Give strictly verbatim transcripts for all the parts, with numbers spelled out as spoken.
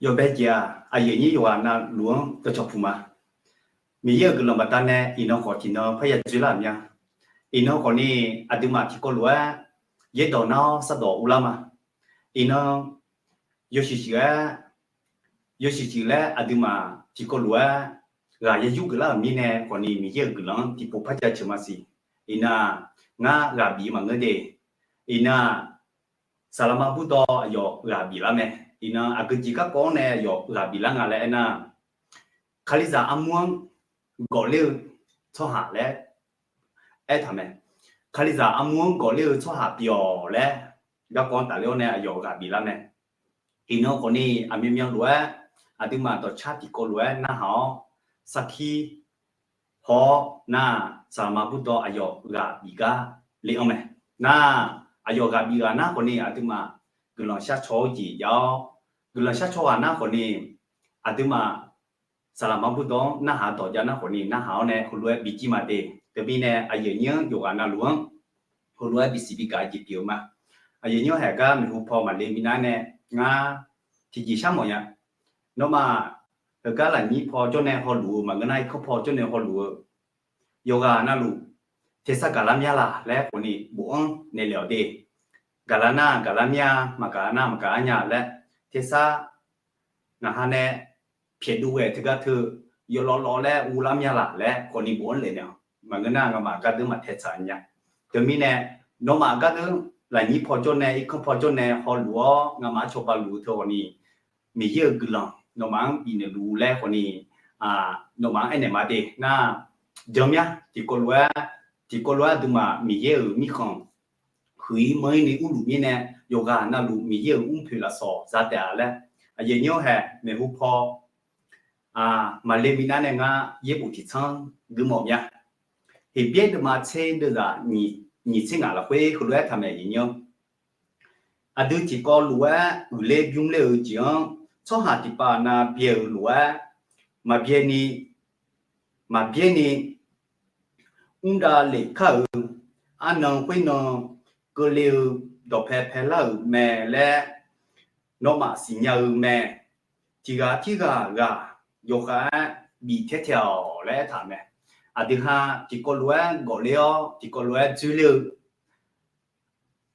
Yawbae jeq-aq, aqyuif aqnyir yawqghaq navluf-anr dawqcawq puq ma. Miqyaer-euq guiqlanq baqdanae iqnan khawf tiqnan parya dzoerlar-euq mya. Iqnan khawfni aqduimaf tiqkawv lof-aer yaerdawq nar-awr sardawq urlar ma. Iqnan yawshuif shuif-aer, yawshuif shuif laer aqduimaf tiqkawv lof-aer ghaq ya yur geuflar-euq mirnae khawfni Miqyaer-euq guiqlanq-anr tiqpov par jaceuq ma siq. Iqnan-aq, ngar ghaq bif maqngeur de. Iqnan-aq, saqlaqma burdawv aqyawf ghaq biflar mae. Iqnan aqgeu jeq garkawv-anr nae aqyawf ghaq biflar nga laer aernar, Kalizaq armur-anr gawfler-eu tsawrhaq laer aertaq mae. Kalizaq armur-anr gawfler-eu tsawrhaq pyeuf-awq laer garkawv-anr tafler-awr nae aqyawf ghaq biflar mae. Iqnan khawfni aqmyanmyan lof-aer aqduimaf dawqcar tiqkawv lof-aer narhaq-awr sarkir haw-awr nar, saqlaqma burdawv aqyawf ghaq bif gar le-anr mae. Nar, aqyawf ghaq bif ghaq nar khawfni aqduimaf guiqlanq sharcaw-eu jeq jav-awr, guiqlanq sharcaw ghaq nar khawfni aqduimaf saqlaqma burdawv-anr narhaq dawq jav nar khawfni narhaq-awr nae heulof-aer bijir ma de. Teumirnae aqyuif aqnyir-anr yawqghaq navluf-anr heulof-aer bisiq bigaq-eu jeq pyeuf-eu ma. Aqyuif aqnyir-anr haeq gar maeqhu paw maqle minav nae ngar tiqjeq sharmawf nya. Nawmaf heugar lafnyir paw jawr nae hawluf-eu maqngeur nar, irkanr paw jawr nae hawluf-eu yawqghaq navluf tersar gaqlar mya laq laer khawfni bofanr naeqle-awq de. Gaqlar nar gaqlar mya, maqgaq nar maqgaq-ar nya laer tersar ngaq ha nae pyaeqdov ghae teugar teu yawlawvlawv laer uvlar mya laq laer khawfni bofanr le naeq-awq. Maqngeur nar ngamaf gardeur maqtae tsaq nya. Teumirnae nawmaf gardeur lafnyir paw jawr nae irkanr paw jawr nae hawluf-awr ngamaf-anr cawba luf-eu teu khawfni Miqyaer-euq guiqlanq nawmaf-anr bifnaeq luf laer khawfni nawmaf-anr aernaeq ma de. Nar, janr mya tiqkawv lof-aer, tiqkawv lof-aer aqduimaf Miqyaer-euq mirkhanq huiq-ir manr-ir ni urluf mirnae yawqghaq navluf Miqyaer-euq mrpoeq lafsawq za taef-a laer aqyuif aqnyir-anr haeq maeqhu paw maqle minav nae ngar yaerbof tiqtsanr gui mawf mya. Heqbyaer deuvma tser deuvzaq nyiq tser ngaq lafkhoer heulof-aer taqmaeq aqyuif aqnyir-anr. Aqdui tiqkawv lof-aer uiqler bymr ler-eu jeq-anr tsawrhaq tiqpav nav byae-euq lof-aer maqbyae ni, maqbyaer ni mrdav lef kar-euq arnan khoernan keuvle-eu dawqpae paelar-euq mae laer nawmaf siqnya-eu mae. Tiq ghaq tirghaq ghaq yawkhav-aer bif taer taeq-awq laer aertaq mae. Aqdui ha tiqkawv lof-aer gawfler-awr tiqkawv lof-aer dzoerler-eu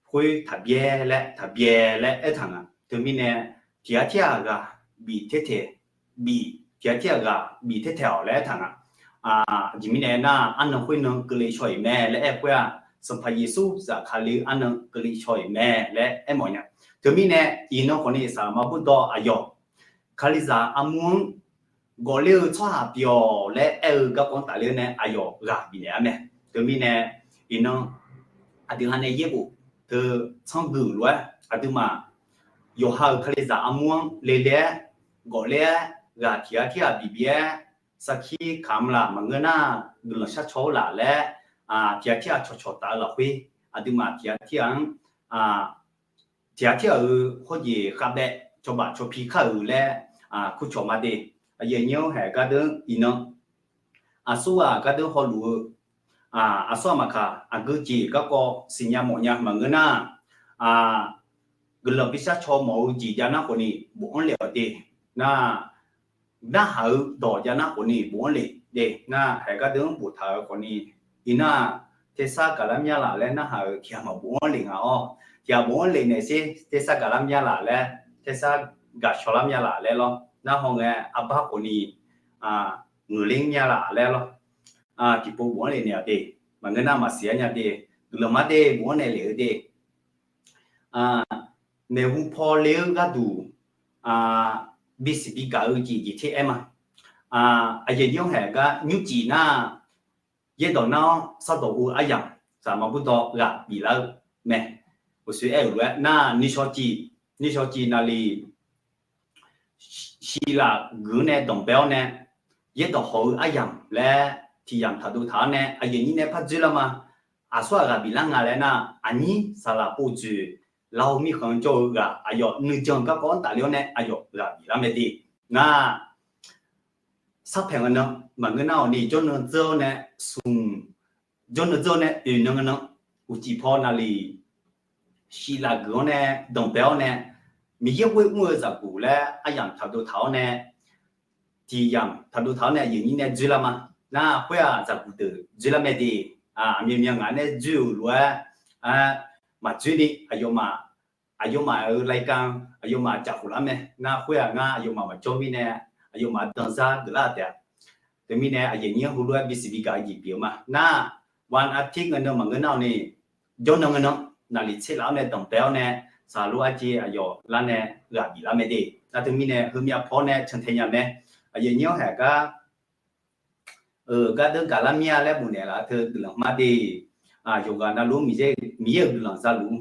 khoer taqbyae laer taqbyae laer aertaq nga. Teumirnae tiq ghaq tirghaq ghaq bif taer taeq, bif tiq ghaq tirghaq ghaq bif taer taeq-awq laer aertaq nga. Aqjeq mirnae aernar, arnan khoernan keuvle shaw-iq mae laer aer khoer-aq, Sanqpaq Yeqsur zafkale-eu arnan keuvle shaw-iq mae laer aermawf nya. Teumirnae iqnan khawfni saqlaqma burdawv aqyawf Kalizaq armur-anr gawfler-eu tsawrhaq pyeuf-awq laer aer-eu garkawv-anr tafler-awr nae aqyawf ghaq bifnaeq-ar mae. Teumirnae iqnan aqdui ha nae yaerbof teu tsanr gui-euq lof-aer aqduimaf yawqha-euq Kalizaq armur-anr le le-aer gawfler-aer ghaq tiq ghaq tirghaq bif bif-aer sarkir kamq laf maqngeur nar guiqlanq sharcaw-eu laf laer tiq ghaq tirghaq cawqcawq taf-eu lafkhoer aqduimaf tiq ghaq tirghaq-anr tiq ghaq tirghaq-euq hawjeq khavbaev cawba cawpi kar-euq laer kurcawq ma de. Aqyuif aqnyir-anr haeq gardeur iqnan aqsurghaq gardeur hawluf-eu aqsurghaq maqkaq aqgeu jeq garkawv siqnya mawf nya maqngeur nar, guiqlanq bi sharcaw mawf-eu jeq jav nar khawfni bofanr lef-awq de. Nar, narhaq-eu dawq jav nar khawfni bofanr lef de. Nar, haeq gardeur-anr boftaq-euq khawfni, iqnan-aq, tersar gaqlar mya laf laer narhaq-euq tiq ghaq maqbofanr lef nga-awr, tiq ghaq bofanr lef naeq sher tersar gaqlar mya laf laer, tersar gaqshawlar mya laf laer lawr. Nar hawngae arbar khawfni ngeuqler mya laf laer lawr. Tiqpov bofanr lef naeq-awq de. Maqngeur nar maqsiq-ar nya de. Guiqlanq mar de bofanr naeq lef-eu de. Maeqhu paw le-eu gharduq bisiq bigaq-eu jeq jeq ter aer ma. Aqyuif aqnyir-anr haeq gar nymrcif nar, yaerdawq nar-awr sardawq ur-eu aryamq saqma burdawv ghaq biflar-eu mae. Uqshoe aer-euq lof-aer nar, nishawq cif, nishawq cif naqliq shiqlaf guiq-anr nae danqbae-awr nae yaerdawq hawq-eu aryamq laer tiq yamq taqdov taq-awr nae aqyuif aqnyir nae par dzoerlar ma. Aqsurghaq ghaq biflar nga laer nar, aqnyir saqlaq pov dzoeq lar-eu mirkhanq jawr-eu ghaq aqyawf nuijan garkawv-anr tafler-awr nae aqyawf ghaq biflar mae de. Nar, sarpaeq nga nan maqngeur nar-awq ni jawrnan dzeur-awr nae smq, jawrnan dzeur-awr nae oeq nan nga nan uqcif paw naqliq shiqlaf guiq-anr nae danqbae-awr nae Miqyaer ghoer mr-eu zaqguq laer aryamq taqdov taq-awr nae, tiq yamq taqdov taq-awr nae aqyuif nyir nae dzoerlar ma. Nar khoer-aq zaqguq deuq dzoerlar mae de. Aqmyan myan ngaq nae dzoer-euq lof-aer maqdzoer ni, aqyawfmaf, aqyawfmaf-euq รายการ aqyawfmaf jaqkhof lar mae. Nar khoer-aq ngar aqyawfmaf maqjawr mirnae, aqyawfmaf danzar geuflar taef-a. Teumirnae aqyuif nyir-anr heulof-aer bisiq bigaq-eu jeq pyeuf-eu ma. Nar วันอาทิตย์ ngae nan maqngeur nar-awq ni, jawrnan ngae nan naqliq tser laf-awr nae danqbae-awr nae, saqlor arjeq aqyawf lar nae ghaq biflar mae de. Nar teumirnae heumyav paw-awr nae cantae nya mae. Aqyuif nyir-anr haeq gar, gardeur gaqlar mir-a laer bofnaeq laf-eu teu guiqlanq hmar de. Yawqghaq navluf-anr Miqyaer-euq guiqlanq zaluf,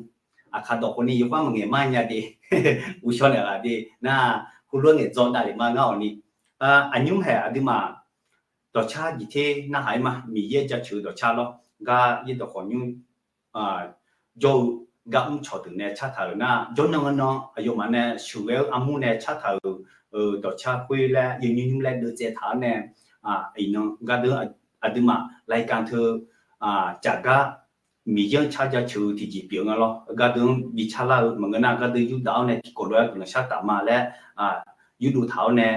aqkaq dawq khawf ni yawkhav maqngaeq mar nya de. Uqshaw naeq laf de. Nar heulof-aer ngaeqdzaw davlef ma ngar-awq ni. Aqnymr haeq aqduimaf dawqcar jeq ter narhaq-ir ma. Miqyaer jaceuq-eu dawqcar lawr, gar yaerdawq khawf nymr jawr-eu gar mrcawq deuq nae cartaq-euq nar, jawrnan nan aqyawfmaf nae sheuqghae-eu armur nae cartaq-euq dawqcar khoer laer yawnymr nymr laer deuvtsaev taq-awr nae, iqnan gardeur aqduimaf รายการ teu caf gar Miqyaer-anr car jaceuq-eu tiqjeq pyeuf nga lawr. Gardeur-anr bi carlar-eu maqngeur nar, gardeur yurdav-awr nae tiqkawv lof-aer guiqlanq shar taf ma laer yurdov taq-awr nae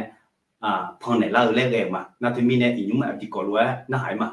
pannaeq lar-eu laer ghae-euq ma. Nar teumirnae iqnymr aqdui kawv lof-aer narhaq-ir ma.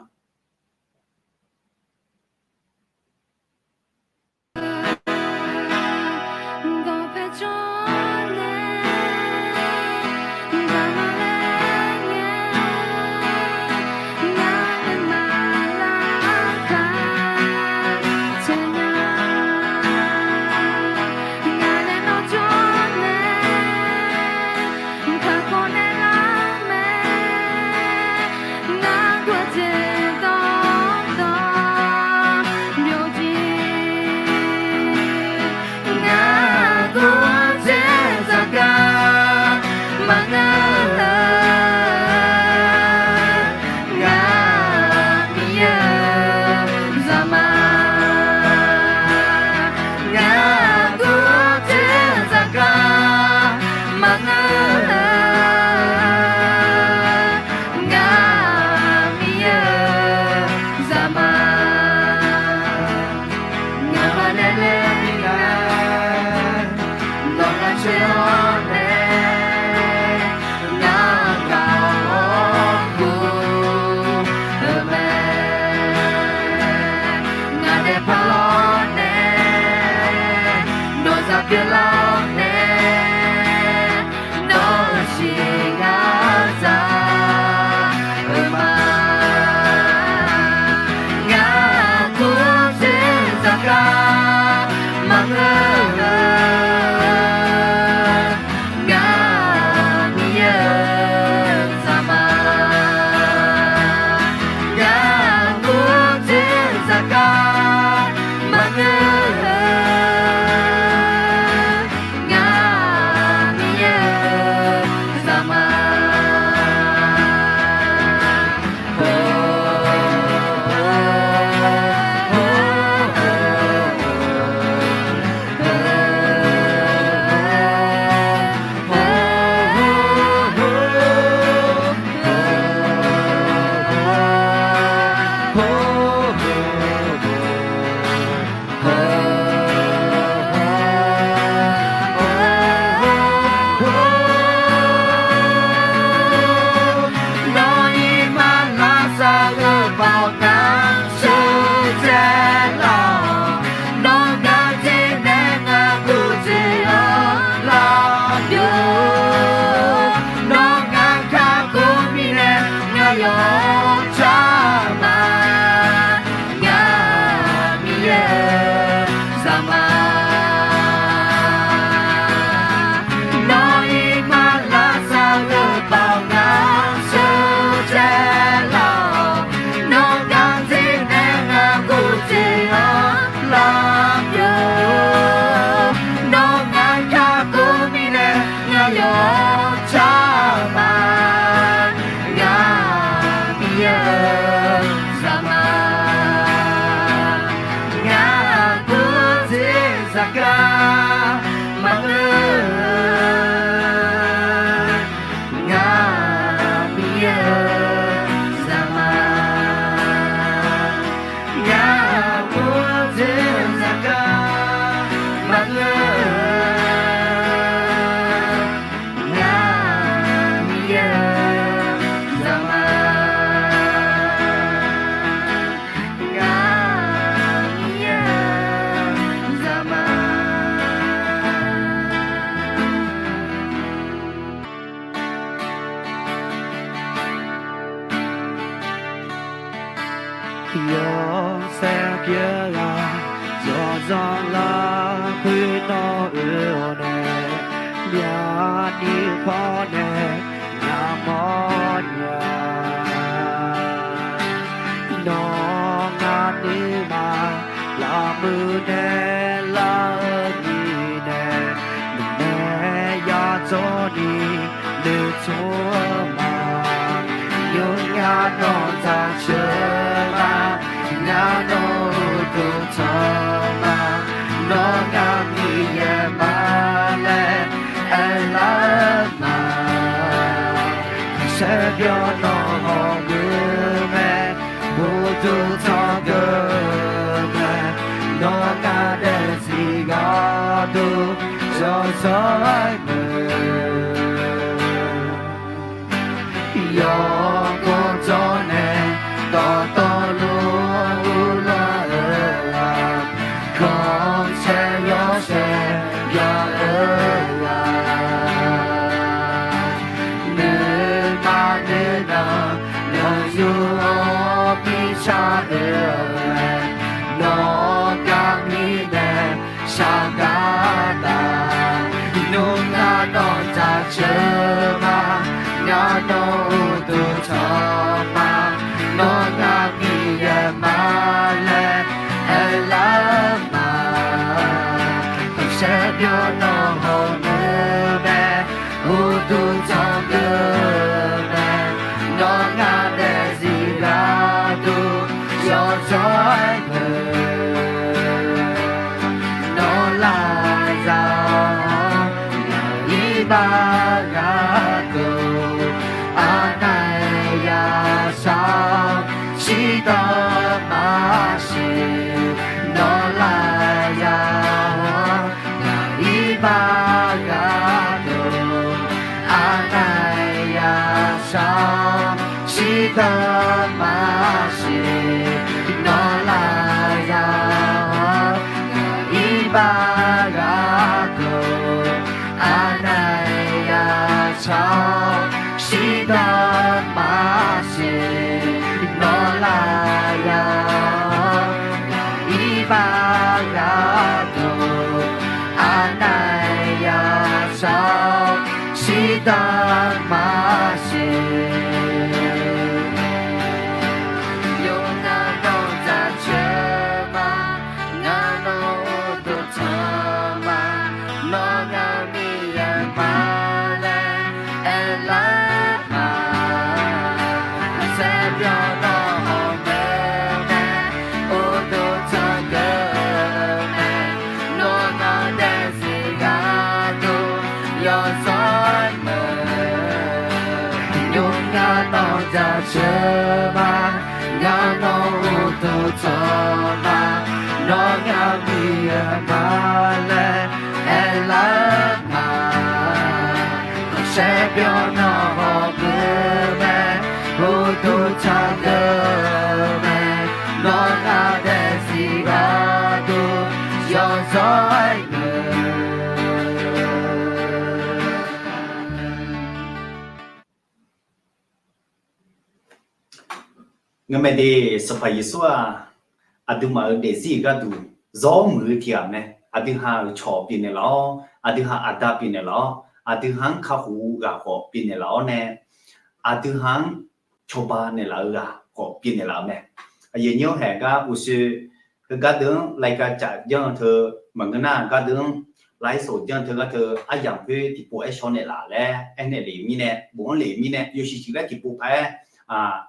zanqlar khoer nawr oe-awr nae, myavnuiv pawnae ngamawr nya. Nawr ngar nuima lafmuiq nae lar-eu mirnae, nuinae yadzawr ni nuitmr-eu ma. Nymr ngar nawq dzaqceuq ma, ngar nawq uqduq tanq ma. Nawr ngar Miqyaer ma laer aerlar-eu ma. Saerbyawr nawq hawq-eu mae, uqduq tanqdeuq-eu mae. Nawr ngar daefzir gharduq yawzawr-aer muiq. Yawqghaq dawrnae dawqtawvluf uvlanr-eu-aq, khanqsaer yawshaef ya-eu-aq, nuima nuinan nawq yur-awr mirtsaq oe-eu mae. Nawq gar mirnae shaqgar taf. Nymr ngar nawq dzaqceuq ma, ngar nawq uqduq tanq ma. Nawr ngar Miqyaer ma laer aerlar-eu ma. Khanqsaer byawr nawq hawq-eu mae, uqduq tanqdeuq-eu mae. Nawr ngar daefzir gharduq yawzawr-aer muiq. Nawr lafzaq-awr, iqbax gharduq aqnaeq yashar-awr, shirdan maqsiq. Nawr lafzaq-awr, iqbax gharduq aqnaeq yashar-awr, shirdan maqsiq. Nawr lafzaq-awr, iqbax gharduq aqnaeq yashar-awr, shirdan maqsiq. Nawr lafzaq-awr, iqbax gharduq aqnaeq yashar-awr, shirdan maqsiq. Yawqnan nawq dzaqceuq ma, ngar nawq uqduq tanq ma. Nawr ngar Miqyaer ma laer aerlar-eu ma. Khanqsaer byawr nawq hawq-eu mae, uqduq tanqdeuq-eu mae. Nawr ngar daefzir gharduq yawzawr-aer muiq. Nymr ngar nawq dzaqceuq ma, ngar nawq uqduq tanq ma. Nawr ngar Miqyaer ma laer aerlar-eu ma. Khanqsaer byawr nawq hawq-eu mae, uqduq tanqdeuq-eu mae. Nawr ngar daefzir gharduq yawzawr-aer muiq. Ngeur mae de, Sanqpaq Yeqsur-aq, aqduimaf-euq daefzir-euq gharduq zawr muiq-eu tiqghaq mae. Aqdui ha-euq cawq pyeufnaeq laf-awr, aqdui ha aqda pyeufnaeq laf-awr, aqdui ha-anr kakhof-eu ghaq khawf pyeufnaeq laf-awr nae, aqdui ha-anr cawba naeqlaf-eu ghaq khawf pyeufnaeq laf-eu mae. Aqyuif aqnyir-anr haeq gar uqshoe, heugar deuq-anr รายการ caf janr-eu teu, maqngeur nar gar deuq-anr ไลฟ์สด janr-eu teu gar teu aryamq khoer tiqpov-aer shaw naeqlaf laer aernaeq lef mirnae, bof-anr lef mirnae, yawshuif shuif laer tiqpov paq-aer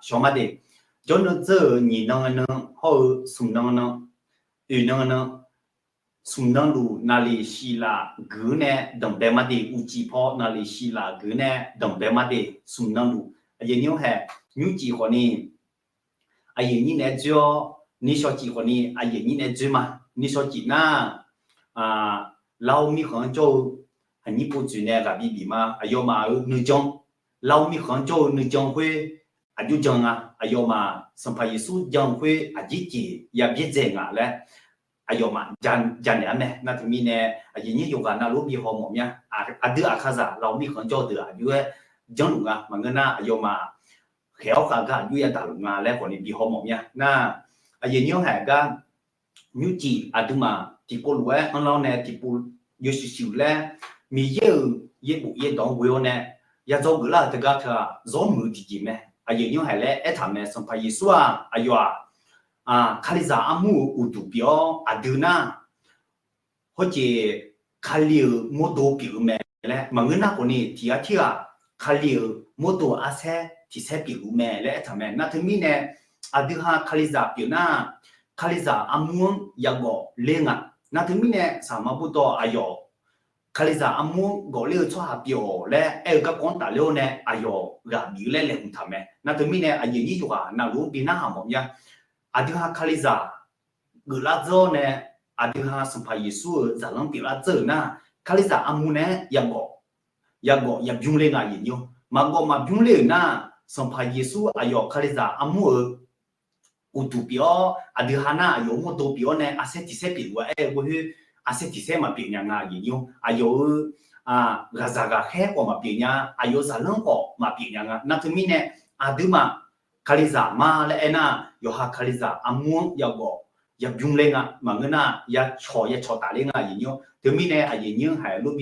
shaw ma de. Jawrnan dzeur-euq nyiq nan nan hawr-eu smq nan nan, oeq nan nan, smq nanluf naqliq shiqlaf guiq-anr nae danqbae ma de. Uqcif paw naqliq shiqlaf guiq-anr nae danqbae ma de. Smq nanluf, aqyuif aqnyir-anr haeq, nymrcif khawfni aqyuif aqnyir naeq-aer dzoer-awr, nishawq cif khawfni aqyuif aqnyir naeq-aer dzoer ma. Nishawq cif nar, Laqov mirkhanq-anr jawr-eu aqnyir pov tsoeq nae ghaq bi bif ma. Aqyawfmaf-euq nuijan, Laqov mirkhanq-anr jawr-eu nuijan khoer aqjox jan nga. Aqyawfmaf Sanqpaq Yeqsur jan-eu khoer aqjeq jeq ya byaerdzae nga laer aqyawfmaf janaeq-ar mae. Nar teumirnae aqyuif aqnyir yawqghaq navluf-anr bi hawmawf mya. Aqdui aqkaqzaq Laqov mirkhanq-anr jawr-eu deuq aqjox-aer janrluf nga. Maqngeur nar aqyawfmaf khaeq-awr khav gar aqjox yadaq luf nga laer khawfni bi hawmawf mya. Nar aqyuif aqnyir-anr haeq gar nymrcif aqduimaf tiqkawv lof-aer anrlar-awr nae tiqpov yawshuif shuif laer Miqyaer-euq yaerbof yaerdawq-anr ghoe-awr nae yadzaw geuflar-euq teugar teu-aq, zawr muiq-eu tiqjeq mae. Aqyuif nymr haiq laer aertaq mae. Sanqpaq Yeqsur-aq, aqyawf-aq, Kalizaq armur-euq uqduq pyeuf-awr aqdui nar hawjeq Kali-euq mawrdo pyeuf-eu mae laer maqngeur nar khawfni tiq ghaq tirghaq Kali-euq mawrdo arsaer tiq saer pyeuf-eu mae laer aertaq mae. Nar teumirnae aqdui ha Kalizaq pyeuf nar, Kalizaq armur-anr yagawf ler nga. Nar teumirnae saqma burdawv aqyawf Kalizaq armur-anr gawf ler-eu tsawrhaq pyeuf-awq laer aer-eu garkawv-anr tafler-awr nae aqyawf ghaq bif-eu laer laeqhmq taq mae. Nar teumirnae aqyuif nyir yawqghaq navluf-anr bi narhaq mawf mya. Aqdui ha Kalizaq geuflar dzeur-awr nae, aqdui ha Sanqpaq Yeqsur-euq zaqlanr pyeuflar dzeur-euq nar, Kalizaq armur nae-aer yagawf, yagawf yabymr ler nga aqyuif nyir-awr. Maqgawf maqbymr ler-euq nar, Sanqpaq Yeqsur aqyawf Kalizaq armur-euq uqduq pyeuf-awr, aqdui ha nar aqyawf-euq mawrdo pyeuf-awr nae arsaer tiq saer pyeuf-eu-a aer-eu ghoer, arsaer tiq saer maqpyeuf nya nga aqyuif nyir-awr. Aqyawf-euq ghaqzaq ghaqkhaer khawf maqpyeuf nya, aqyawf-euq zaqlanr khawf maqpyeuf nya nga. Nar teumirnae aqduimaf Kalizaq ma laer aernar, yawqha Kalizaq armur-anr yagawf yabymr ler nga. Maqngeur nar yacawq yacawq tafler nga aqyuif nyir-awr. Teumirnae aqyuif nyir haiq lof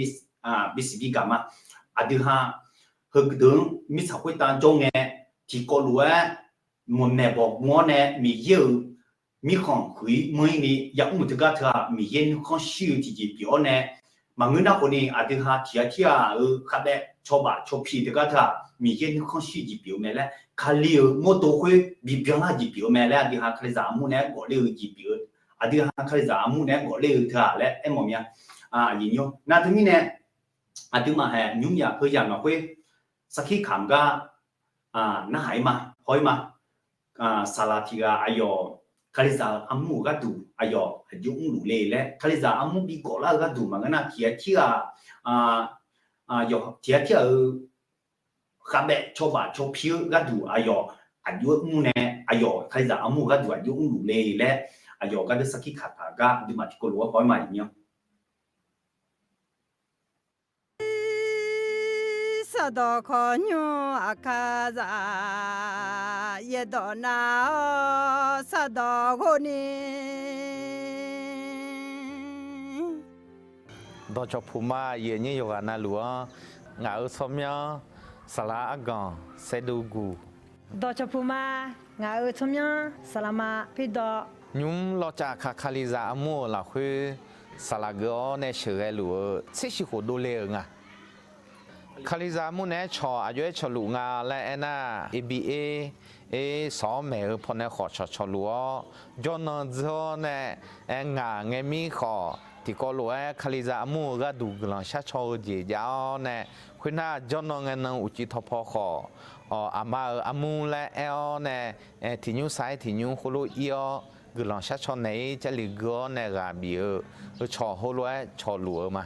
bisiq bigaq ma. Aqdui ha heudeuq-anr mirtsaq khoertav jawr ngae, tiqkawv lof-aer mawqmaeq bawq gm-awr nae Miqyaer-euq mirkhanq huiq-ir manr-ir ni yamr-euq teugar teu-aq, Miqyaer nuikhanr shir-eu tiqjeq pyeuf-awr nae, maqngeur nar khawfni aqdui ha tiq ghaq tirghaq-euq khavbaev cawbaf cawpi teugar teu-aq, Miqyaer nuikhanr shir-eu jeq pyeuf-eu mae laer, Kali-euq mawrdo khoer bibyan lar-eu jeq pyeuf-eu mae laer, aqdui ha Kalizaq armur nae-aer gawf ler-eu jeq pyeuf-eu, aqdui ha Kalizaq armur nae-aer gawf ler-eu teu-aq laer aermawf mya. Aqyuif nyir-awr, nar teumirnae aqduimaf haeq nymr yaq heu yaq ngaq khoer sarkir kamq gar narhaq-ir ma, haw-ir ma. Saqlaq tiq ghaq aqyawf Kalizaq-euq armur-euq gharduq aqyawf aqjox mrluf le laer, Kalizaq armur bi gawflar-eu gharduq maqngeur nar, tiq ghaq tirghaq, tiq ghaq tirghaq-euq khavbaev cawbaf cawpi-eu gharduq aqyawf aqjox mr nae, aqyawf Kalizaq armur-euq gharduq aqjox mrluf le laer, aqyawf gardeuv sarkir kaq taq gar aqduimaf tiqkawv lof-aer haw-ir ma aqyuif nyir-awr. Sardawq khawqnymr Aqkaqzaq yaerdawq nav-awr sardawq ghov ni. Dawqcawq puq ma, aqyuif aqnyir yawqghaq navluf-anr, ngaq-euq tsawrmyanr saqlaq arganq saerduv guq. Dawqcawq puq ma, ngaq-euq tsawrmyanr saqlaqma pirdawv. Nymr lawcav Aqkaq Kalizaq armur-euq lafkhoer saqlaq geuf-awr nae sheuqghae luf-eu tser shif khof dovle-euq nga. Kalizaq armur nae-aer cawq aqjox-aer cawqluf nga laer aernar, A B A sawq-awr maeq-eu pawnae khawf cawqcawq luf-awr, jawrnan dzeur-awr nae, aer ngaq ngae mir khawf tiqkawv lof-aer Kalizaq armur-euq gharduq guiqlanq sharcaw-eu jeq jav-awr nae, khoernar jawrnan ngae nan uqcif tawqpaw khawf, aqma-euq armur laer aer-awr nae, tiqnymr sar-aer tiqnymr khoerlof ir-awr guiqlanq sharcaw naeq-ir Jarlif gui-awr nae ghaq bif-eu, heu cawq heulof-aer cawqluf-eu ma.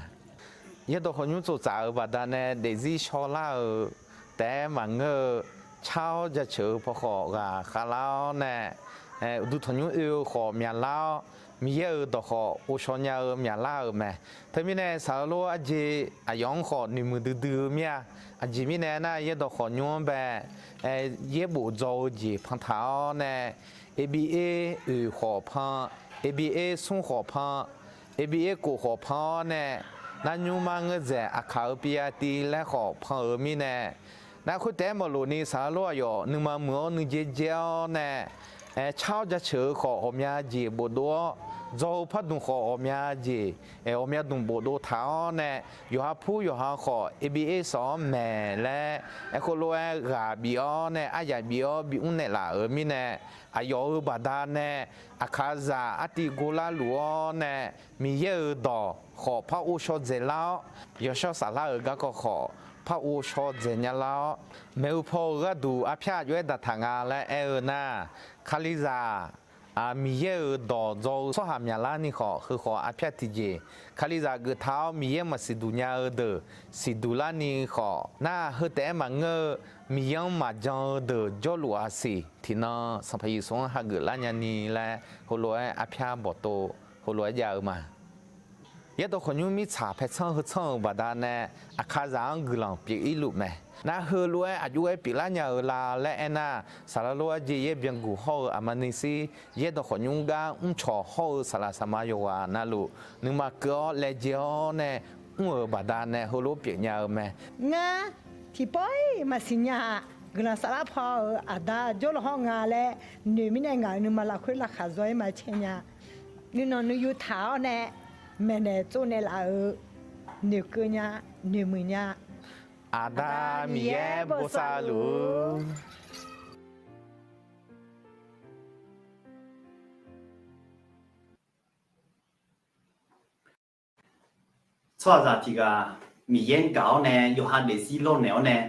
Yaerdawq khawqnymr tsoftsaf-euq baqdanae daefzir shawrlar-euq taef-aer maqngeur-eu, car-awr jaceuq-eu paw khawf ghaq khavlar-awr nae, uqduq tanqnymr oe-eu khawf myaqlar-awr, Miqyaer-euq dawq khawf ghovshaw nya-eu myaqlar-euq mae. Teumirnae saq-eu lof arjeq aqyawf-anr khawf noeqmuiq duidui-eu mir-a. Aqjeq mirnae aernar, yaerdawq khawqnymr-anr bae, yaerbof dzaw-eu jeq pantaq-awr nae, A B A oeq khawf pan, A B A smr khawf pan, A B A kof khawf pan-awr nae, narnymr mar ngeur dzaeq Aqkaq-euq piyativ laer khawf pan-euq mirnae, nar khoertaef-aer maqlof ni saq-eu lof aqyawf nuima muiq-awr nuijae jae-awr nae, car-awr jaceuq-eu khawf ghawqmya jeq bofdov-awr, dzaw-eu pardmq khawf ghawqmya jeq, ghawqmya dmq bofdov taq-awr nae, yawqha pur yawqha khawf A B A sawq-anr maeq laer, aerkhawf lof-aer ghaq bif-awr nae aryaq bif-awr bimr naeqlaf-euq mirnae, aqyawf-euq baqdanae Aqkaqzaq artiv govlar luf-awr nae, Miqyaer-euq dawq khawf par ghovshaw dzaeqlar-awr, yawshawr saflar-euq garkawv khawf par ghovshaw dzaeqnya lar-awr, maeq-eu paw-eu gharduq arpyar aqjox-aer daqtaq nga laer aer-eu nar, Kalizaq Miqyaer-euq dawq dzaw-eu tsawrhaq myaqlar ni khawf, heu khawf arpyar tiqjeq, Kalizaq geuftaq-awr Miqyaer maqsiqduq nya-eu deuq siqduq larni khawf, nar heu taef-aer maqngeur-eu, Miqyaer-anr maqjan-eu deuq jawrluf-aq siq. Tiqnan Sanqpaq Yeqsur-anr hageuf lar nyani laer heulof-aer arpyar bawqtov heulof-aer jav-eu ma. Yaerdawq khawqnymr mirtsaq paertsanr heu tsanr-euq baqdanae Aqkaqzaq-anr guiqlanq pyeuf-ir luf mae. Nar heulof-aer aqjox-aer pyeuflar nya-eu la laer aernar, saqlaq lof-aer jeq yaer byanguq hawr-eu aqma nuisir yaerdawq khawf nymr gar mrcawq hawr-eu saqlaq saqma yawqghaq navluf, nuima keuv-awr laejae-awr nae mr-euq baqdanae heulof pyeufnya-eu mae. Ngar tiqpawf-iq maqsiq nya-aq, guiqlanq saflar paw-euq aqda jawrluf hawr nga laer noeq mirnae ngaq-euq nuima lafkhoer laqkhaq zaw-aer maqcae nya. Nuinanq nuiyu taq-awr nae maeqnaeq tsovnaeq laf-euq noeqkeuv nya, noeqmuiq nya. Aqda Miqyaer bosav luf-ur. Tsawrhaqzaq tiq ghaq Miqyaer-anr gaq-awr nae yawqha daefzir lawrnaeq-awr nae,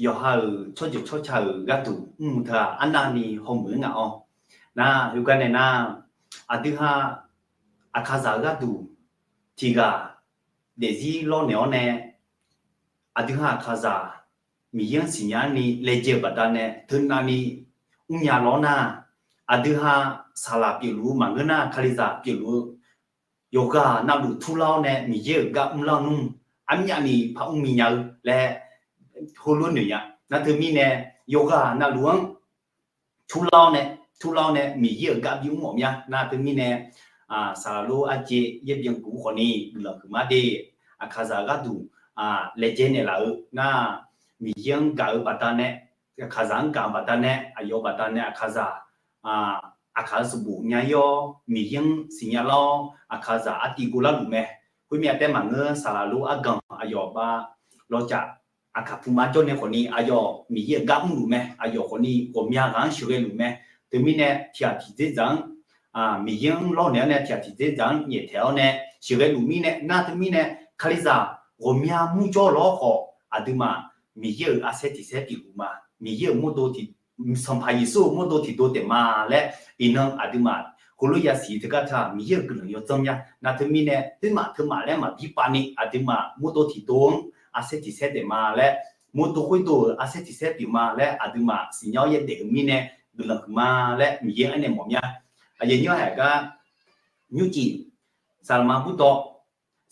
yawqha-euq tsawrjeuq tsawrca-euq gharduq mrmuiq teu-aq arnavni hawmuiq-aer ngaq-awr. Nar heugar nae nar, aqdui ha aqkaqzaq-eu gharduq tiq ghaq daefzir lawrnaeq-awr nae, aqdui ha aqkaqzaq Miqyaer-anr siqnya-ni laejae-euq baqdanae teunavni mrnya lawr nar, aqdui ha saqlaq pyeufluf-eu maqngeur nar, Kalizaq pyeufluf-eu yawqghaq navluf turlar-awr nae Miqyaer-euq gar mrlar nmr, armyavni par mrmi nya-eu laer heulof noeq nya. Nar teumirnae yawqghaq navluf-anr turlar-awr nae, turlar-awr nae Miqyaer-euq gar bimr mawf mya. Nar teumirnae saqlaq lof arjeq yaer byanguq khawfni guiqlanq huiqma de. Aqkaqzaq gharduq laejae naeqlaf-eu nar, Miqyaer-anr gaq-eu baqdanae, aqkaqzaq-anr gaq-eu baqdanae, aqyawf-eu baqdanae aqkaqzaq aqkaq-eu sanqbof nya-ir-awr Miqyaer-anr siqnya lar-awr aqkaqzaq artiv govlar luf mae. Khoermyav taef maqngeur, saqlaq lof arganq aqyawf bav lawcaf aqkaq puma jawr nae khawfni aqyawf Miqyaer-euq gar mrluf mae. Aqyawf khawfni ghawqmya ghaq-anr sheuqghae luf mae. Teumirnae tiqghaq tiqdzer dzaq-anr Miqyaer-anr lawrnaeq-awr nae tiqghaq tiqdzer dzaq-anr nyaeftaeq-awr nae sheuqghae luf mirnae, nar teumirnae Kalizaq ghawqmya murjawr lawr khawf aqduimaf Miqyaer-euq arsaer tiq saer pyeufluf ma. Miqyaer-euq mawrdo tiq, Sanqpaq Yeqsur-euq mawrdo tiqdov taef ma laer iqnan aqduimaf heulof yasiq teugar teu-aq Miqyaer-euq guiqlanq yawdzanr mya. Nar teumirnae teumaf teumaf laer maqbi pav ni aqduimaf mawrdo tiqdov-anr arsaer tiq saer taef ma laer, mawrdo khoerdov-euq arsaer tiq saer pyeuf ma laer aqduimaf siqnya-awr yaerdaef-eu mirnae guiqlanq huiqma laer Miqyaer aernaeq mawf mya. Aqyawf nyir-awr haeq gar nymrcif saqlaqma burdawv,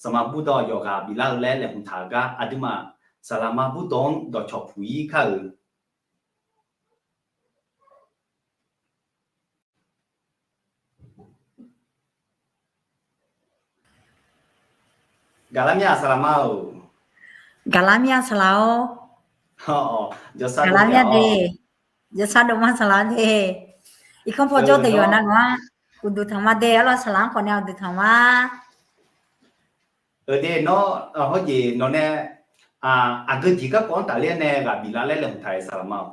saqlaqma burdawv yawqghaq biflar-eu laer laeqhmq taq-eu gar aqduimaf saqlaqma burdawv-anr dawqcawq puq-ir kar-euq. Gaqlar mya saqlaqma-or. Gaqlar mya saqlaq-or. Gaqlar mya de. Jawrsar dovma saqlaq de. Irkanr paw jawr deuq yawqnan-anr uqduq tanq ma de. Arlawr saqlaq-anr khawf nae uqduq tanq ma. Eudeuq nawr hawjeq nawq nae aqgeu jeq garkawv-anr tafler nae ghaq biflar laer laeqhmq taq-euq saqlaqma-or.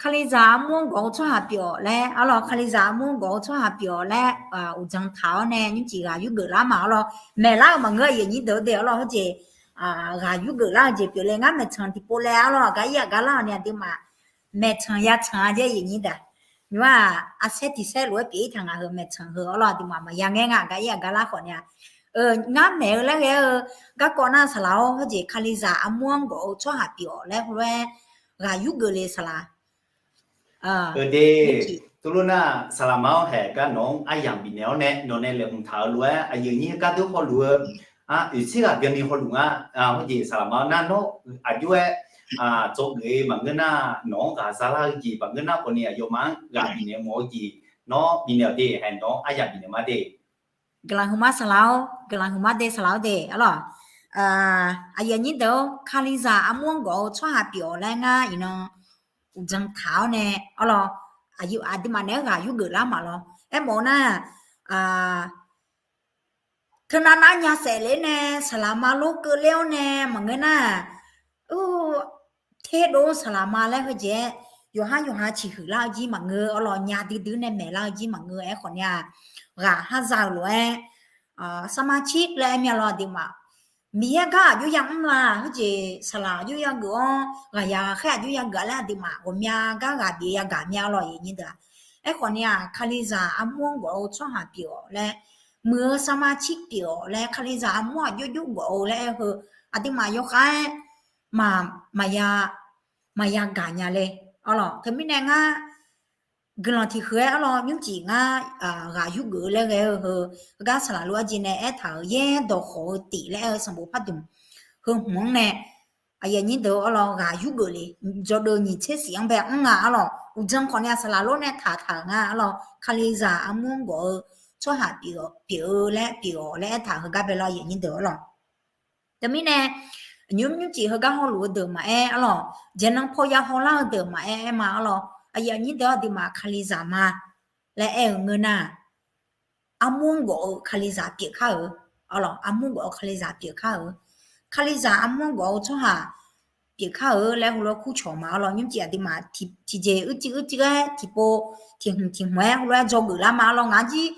Kalizaq armur-anr gawf-eu tsawrhaq pyeuf-awq laer, arlawr, Kalizaq armur-anr gawf-eu tsawrhaq pyeuf-awq laer uqdzan taq-awr nae nymrcif ghaq yurgeuf lar ma. Arlawr, maeqlar-eu maqngeur aqyuif aqnyir deuq de. Arlawr, hawjeq ghaq yurgeuf lar-eu jeq pyeuf le ngar maeqtsanq tiqpov laer arlawr aqgar ir aqgar lar-awq ni aqduimaf maeqtsanq yatsanq-a jeq aqyuif aqnyir deuq. Nymr-aq arsaer tiq saer lof-aer pyeuf-ir taq ngaq heu maeqtsanq heu arlawr aqduimaf maqya ngaer nga aqgar ir aqgar lar khawf nae-a. Ngar maeq-eu laer ghae-eu garkawv nar saqlaq-or, hawjeq Kalizaq armur-anr gawf-eu tsawrhaq pyeuf-awq laer heulof-aer ghaq yurgeuf le saqlaq. Eudeuq, tuvlof nar saqlaqma-anr haeq gar nawq-anr aryamq bifnaeq-awr nae nawq nae laeqhmq taq-eu lof-aer aqyuif aqnyir gar deur hawluf-eu oeqtser ghaq byanni hawluf nga. Hawjeq saqlaqma-anr nar nawr aqjox-aer tsawrgeuf-eu maqngeur nar, nawq-anr ghaq zalar-eu jeq maqngeur nar khawfni aqyawfmaf-anr ghaq bifnaeq mawf-eu jeq nawr bifnaeq-awq de. Haeq nawq-anr aryamq bifnaeq ma de. Guiqlanq huiqma saqlaq-or, guiqlanq huiqma de saqlaq-or de. Arlawr, aqyuif aqnyir deuq-or, Kalizaq armur-anr gawf-eu tsawrhaq pyeuf-awq laer ngar iqnan uqdzan taq-awr nae, arlawr, aqduimaf naeq-aer ghaq yurgeuf lar ma lawr. Aermawf-eu nar, teunav nar nya saef ler nae saqlaqma lor keuvler-awr nae maqngeur nar, terdov saqlaqma laer heujeq-aer yawqhar yawqha ciqhuiq lar-eu jir maqngeur, arlawr, nya duidui nae maeqlar-eu jir maqngeur. Aerkhawf ni-a, ghaq har za-euq lof-aer sarmar cir laer aer mya lawr aqduimaf. Miqyaer gar aqjox ya mr la, heujeq saqlaq aqjox ya geuf-awr ghaqyaq ghaqkhaer aqjox ya geuf-a laer aqduimaf ghawqmya gar ghaq bif yagaq mya lawr aqyuif aqnyir deuq-a. Aerkhawf ni-a, Kalizaq armur-anr gawf-eu tsawrhaq pyeuf-awq laer, muiq-eu sarmar cir pyeuf-awq laer, Kalizaq armur aqjox jox gawf-eu laer aer-eu heu aqduimaf yawkhav-aer maqya, maqya gaq nya le. Arlawr, teumirnae ngar guiqlanq tiq huiq-aer arlawr nymrcif ngar ghaq yurgeuf-eu laer ghae-eu heu, heugar saqlaq lof-aer jeq nae aertaq-euq yaer dawqkhawq-eu tif laer aer-eu sanqbof pardmq heu hmq-anr nae Aqyuif aqnyir deuq arlawr, ghaq yurgeuf le. Jawqdeuq nyiq tser shif-anr bae mr nga arlawr. Uqdzan khawf nae-aq saqlaq lor nae taq taq-euq nga arlawr. Kalizaq armur-anr gawf-eu tsawrhaq pyeuf-eu laer pyeuf-awq laer aertaq-euq heugar bae lawr, aqyuif aqnyir deuq arlawr. Teumirnae nymr nymrcif heugar hawluf-eu deuq maqaer arlawr, jaeqnan paw ya hawlar-eu deuq maqaer aer ma arlawr. Aqyuif aqnyir deuq aqduimaf Kalizaq ma laer aer-eu ngeur nar, armur-anr gawf-eu Kalizaq pyeuf kar-euq arlawr. Armur gawf-eu Kalizaq pyeuf kar-euq. Kalizaq armur-anr gawf-eu tsawrhaq pyeuf kar-euq laer heulof-aer kurcawq ma arlawr. Nymrcif aqduimaf tiqjeq uicuiv uicuiv-aer tiqpov tiqhmq tiqhmq-aer heulof-aer dzawgeuf lar ma arlawr. Ngaq-anr jir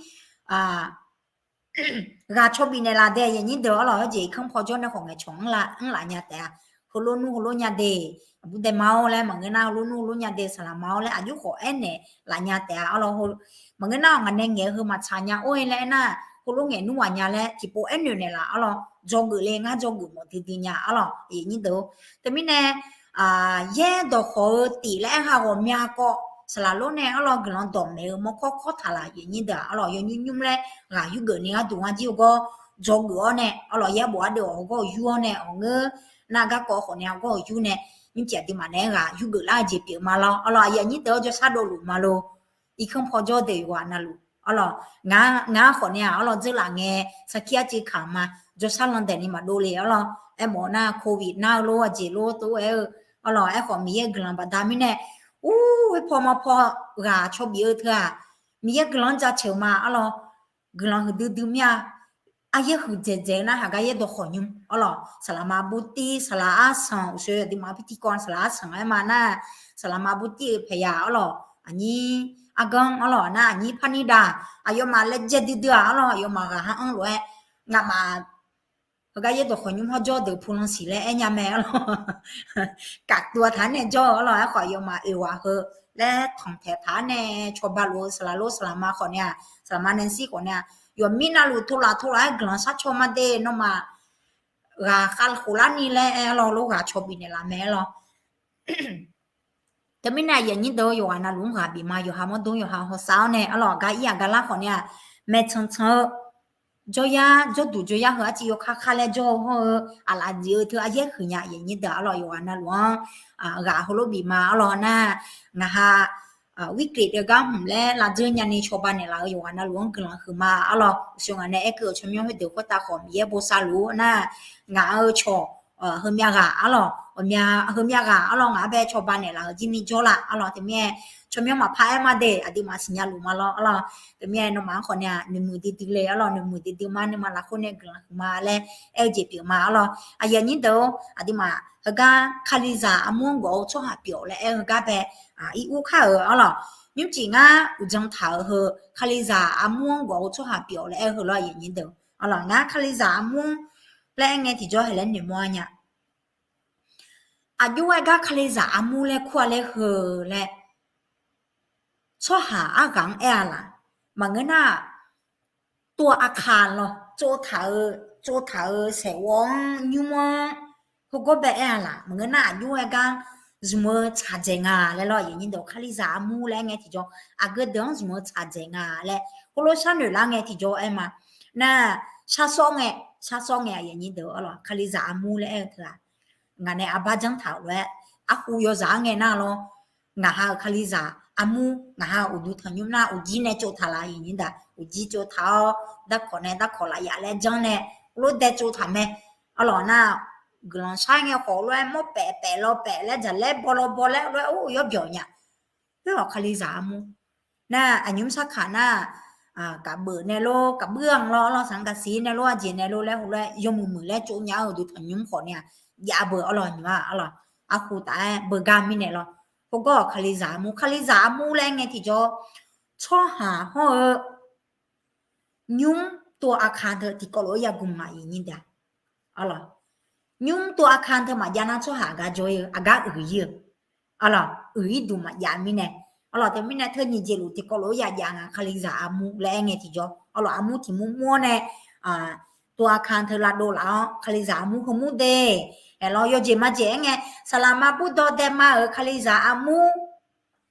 ghaq caw bifnaeq laf dae aqyuif aqnyir deuq arlawr. Heujeq irkanr paw jawr nae khawf ngaeqcawq-anr laf nya taef-a. Heulof nmr heulof nya de, aqbur dae ma-awr laer maqngeur nar, heulof nmr heulof nya de saqlaq ma-awr laer aqjox khawf aernaeq laf nya taef-a arlawr. Maqngeur nar-awq ngaq nae ngaeq-eu heu maqtsaq nya or-e laer aernar, heulof ngaeq nmr ghaq nya laer tiqpov aernaeq naeqlaf arlawr. Dzawgeuf le, ngar dzawgeuf mawf duidui nya arlawr, aqyuif aqnyir deuq. Teumirnae yaer dawqkhawq-eu tif laer aer ha ghawqmya kawv saqlaq lor nae arlawr guiqlanq dawqmaeq-eu mawrkawr kawr taq laf, aqyuif aqnyir deuq arlawr. Yawnymr nymr laer ghaq yurgeuf ni gharduq ngar jir-eu gawr dzawgeuf-awr nae arlawr, yaer bof ardeuv-awq gawr-eu yur-awr nae awq ngeur nar garkawv khawf nae gawr-eu yur nae, nymrcif aqduimaf naeq-aer ghaq yurgeuf lar-eu jeq pyeuf ma lawr arlawr. Aqyuif aqnyir deuq-awr jawrshar dovluf ma lor. Irkanr paw jawr deuq yawqghaq navluf arlawr. Ngar khawf nae-aq arlawr dzeurlaf ngae sarkir arcuiv kaq ma, jawrshar landaeq ni maqdov le arlawr. Aermawf-eu nar covid nar-eu lor aqjeq lor tov-aer-eu arlawr. Aerkhawf Miqyaer guiqlanq baqda mirnae ur, khoerpaw ma paw ghaq caw bif-eu teu-aq, Miqyaer guiqlanq-anr jaceuq ma arlawr. Guiqlanq huiqdui dui mir-a. Aryaer huiqdzaeq dzaeq-eu nar haqgar yaer dawqkhawq nymr arlawr. Saqlaqma burtiv saqlaq arsanq uqshoe aqduimaf pirtiv kawv saqlaq arsanq aer ma nar, saqlaqma burtiv-eu paeqyaq arlawr. Aqnyir arganr arlawr nar aqnyir parnir dav, aqyawfmaf laejae duidui-aq arlawr. Aqyawfmaf ghaq har anr lof-aer nga'maf heugar yaer dawqkhawq nymr hawrjawr deuq pulan siq laer aer nya mae arlawr. Kaftuv-a taq-ar nae jawr-eu arlawr. Aerkhawf aqyawfmaf oeq ghaq heu laer tanqtaeq taq-ar nae cawba luf-eu saqlaq lor saqlaqma khawf nae-aq, saqlaqma nae shir khawf nae-aq, yawqmir navluf tov laf tov laf-aer guiqlanq shar caw ma de, nawmaf ghaq khavkhof larni laer aer arlawr, lof ghaq caw bifnaeq laf mae arlawr. Teumirnae aqyuif aqnyir deuq yawqghaq navluf-anr ghaq bif ma, yawqha mawrdo yawqha hawsav-awr nae arlawr, aqgar ir aqgar lar khawf nae-aq, maeqtsanq tsanq-eu jawryar jawrduq jawryar heu arciv yawkar kar laer jawr-eu hawr-eu aqlaf dziq-eu teu aryaer huiq nya aqyuif aqnyir deuq arlawr. Yawqghaq navluf-anr ghaq heulof bif ma arlawr nar, ngaq ha วิกฤต deuq gar hmq laer lavdzeur nyani cawba naeqlaf-eu yawqghaq navluf-anr guiqlanq huiq ma arlawr. Uqshoe ngaq nae aer keuv-euq tsawrmyanr khoerdeuq khoertav khawf Miqyaer bosav luf-eu nar, ngaq-euq cawq heumyav ghaq arlawr, ghawqmya heumyav ghaq arlawr, ngaq-anr bae cawba naeqlaf-euq jir ni jawrlar arlawr. Teumirnae tsawrmyanr maqpar aer ma de, aqduimaf siqnya luf ma lawr arlawr. Teumirnae nawmaf-anr khawf nae-aq noeqmuiq duidui le arlawr, noeqmuiq duidui ma, nuima lafkhoer nae guiqlanq huiq ma laer aer-eu jeq pyeuf ma arlawr. Aqyuif aqnyir deuq-or, aqduimaf heugar Kalizaq armur-anr gawf-eu tsawrhaq pyeuf-awq laer aer-eu heugar bae ir ur kar-euq arlawr. Nymrcif ngar uqdzan taq-euq heu Kalizaq armur-anr gawf-eu tsawrhaq pyeuf-awq laer aer-eu heu lawr, aqyuif aqnyir deuq arlawr. Ngar Kalizaq armur laer aer ngae tiqjawr haeq laer noeqmawr-a nya. Aqjox-aer gar Kalizaq armur laer kur-a laer heu laer tsawrhaq arghaq-anr aer-a laq. Maqngeur nar-aq, tov-a aqkaq lawr tsovtaq-eu, tsovtaq-eu saeqghawv-anr nymr-anr heugar bae aer-a laq. Maqngeur nar aqjox-aer gar zmq-eu tsaq dzaeq nga laer lawr, aqyuif aqnyir deuq. Kalizaq armur laer aer ngae tiqjawr aqgeu deuq-anr zmq-eu tsaq dzaeq nga laer heulof sharnoeq lar ngae tiqjawr aer ma. Nar sharsawr ngae, sharsawr ngae aqyuif aqnyir deuq arlawr, Kalizaq armur laer aer-eu teu-aq, ngaq nae arbar janr taq-euq lof-aer arhu yawzaq-anr ngae nar lawr, ngaq ha-euq Kalizaq armur, ngaq ha-euq uqduq tanqnymr nar uqjir nae tsovtaq laf, aqyuif aqnyir deuq. Uqjir tsovtaq-awr darkawq nae darkawq lafyaf laer janr nae lof dae tsovtaq mae. Arlawr nar, guiqlanq shar ngae khawf lof-aer mawr paef paef law paef laer dzaq laer baw law baw laer lof-aer or yawr byawq nya. Khoer-awq Kalizaq armur. Nar aqnymr sarkaq nar, kaqbeuf nae lor, kaqbuir-anr lawr, arlawr sanqgaqsiq nae lor, aqjeq nae lor laer heulof-aer yawmuiq muiq laer tsov nya-eu uqduq tanqnymr khawf nae-aq, jav beu arlawr nymr-a arlawr. Arhu taf-aer beugar mirnae lawr. Khoergar-awq Kalizaq armur, Kalizaq armur laer aer ngae tiqjawr, tsawrhaq hawr-eu nymr tov-a aqkaq teu tiqkawv lof-aer yagaq ma, aqyuif aqnyir deuq. Arlawr, nymr tov-a aqkaq teu maqjav nar tsawrhaq aqgar jawr-ir-eu, aqgar uiq-ir-eu. Arlawr, uiq-ir duq maqjav mirnae. Arlawr, teumirnae teu nyiq jeq luf tiqkawv lof-aer yagaq nga, Kalizaq armur laer aer ngae tiqjawr. Arlawr, armur tiq mur mur-awr nae tov-a aqkaq teu lavdov laf-awr Kalizaq armur heu mur de. Aerlawr yawjeq majeq aer ngae, saqlaqma burdawr daema-euq Kalizaq armur,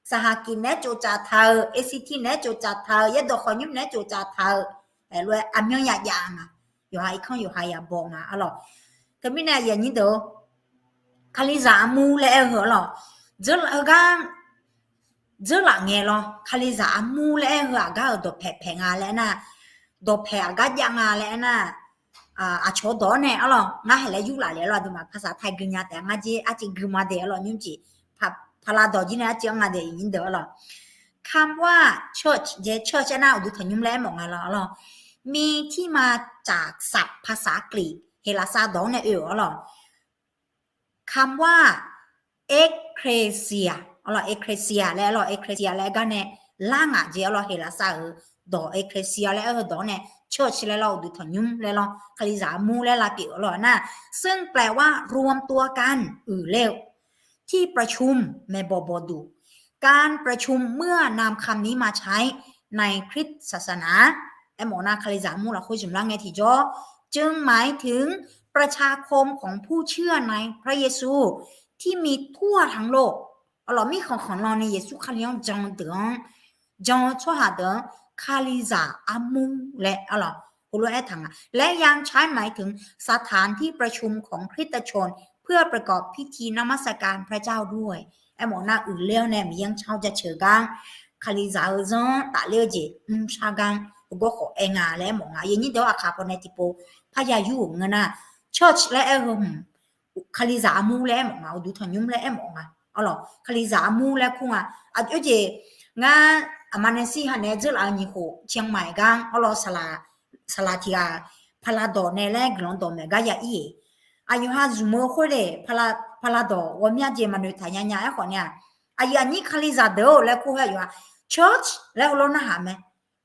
saqhaqkiq naeq-aer tsovtsaf taq-eu, aqciti naeq-aer tsovtsaf taq-eu, yaerdawq khawqnymr naeq-aer tsovtsaf taq-eu, aerlof-aer aqmyanr yagaq nga. Yawqha irkanr yawqha yabaw nga arlawr. Teumirnae aqyuif aqnyir deuq-or, Kalizaq armur laer aer-eu heu arlawq, dzeurlaf heugar dzeurlaf ngae lawr, Kalizaq armur laer aer-eu heu aqgar-euq dawqpaeq paeq nga laer aernar, dawqpaeq aqgar jav nga laer aernar, aqcawq dawq-awr nae arlawq, ngar haeq laer yurlaf le arlawq, aqduimaf ภาษาไทย gui nya taef-a, ngar jir arciv gui ma de arlawq, nymrcif paqlav dawq jir nae arciv-anr nga de, iqnyir deuq arlawq. Kamwar church jeq, church aernar uqduq tanqnymr laer aermawf nga lawr arlawq. มีที่มาจากศัพท์ภาษากรีก เหล่าซา dawq-anr nae oe-euq arlawq. Kamwar ecclesia, arlawq, ecclesia laer arlawq, ecclesia laer gar nae lar ngaq jeq arlawq, เหล่าซา-euq dawq ecclesia laer aer-eu dawq-anr nae church laer lawr, uqduq tanqnymr laer lawr, Kalizaq armur laer lavpyeuf-eu arlawq nar, ซึ่งแปลว่า รวมตัวกัน uiqler-eu ที่ประชุม maeqbawq bawqduq การประชุมเมื่อนำคำนี้มาใช้ในคริสตศาสนา aermawf nar, Kalizaq armur lafkhoer zmq lar ngae tiqjawr, จึงหมายถึงประชาคมของผู้เชื่อในพระเยซู ที่มีทั่วทั้งโลก arlawq, mirkhanq khanqlan nae Yeqsur Kali-anr jan-eu deuq-anr, jan-eu tsawrhaq deuq-anr Kalizaq armur laer arlawq, heulof-aer taq nga. และยังใช้หมายถึงสถานที่ประชุมของคริสตชนเพื่อประกอบพิธีนมัสการพระเจ้าด้วย aermawf nar, uiqler-awr nae Miqyaer-anr car-awr jaceuq gar-anr Kalizaq-eu zanr tafler-eu jeq mrshar gar-anr heugawr khawf aer nga laer aermawf nga. Aqyuif aqnyir deuq-awr, aqkaq pawnae tiqpov parya yur-euq ngeur nar, church laer aer-eu hmq, Kalizaq armur laer aermawf nga, uqduq tanqnymr laer aermawf nga arlawq, Kalizaq armur laer kur nga. Aqjox jeq ngar aqma nae shir ha naeq-aer dzeurlaf-eu nyiq khof เชียงใหม่ gar-anr arlawq, saqlaq tiq ghaq paqlav dawq nae laer guiqlanq dawq maeq gar ya ir-eq. Aqyawf ha zmq-eu khoer le, paqlav dawq ghawqmya jeq maqnoeq taq nya nya aerkhawf nae-aq, aqyuif aqnyir Kalizaq deuq-or laer kur-aer aqyawf-aq, church laer heulof narhaq mae,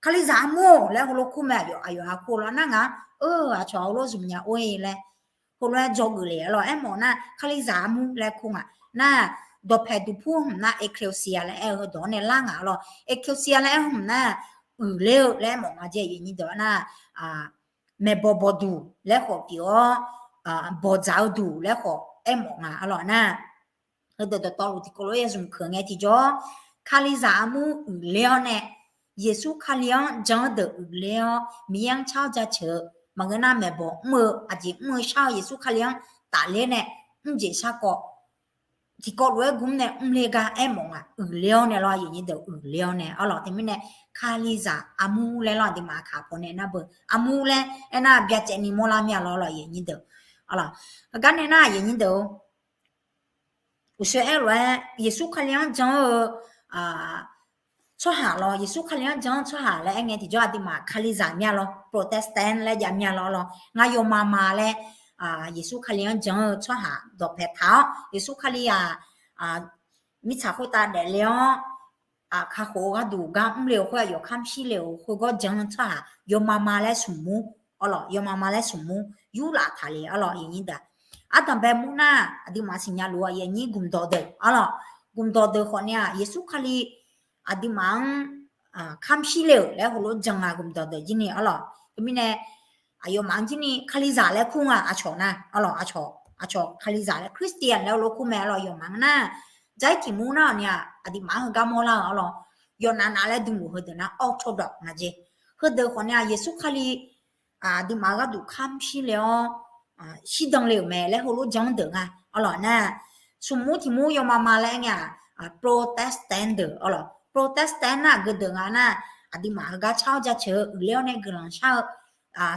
Kalizaq armur-or laer heulof kur mae, aqyawf, aqyawf ha kur lawr nar, ngaq-anr, eu, aqcawq heulof zmq nya or-e laer heulof-aer dzawgeuf le arlawq, aermawf nar, Kalizaq armur laer kur ngaq nar, dawqpaeq duqpur hmq nar, ecclesia laer aer-eu heudawq-anr nae lar ngaq arlawq, ecclesia laer aer hmq nar, uiqler-eu laer aermawf nga jeq, aqyuif aqnyir deuq-awr nar, maeqbawq bawqduq laer khawf pyeuf-awr, bawqdzaq-eu duq laer khawf aermawf nga arlawq nar, heudeuq dawqtawvluf tiqkawv lof-aer ya zmq keuq ngae tiqjawr, Kalizaq armur uiqler-awr nae, Yeqsur Kali-anr jan-eu deuq uiqler-awr Miqyaer-anr car-awr jaceuq-eu maqngeur nar, maeqbawq mr-eu aqjeq mr-eu shar-eu Yeqsur Kali-anr tafler nae mrjeq shar kawv tiqkawv lof-aer gmr nae mrler gar aermawf nga, uiqler-awr nae lawr, aqyuif aqnyir deuq uiqler-awr nae arlawq, teumirnae Kalizaq armur laer lawr, aqduimaf aqkaq pawnae nar beu armur laer aernar, byacaevni mawrlar mir-a lawr, aqyuif aqnyir deuq arlawq, heugar nae nar, aqyuif aqnyir deuq-or, uqshoe aer lof-aer Yeqsur Kali-anr jan-eu tsawrhaq lawr, Yeqsur Kali-anr jan-eu tsawrhaq laer aer ngae tiqjawr, aqduimaf Kalizaq mir-a lawr, Protestant laer jav mir-a lawr lawr, ngar yawma ma laer, Yeqsur Kali-anr jan-eu tsawrhaq dawqpaeq taq-awr, Yeqsur Kali-aq, mirtsaq khoertav daefle-awr, kakhof-eu gharduq gar mrle-euq khoer, aqyawf kamr shir le-euq khoergawr jan-eu tsawrhaq yawma ma laer smq mur arlawq, yawma ma laer smq mur yurlaf taq le arlawq, aqyuif aqnyir deuq-aq, ardanqbae mur nar, aqduimaf siqnya luf-eu aqyuif aqnyir gmqdawq deuq arlawq, gmqdawq deuq khawf nae-aq, Yeqsur Kali aqduimaf-anr kamr shir le-euq laer heulof jan-a, gmqdawq deuq jir ni arlawq, teumirnae aqyawfmaf-anr jir ni Kalizaq laer kur nga, aqcawq nar arlawq, aqcawq, aqcawq Kalizaq laer, Christian laer heulof kur mae arlawq, yawfmaf-anr nar, jair tiq mur nar-awq ni-aq, aqduimaf-anr heugar mawrlar-eu arlawq, yawqnav nav laer dm luf heudeuq nar Orthodox nga jeq, heudeuq khawf nae-aq, Yeqsur Kali aqduimaf-eu gharduq kamr shir le-awr, shirdan le-euq mae laer heulof jan-anr deuq nga arlawq nar, smq mur tiq mur yawma ma laer aer ngae-aq, Protestant deuq arlawq, Protestant nar-aq, geu deuq nga nar, aqduimaf heugar car-awr jaceuq-eu uiqler-awr nae guiqlanq shar-eu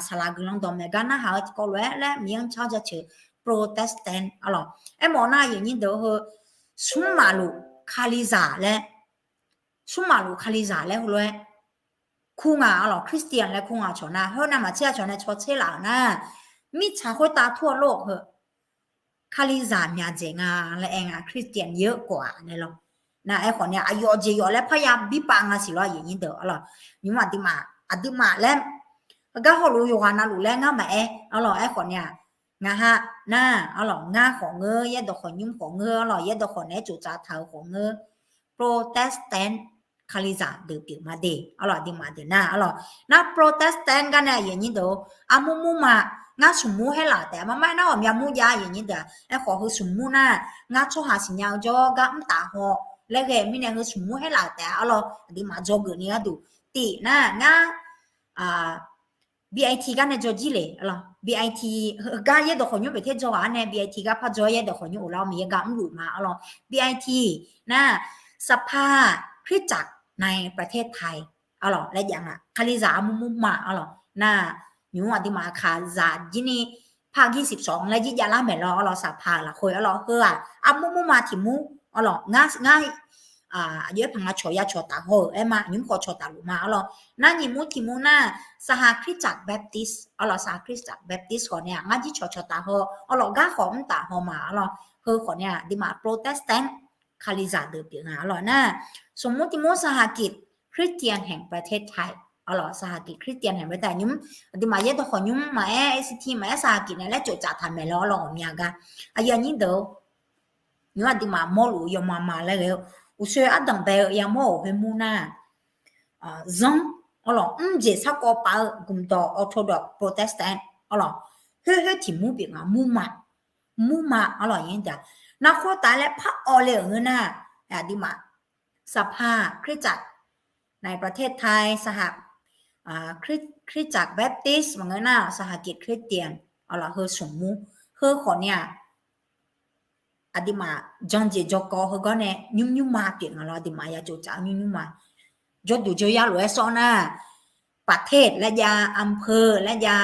saqlaq guiqlanq dawqmaeq gar narhaq-eu tiqkawv lof-aer laer Miqyaer-anr car-awr jaceuq Protestant arlawq, aermawf nar, aqyuif aqnyir deuq heu, smrmaqluf Kalizaq laer, smrmaqluf Kalizaq laer heulof-aer kur nga arlawq, Christian laer kur nga cawq nar, heu navmaqtser-aq cawq nae cawtser laf-euq nar, mirtsaq khoertav tur-awr lof-eu Kalizaq myaqdzaeq nga laer aer nga, Christian yeur kawv-aq nae lawr. Nar aerkhawf nae aqyawf jeq yawf laer parya birpav nga siq lawr, aqyuif aqnyir deuq arlawq, nymr aqduimaf, aqduimaf laer heugar hawluf yawqghaq navluf laer ngar maqaer arlawq, aerkhawf nae-aq, ngaq ha nar arlawq, ngar khawf ngeur, yaerdawq khawf nymr khawf ngeur arlawq, yaerdawq khawf naeq-aer tsoftsaf taq-euq khawf ngeur, Protestant Kalizaq deuq pyeuf ma de arlawq, aqduimaf deuq nar arlawq, nar Protestant gar nae aqyuif aqnyir deuq, armur mur ma, ngar smq mur haer laf-euq taef-a, mar mar-aer nar ghawqmya mur jav, aqyuif aqnyir deuq-aq, aerkhawf heu smq mur nar, ngar tsawrhaq siqnya-eu jawr gar mr taf haw laer ghae mirnae heu smq mur haer laf-euq taef-a arlawq, aqduimaf dzawgeuf ni gharduq tif nar ngar B I T gar nae jawr jir le arlawq. B I T gar yaerdawq khawqnymr pyeuf ter jawr ghaq-ar nae B I T gar par jawr yaerdawq khawqnymr of lar-awr Miqyaer gar mrluf ma arlawq. B I T nar, สภาคริสตจักรในประเทศไทย arlawq laer jav nga. Kalizaq armur murma arlawq nar, nymq-mr aqduimaf kaqzaq jir ni ภาคที่สิบสอง laer jir javlar maeq lawr arlawq. สภา lafkhoer arlawq heu-aq armur murma tiq mur arlawq. Ngar, ngar aqjox-aer paq nga cawq ya cawq taf haw-euq aer ma, nymq-mr khawf cawq taf luf ma arlawq. Nar nyiq mur tiq mur nar, สหคริสตจักรแบปติสต์ arlawq. สหคริสตจักรแบปติสต์ khawf nae-aq ngar jir cawq cawq taf haw arlawq, gar khawf mr taf haw ma arlawq. Heu khawf nae-aq aqduimaf Protestant Kalizaq deuq pyeuf nga arlawq nar, smq mur tiq mur สหกิจคริสเตียนแห่งประเทศไทย arlawq. สหกิจคริสเตียนแห่งประเทศไทย nymq-mr aqduimaf yaerdawq khawqnymr maqaer, A C T maqaer, สหกิจ nae laer tsoftsaf taq maeq lawr arlawq ghawqmya gar. Aqyuif aqnyir deuq-or, nymq-mr aqduimaf mawrluf-eu yawma ma laer ghae-eu uqshoe ardanq bae-eu yamawr-euq khoermur nar, zanr arlawq, mrjeq sarkawv paf-eu gmqdawq Orthodox Protestant arlawq, khoer khoer tiq mur pyeuf nga, murma, murma arlawq. Nar khoertav laer par awv le-euq ngeur nar, aqduimaf สภาคริสตจักรในประเทศไทย สห- คริส- คริสตจักรแบปติสต์ maqngeur nar, สหกิจคริสเตียน arlawq. Heu smq mur, heu khawf nae-aq aqduimaf janjeq jawrkawv heugawr nae nymr nymrma pyeuf nga lawr. Aqduimaf ya tsoftsaf-eu nymr nymrma. Jawrduq jawryar lof-aer sawr nar, ประเทศ laer jav, อำเภอ laer jav,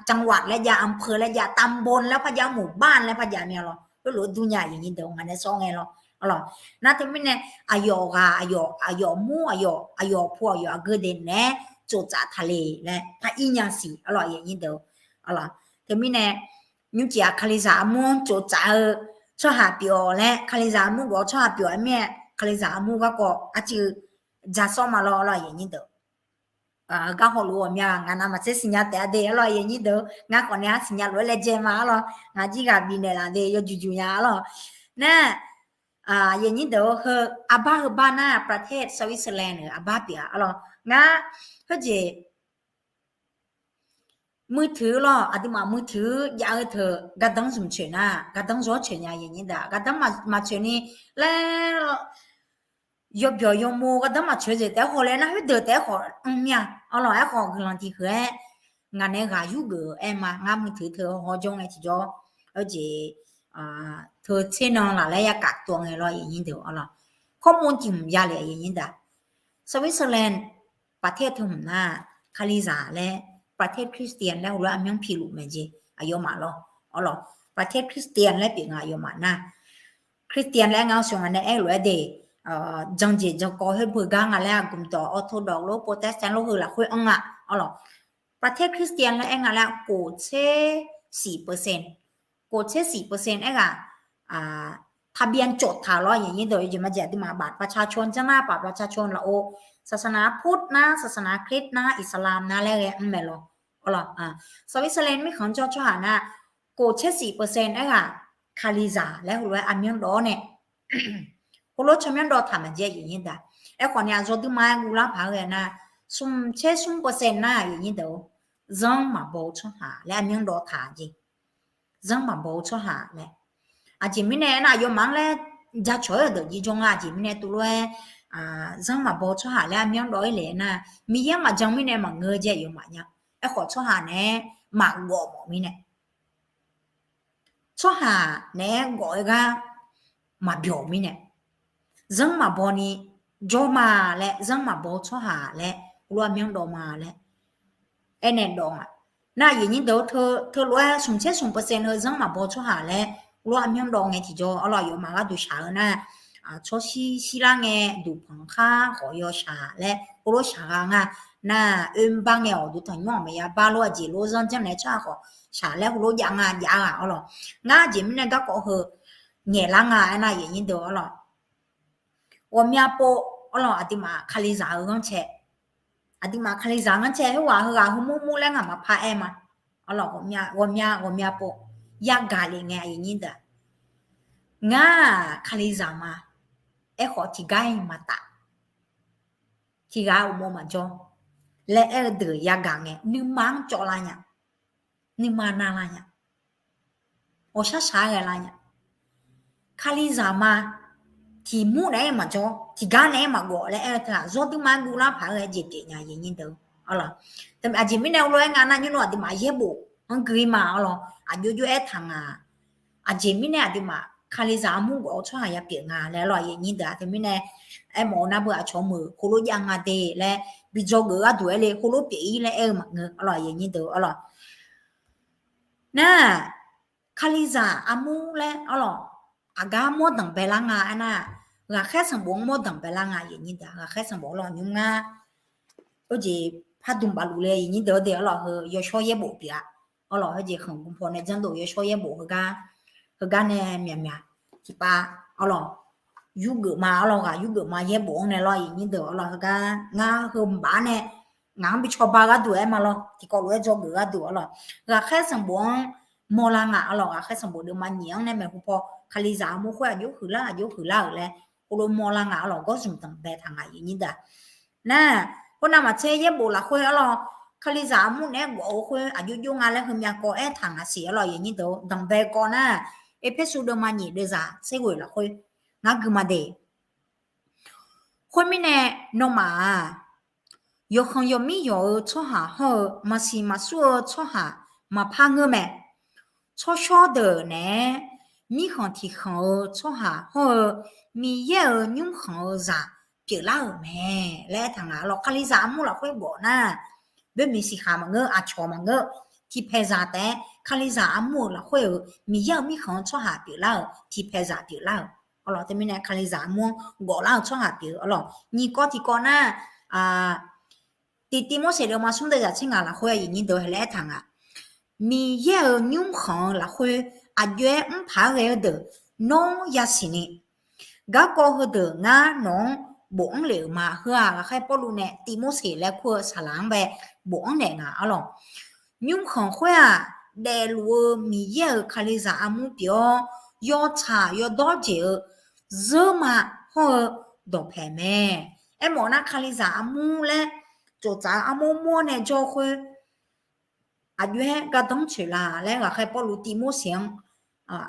จังหวัด laer jav, อำเภอ laer jav, ตำบล laer par jav, หมู่บ้าน laer par jav mir-a lawr. Heulof-aer dur nya aqyuif aqnyir deuq, ngaq nae sawr ngae lawr arlawq. Nar teumirnae aqyawf ghaq aqyawf, aqyawf mur aqyawf, aqyawf pu aqyawf aqgeu deuq naeq-aer tsoftsaf taq le laer par ir nya siq arlawq aqyuif aqnyir deuq arlawq. Teumirnae nymrcif-aq Kalizaq armur-anr tsoftsaf-eu tsawrhaq pyeuf-awq laer, Kalizaq armur gawf-eu tsawrhaq pyeuf-awq aer mir-aer, Kalizaq armur garkawv arciv ja sawr ma lawr arlawq aqyuif aqnyir deuq. Garhawluf ghawqmya ngaq navmaqtser siqnya taef-a de arlawq aqyuif aqnyir deuq. Ngar khawf nae-a siqnya lof-aer laejae ma arlawq. Ngaq jir ghaq bifnaeq laf de yawjuq juq nya arlawq. Nar aqyuif aqnyir deuq-or, heu arbar heu bar nar ประเทศ Switzerland-euq arbar pyeuf-a arlawq. Ngar khoerjeq มือถือ lawr, aqduimaf มือถือ jav-eu teu gardanr zmq coeq nar, gardanr zawr coeq nya aqyuif aqnyir deuq. Gardanr maqcoeq ni laer yawbyawq yawmo gardanr maqcoeq-eu jeq taef-aer haw laer nar, khoerdeuq taef-aer khawf mr mir-a arlawq. Aerkhawf guiqlanq tiq huiq-aer ngaq nae ghaq yurgeuf-eu aer ma. Ngar มือถือ teu haw jawr ngae tiqjawr, jeq teu tser nan laf laer ya kaf tov ngae lawr aqyuif aqnyir deuq arlawq. ข้อมูล tiq hmq ya le aqyuif aqnyir deuq. Switzerland ประเทศ teu hmq nar, Kalizaq laer ประเทศ Christian laer heulof-aer armyanr piluf maeq jeq aqyawfmaf lawr arlawq. ประเทศ Christian laer pyeuf nga aqyawfmaf nar, Christian laer ngar-eu shawq ngaq nae aer lof-aer de, janjeq jawrkawv khoer beugar nga laer, gmqdawq Orthodox lor, Protestant lor, heu lafkhoer anr nga arlawq. ประเทศ Christian laer aer nga laer, กว่า tser siq เปอร์เซ็นต์ กว่า tser siq เปอร์เซ็นต์ aerghaq ทะเบียนจด taq lawr aqyuif aqnyir deuq. Yawjeq majeq aqduimaf บัตรประชาชน janr nar, บัตรประชาชน lafov ศาสนาพุทธ nar, ศาสนาคริสต์ nar, Islam nar laer ghae mr maeq lawr arlawq. Switzerland mirkhanq jawr tsawrhaq nar, กว่า tser siq เปอร์เซ็นต์ aerghaq Kalizaq laer heulof-aer armyanr dawv-awr nae, heulof tsawrmyanr dawv taq maqjav aqyuif aqnyir deuq. Aerkhawf nae aqyawf duima-aer guvlar paq-aer ghae nar, smq tser smr เปอร์เซ็นต์ nar aqyuif aqnyir deuq-or, zanr maqbaw-eu tsawrhaq laer armyanr dawv taq jeq. Zanr maqbaw-eu tsawrhaq laer. Aqjeq mirnae aernar, aqyawfmaf-anr laer jacawq-aer-euq deuq jir jawr nga. Aqjeq mirnae tuvlof-aer zanr maqbaw-eu tsawrhaq laer armyanr dawv-ir le nar, Miqyaer-anr maqjan mirnae maqngeur-eu jeq aqyawfmaf nya. Aerkhawf tsawrhaq naeq-aer maqgawf mawf mirnae, tsawrhaq naeq-aer gawf-aer gar maqbyawq mirnae, zanr maqbaw ni jawr ma laer, zanr maqbaw-eu tsawrhaq laer, heulof-aer armyanr dawv ma laer aernaeq dawv nga. Nar aqyuif aqnyir deuq-or, teulof-aer smq tser smq เปอร์เซ็นต์ heu zanr maqbaw-eu tsawrhaq laer heulof-aer armyanr dawv ngae tiqjawr arlawq, aqyawfmaf gharduq shaq-eu nar, tsawrshir shirlar ngae duqpanq khar khawf yawshaq laer heulof shaq gha nga. Nar oermr bar ngae awqduq tanqnymr-aq maqya bar lof, aqjeq lof zanr janrnaeq-aer tsawrhaq khawf shaq laer heulof jav nga jav ghaq arlawq. Ngar aqjeq mirnae garkawv heu ngaeqlar nga aernar, aqyuif aqnyir deuq arlawq, ghawqmya pov arlawq, aqduimaf Kalizaq-eu ghanrcae, aqduimaf Kalizaq ghanrcae khoerghaq heughaq heumur mur laer ngaq maqpar aer ma. Arlawq, ghawqmya ghawqmya pov yagaq le ngae aqyuif aqnyir deuq-aq, ngar-aq Kalizaq ma. Aerkhawf tiqgar-iq maqtaf, tiqghaq uqmov maqjawr laer aer-eu deuq yagaq ngae, nuima-anr cawvlar nya, nuima navlar nya, ghawqshar shaq-aer ghaelar nya. Kalizaq ma, tiq mur naeq-aer maqjawr, tiqgar naeq-aer maqgawf laer aer-eu teu-aq, zawrduima-aer guvlar paq-aer ghae jeq pyeuf nya aqyuif aqnyir deuq. Arlawq, aqjeq mirnae heulof-aer nga nar, nymr lawr aqduimaf yaerbof-anr gui ma. Arlawq, aqjox jov-aer taq nga. Aqjeq mirnae aqduimaf Kalizaq armur gawf-eu tsawrhaq ya pyeuf nga laer, arlawq, aqyuif aqnyir deuq-aq. Teumirnae aermawf-eu nar, beu aqcawq meuq heulof jav nga de laer bi dzawgeuf-eu gharduq aer le, heulof pyeuf-ir laer aer-eu maqngeur. Arlawq, aqyuif aqnyir deuq, arlawq. Nar, Kalizaq armur laer, arlawq, aqgar mawr danqbae lar nga aernar, ghaqkhaer sanqbof-anr mawr danqbae lar nga, aqyuif aqnyir deuq. Ghaqkhaer sanqbof, arlawq, nymr ngar heujeq pardmq bafluf le, aqyuif aqnyir deuq-awr de, arlawq, heu yawshawr yaerbof pyeuf-a. Arlawq, heujeq khanqgmq paw nae janrdof yawshawr yaerbof heugar, heugar nae myaqmyaq tiqpav, arlawq, yurgeuf ma, arlawq, ghaq yurgeuf ma yaerbof-anr nae lawr, aqyuif aqnyir deuq, arlawq, heugar ngar heu mqbaf nae ngaq-anr bi cawba gharduq aer ma lawr, tiqkawv lof-aer dzawgeuf gharduq, arlawq, ghaqkhaer sanqbof-anr mawrlar nga, arlawq, ghaqkhaer sanqbof deuvma nyiq-anr nae maeqhu paw Kalizaq armur khoer aqjox huiqlar aqjox huiqlar-euq laer heulof mawrlar nga, arlawq, gawrdzmq danqbae taq nga, aqyuif aqnyir deuq. Nar, khoernav maqtser yaerbof lafkhoer, arlawq, Kalizaq armur naeq-aer gawf-eu khoer aqjox jov nga laer heumyav kawv aertaq ngaq siq, arlawq, aqyuif aqnyir deuq. Danqbae kawv nar, Erpersu deuvma nyiq deuvzaq tser ghoeq lafkhoer ngar gui ma de. Khoermirnae, nawmaf-aq, yawqkhanq yawqmir yawq-eu tsawrhaq hawr-eu, maqsiq maqsur-eu tsawrhaq maqpar ngeur mae. Tsawrshawr deuq naeq-aer mirkhanq tiqkhanq-eu tsawrhaq hawr-eu, Miqyaer-euq nymrkhanq-eu zaq pyeuflar-euq mae laer aertaq nga. Arlawq, Kalizaq armur lafkhoer gawf nar, boermiq siqkhaq maqngeur, aqcawq maqngeur, tiqpaeqzaq taef-aer Kalizaq armur-euq lafkhoer-euq Miqyaer-euq mirkhanq-eu tsawrhaq pyeuflar-euq, tiqpaeqzaq pyeuflar-euq. Arlawq, teumirnae Kalizaq armur-anr gawflar-eu tsawrhaq pyeuf-eu. Arlawq, nyiq kawv tiqkawv nar, tiq Tivmorseq deuvma smr deuvzaq tser ngaq lafkhoer, aqyuif aqnyir deuq, heulof-aer taq nga. Miqyaer-euq nymrkhanq-eu lafkhoer aqjox-aer mrpaq-aer ghae-eu deuq nawr yasiq ni, garkawv heudeuq ngar nawq-anr bofanr lef-euq ma. Heu-aq, ghaqkhaer Pawrluv nae Tivmorseq laer kur-eu saqlaq-anr bae bofanr naeq nga. Arlawq, nymrkhanq khoer-aq, daefluf-eu Miqyaer-euq Kalizaq armur pyeuf-awr, yawtsaq yawdawr jeq-eu zeurma hawr-eu dawqpaeq mae. Aermawf nar, Kalizaq armur laer tsoftsaf-eu armur mur-awr nae jawr khoer, aqjox-aer gardanr tsoeq la laer ghaqkhaer Pawrluv Tivmorseq-anr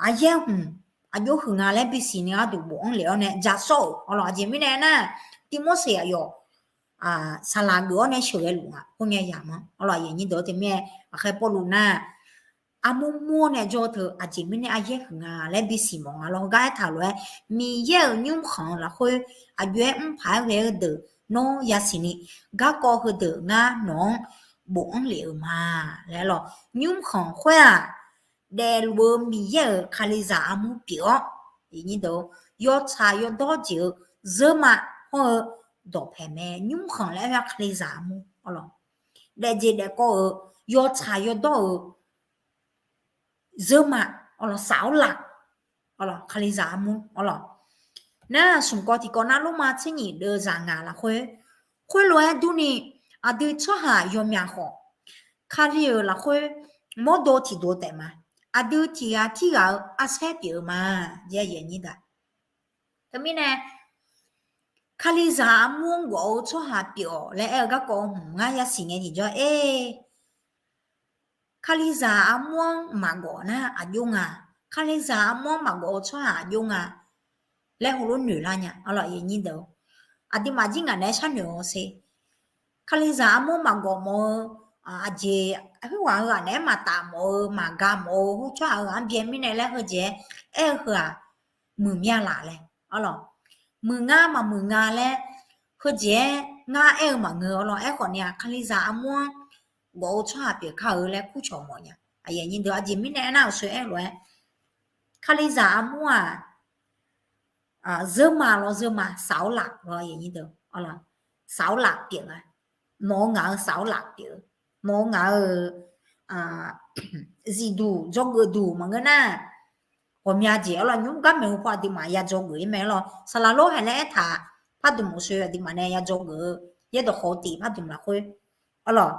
aryaer hmq aqjox huiq nga laer bisiq ni gharduq bofanr lef-awr nae ja sawr-euq. Arlawq, aqjeq mirnae aernar, Tivmorseq aqyawf saqlaq geuf-awr nae sheuqghae luf nga. Khoerngae yamq-anr, arlawq, aqyuif aqnyir deuq, teumirnae ghaqkhaer Pawrluv nar, armur mur-awr nae jawr teu, aqjeq mirnae aryaer huiq nga laer bisiq mawf nga lawr. Heugar aertaq lof-aer, Miqyaer-euq nymrkhanq lafkhoer aqjox-aer mrpaq-aer ghae-eu deuq nawr yasiq ni, garkawv heudeuq ngar nawq-anr bofanr lef-euq ma laer. Arlawq, nymrkhanq khoer-aq, daefluf-eu Miqyaer-euq Kalizaq armur pyeuf-awr, yawtsaq yawdawr jeq-eu zeurma hawr-eu dawqpaeq mae. Nymrkhanq laer aer-a Kalizaq armur. Arlawq, daefjeq daefkawv-euq, yawtsaq yawdawr-euq zeurma, arlawq, saflar laf, arlawq, Kalizaq armur. Arlawq, nar smq kawv tiqkawv nar, Lormav tser nyiq deuvzaq ngaq lafkhoer, khoerlof-aer durni, aqdui tsawrhaq yawmyaq khawf, Kali-euq lafkhoer mawrdo tiqdov taef ma. Aqdui tiqghaq tirghaq-eu arsaer pyeuf-eu ma. Teumirnae, Kalizaq armur-anr gawf-eu tsawrhaq pyeuf-awq laer aer-eu garkawv hmq ngar yasiq ngae tiqjawr-aer, Kalizaq armur-anr maqgawf nar aqjox nga. Kalizaq armur-anr maqgawf-eu tsawrhaq aqjox nga laer heulof noeq lar nya. Arlawq, aqduimaf jir ngaq naeq-aer sharnoeq-awq sher. Kalizaq armur maqgawf mawf-eu, aqjeq khoerghaq-eu ghaq naeq-aer maqtaf mawf-eu, maqga mawf-eu, hawr tsawrhaq-eu ghaq-anr byae mirnae laer heujeq-aer aer-eu heu-aq, muiqmya laf laer. Arlawq, muiq ngar maqmuiq nga laer heujeq-aer ngar aer-eu maqngeur. Arlawq, aerkhawf ni-aq, Kalizaq armur-anr gawf-eu tsawrhaq pyeuf kar-eu laer kurcawq mawf nya. Aqjeq mirnae aernar-euq soe aer lof-aer, Kalizaq armur-aq, zeurma lawr, zeurma saflar laf lawr, saflar laf pyeuf-a. Nawq-eu ngaq-eu saflar laf pyeuf-eu, nawq-eu ngaq-euq zifduq dzawgeuf duq maqngeur nar, ghawqmya jeq. Arlawq, nymr gar maeqhu paw aqduimaf ya dzawgeuf-ir mae. Arlawq, saqlaq lor haeq laer aertaq pardmq-euq soe aqduimaf nae ya dzawgeuf-eu, yaerdawq khawf-eu tif pardmq lafkhoer. Arlawq,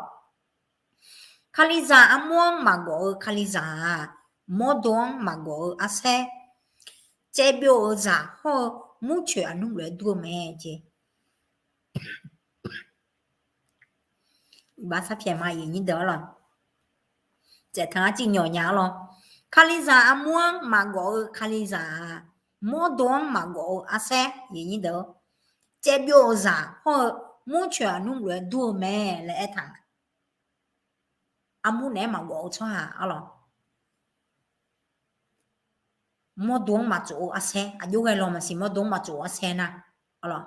Kalizaq armur-anr maqgawf-eu Kalizaq-aq, mawrdo-anr maqgawf-eu arsaer, caevbyov-euq zaq hawr-eu murcoeq aqnmr lof-aer dur-eu mae jeq. Iqbax sarpyaeq ma, aqyuif aqnyir deuq-ar lawq. Tsaeftanq arciv nyawq nya-ar lawr. Kalizaq armur-anr maqgawf-eu Kalizaq-aq, mawrdo-anr maqgawf-eu arsaer, caevbyov-euq zaq hawr-eu murcoeq aqnmr lof-aer dur-eu mae laer aertaq nga. Armur naeq-aer maqgawf-eu tsawrhaq arlawq, mawrdo-anr maqtsof-eu arsaer, aqjox ghae lawq maqsiq, mawrdo-anr maqtsof-eu arsaer nar, arlawq,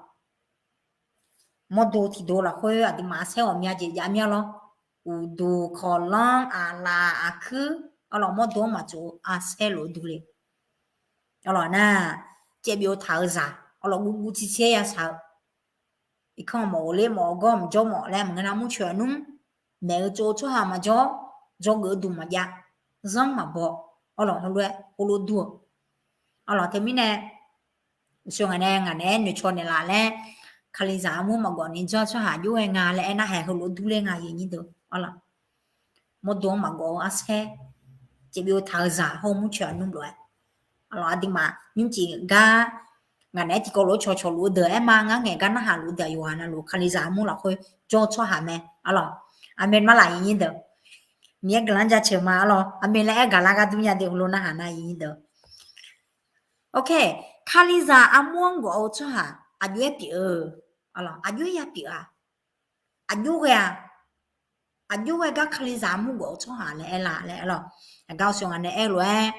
mawrdo tiqdo lafkhoer aqduimaf arsaer ghawqmya jeq jav mir-a lawr. Uqduq, kawqlanr, aqlaf, aqkuir, arlawq, mawrdo-anr maqtsof-eu arsaer lof-aer durle. Arlawq nar, caevbyov taq-eu zaq, arlawq, guvguv tser tser yashaq-eu, irkanr mawf-eu ler mawf-eu gawr maqjawr mawf laer maqngeur nar, murcoeq aqnmr maeq-eu tsov-eu tsawrhaq maqjawr, dzawgeuf-eu duq maqjav, zanr maqbaw, arlawq, heulof-aer heulof dur-eu. Arlawq, teumirnae uqshoe ngaq nae ngaq naeq-aer noeqcaw naeqlaf laer, Kalizaq armur maqgawf ni janr tsawrhaq aqjox ghae nga laer aernar, haeq heulof durler nga, aqyuif aqnyir deuq, arlawq. Mawrdo-anr maqgawf-eu arsaer, caevbyov taq-eu zaq hawr-eu murcoeq aqnmr lof-aer, arlawq, aqduimaf nymrcif gar ngaq naeq-aer tiqkawv lof-aer cawqcawq luf-eu deuq aer ma, ngar ngaeq gar narhaq luf-eu deuq aqyawf ghaq navluf Kalizaq armur lafkhoer jawr-eu tsawrhaq mae, arlawq. Aqmeq ma laf, aqyuif aqnyir deuq. Miqyaer guiqlanq jaceuq ma, arlawq. Aqmeq laer aer gaqlar gar dur nya de, heulof narhaq nar, aqyuif aqnyir deuq. Ok, Kalizaq armur-anr gawf-eu tsawrhaq aqjox-aer pyeuf-eu, arlawq, aqjox-aer ya pyeuf-a, aqjox ghae-a, aqjox ghae gar Kalizaq armur gawf-eu tsawrhaq laer aer la laer, arlawq. Aqgar uqshoe ngaq nae aer-eu lof-aer,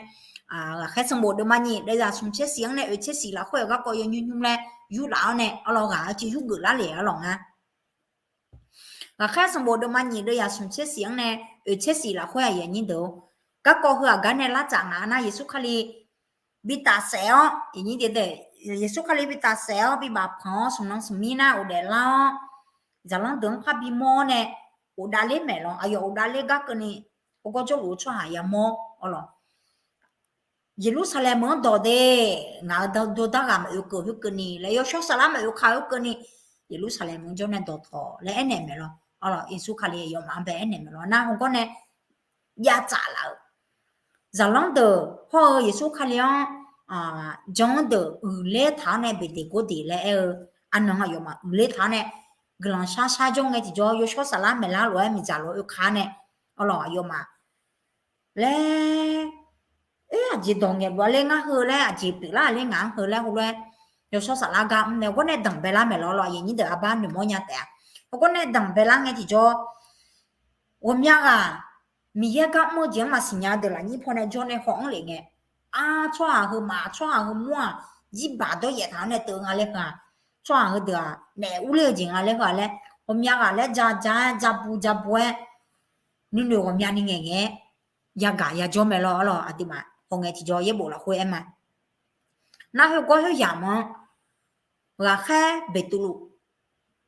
ghaqkhaer sanqbof deuvma nyiq deuvzaq smq tser siq-anr nae oeq tser siq lafkhoer-euq garkawv yawnymr nymr laer yurlaf-awr nae, arlawq, ghaq-eu civ yurgeuf lar le, arlawq, ngar. Ghaqkhaer sanqbof deuvma nyiq deuvzaq smq tser siq-anr nae oeq tser siq lafkhoer, aqyuif aqnyir deuq, garkawv heu aqgar nae lar tsaf ngaq nar, Yeqsur Kali bi tafsaef-awr, Yeqsur Kali bi tafsaef-awr bi bafpanq-awr, smq nan smq mir nar ghofdaef lar-awr, zaqlanr deuq-anr par bimawr-awr nae, ghofdav ler maeq lawr, aqyawf ghofdav ler gar keuvni, heugar jawrluf-eu tsawrhaq yamawr, arlawq. Yeqlursaqlaeq meuq-anr dawq de, ngaq-euq dawqdaq ghaq maqoe keuv khoerkeuvni laer, yawshawr saflar maqoe kaq khoerkeuvni, Yeqlursaqlaeq meuq-anr jawr nae dawqtawq laer aernaeq maeq lawr, arlawq, Yeqsur Kali yawfmaf-anr bae aernaeq maeq lawr nar, heugar nae jav tsaf laf-euq zaqlanr deuq hawr-eu Yeqsur Kali-anr jan-anr deuq uiqler taq-awr nae beqdeq gordeq laer aer-eu, arnan aqyawfmaf uiqler taq-awr nae guiqlanq shar shar jawr ngae tiqjawr, yawshawr saflar maeqlar lof-aer miqdzaq lof-aer oekaq-awr nae, arlawq, aqyawfmaf laer, oer, aqjeq dawq ngaeq lof-a ler ngar heu laer, aqjeq pyeuflar-a ler ngaq-anr heu laer heulof-aer yawshawr saflar gar mr nae heugar nae danqbae lar maeq lawr, arlawq, aqyuif aqnyir deuq, arbar noeqmawr nya taef-a. Heugar nae danqbae lar ngae tiqjawr, ghawqmya ghaq Miqyaer gar mr-eu jeq-anr maqsiq nya-eu deuq lafnyir paw nae jawr nae haw-anr lef ngae, ar, tsawrhaq heu maf, tsawrhaq heu mawr-aq, jirbaq dawryaef taq-awr nae teuv nga laer heu-aq, tsawrhaq heudeuq-aq naef urler-eu jeq nga laer heu-aq laer, ghawqmya ghaq laer ja ja-aer ja bu ja bu-aer nuinoeq ghawqmyani ngaeqngae-aer yagaq yajawr mae lawr, arlawq, aqduimaf hawngae tiqjawr yaerbof lafkhoer aer ma. Nar, heugar khoeryamq-anr ghaqkhaer Beqtuvluv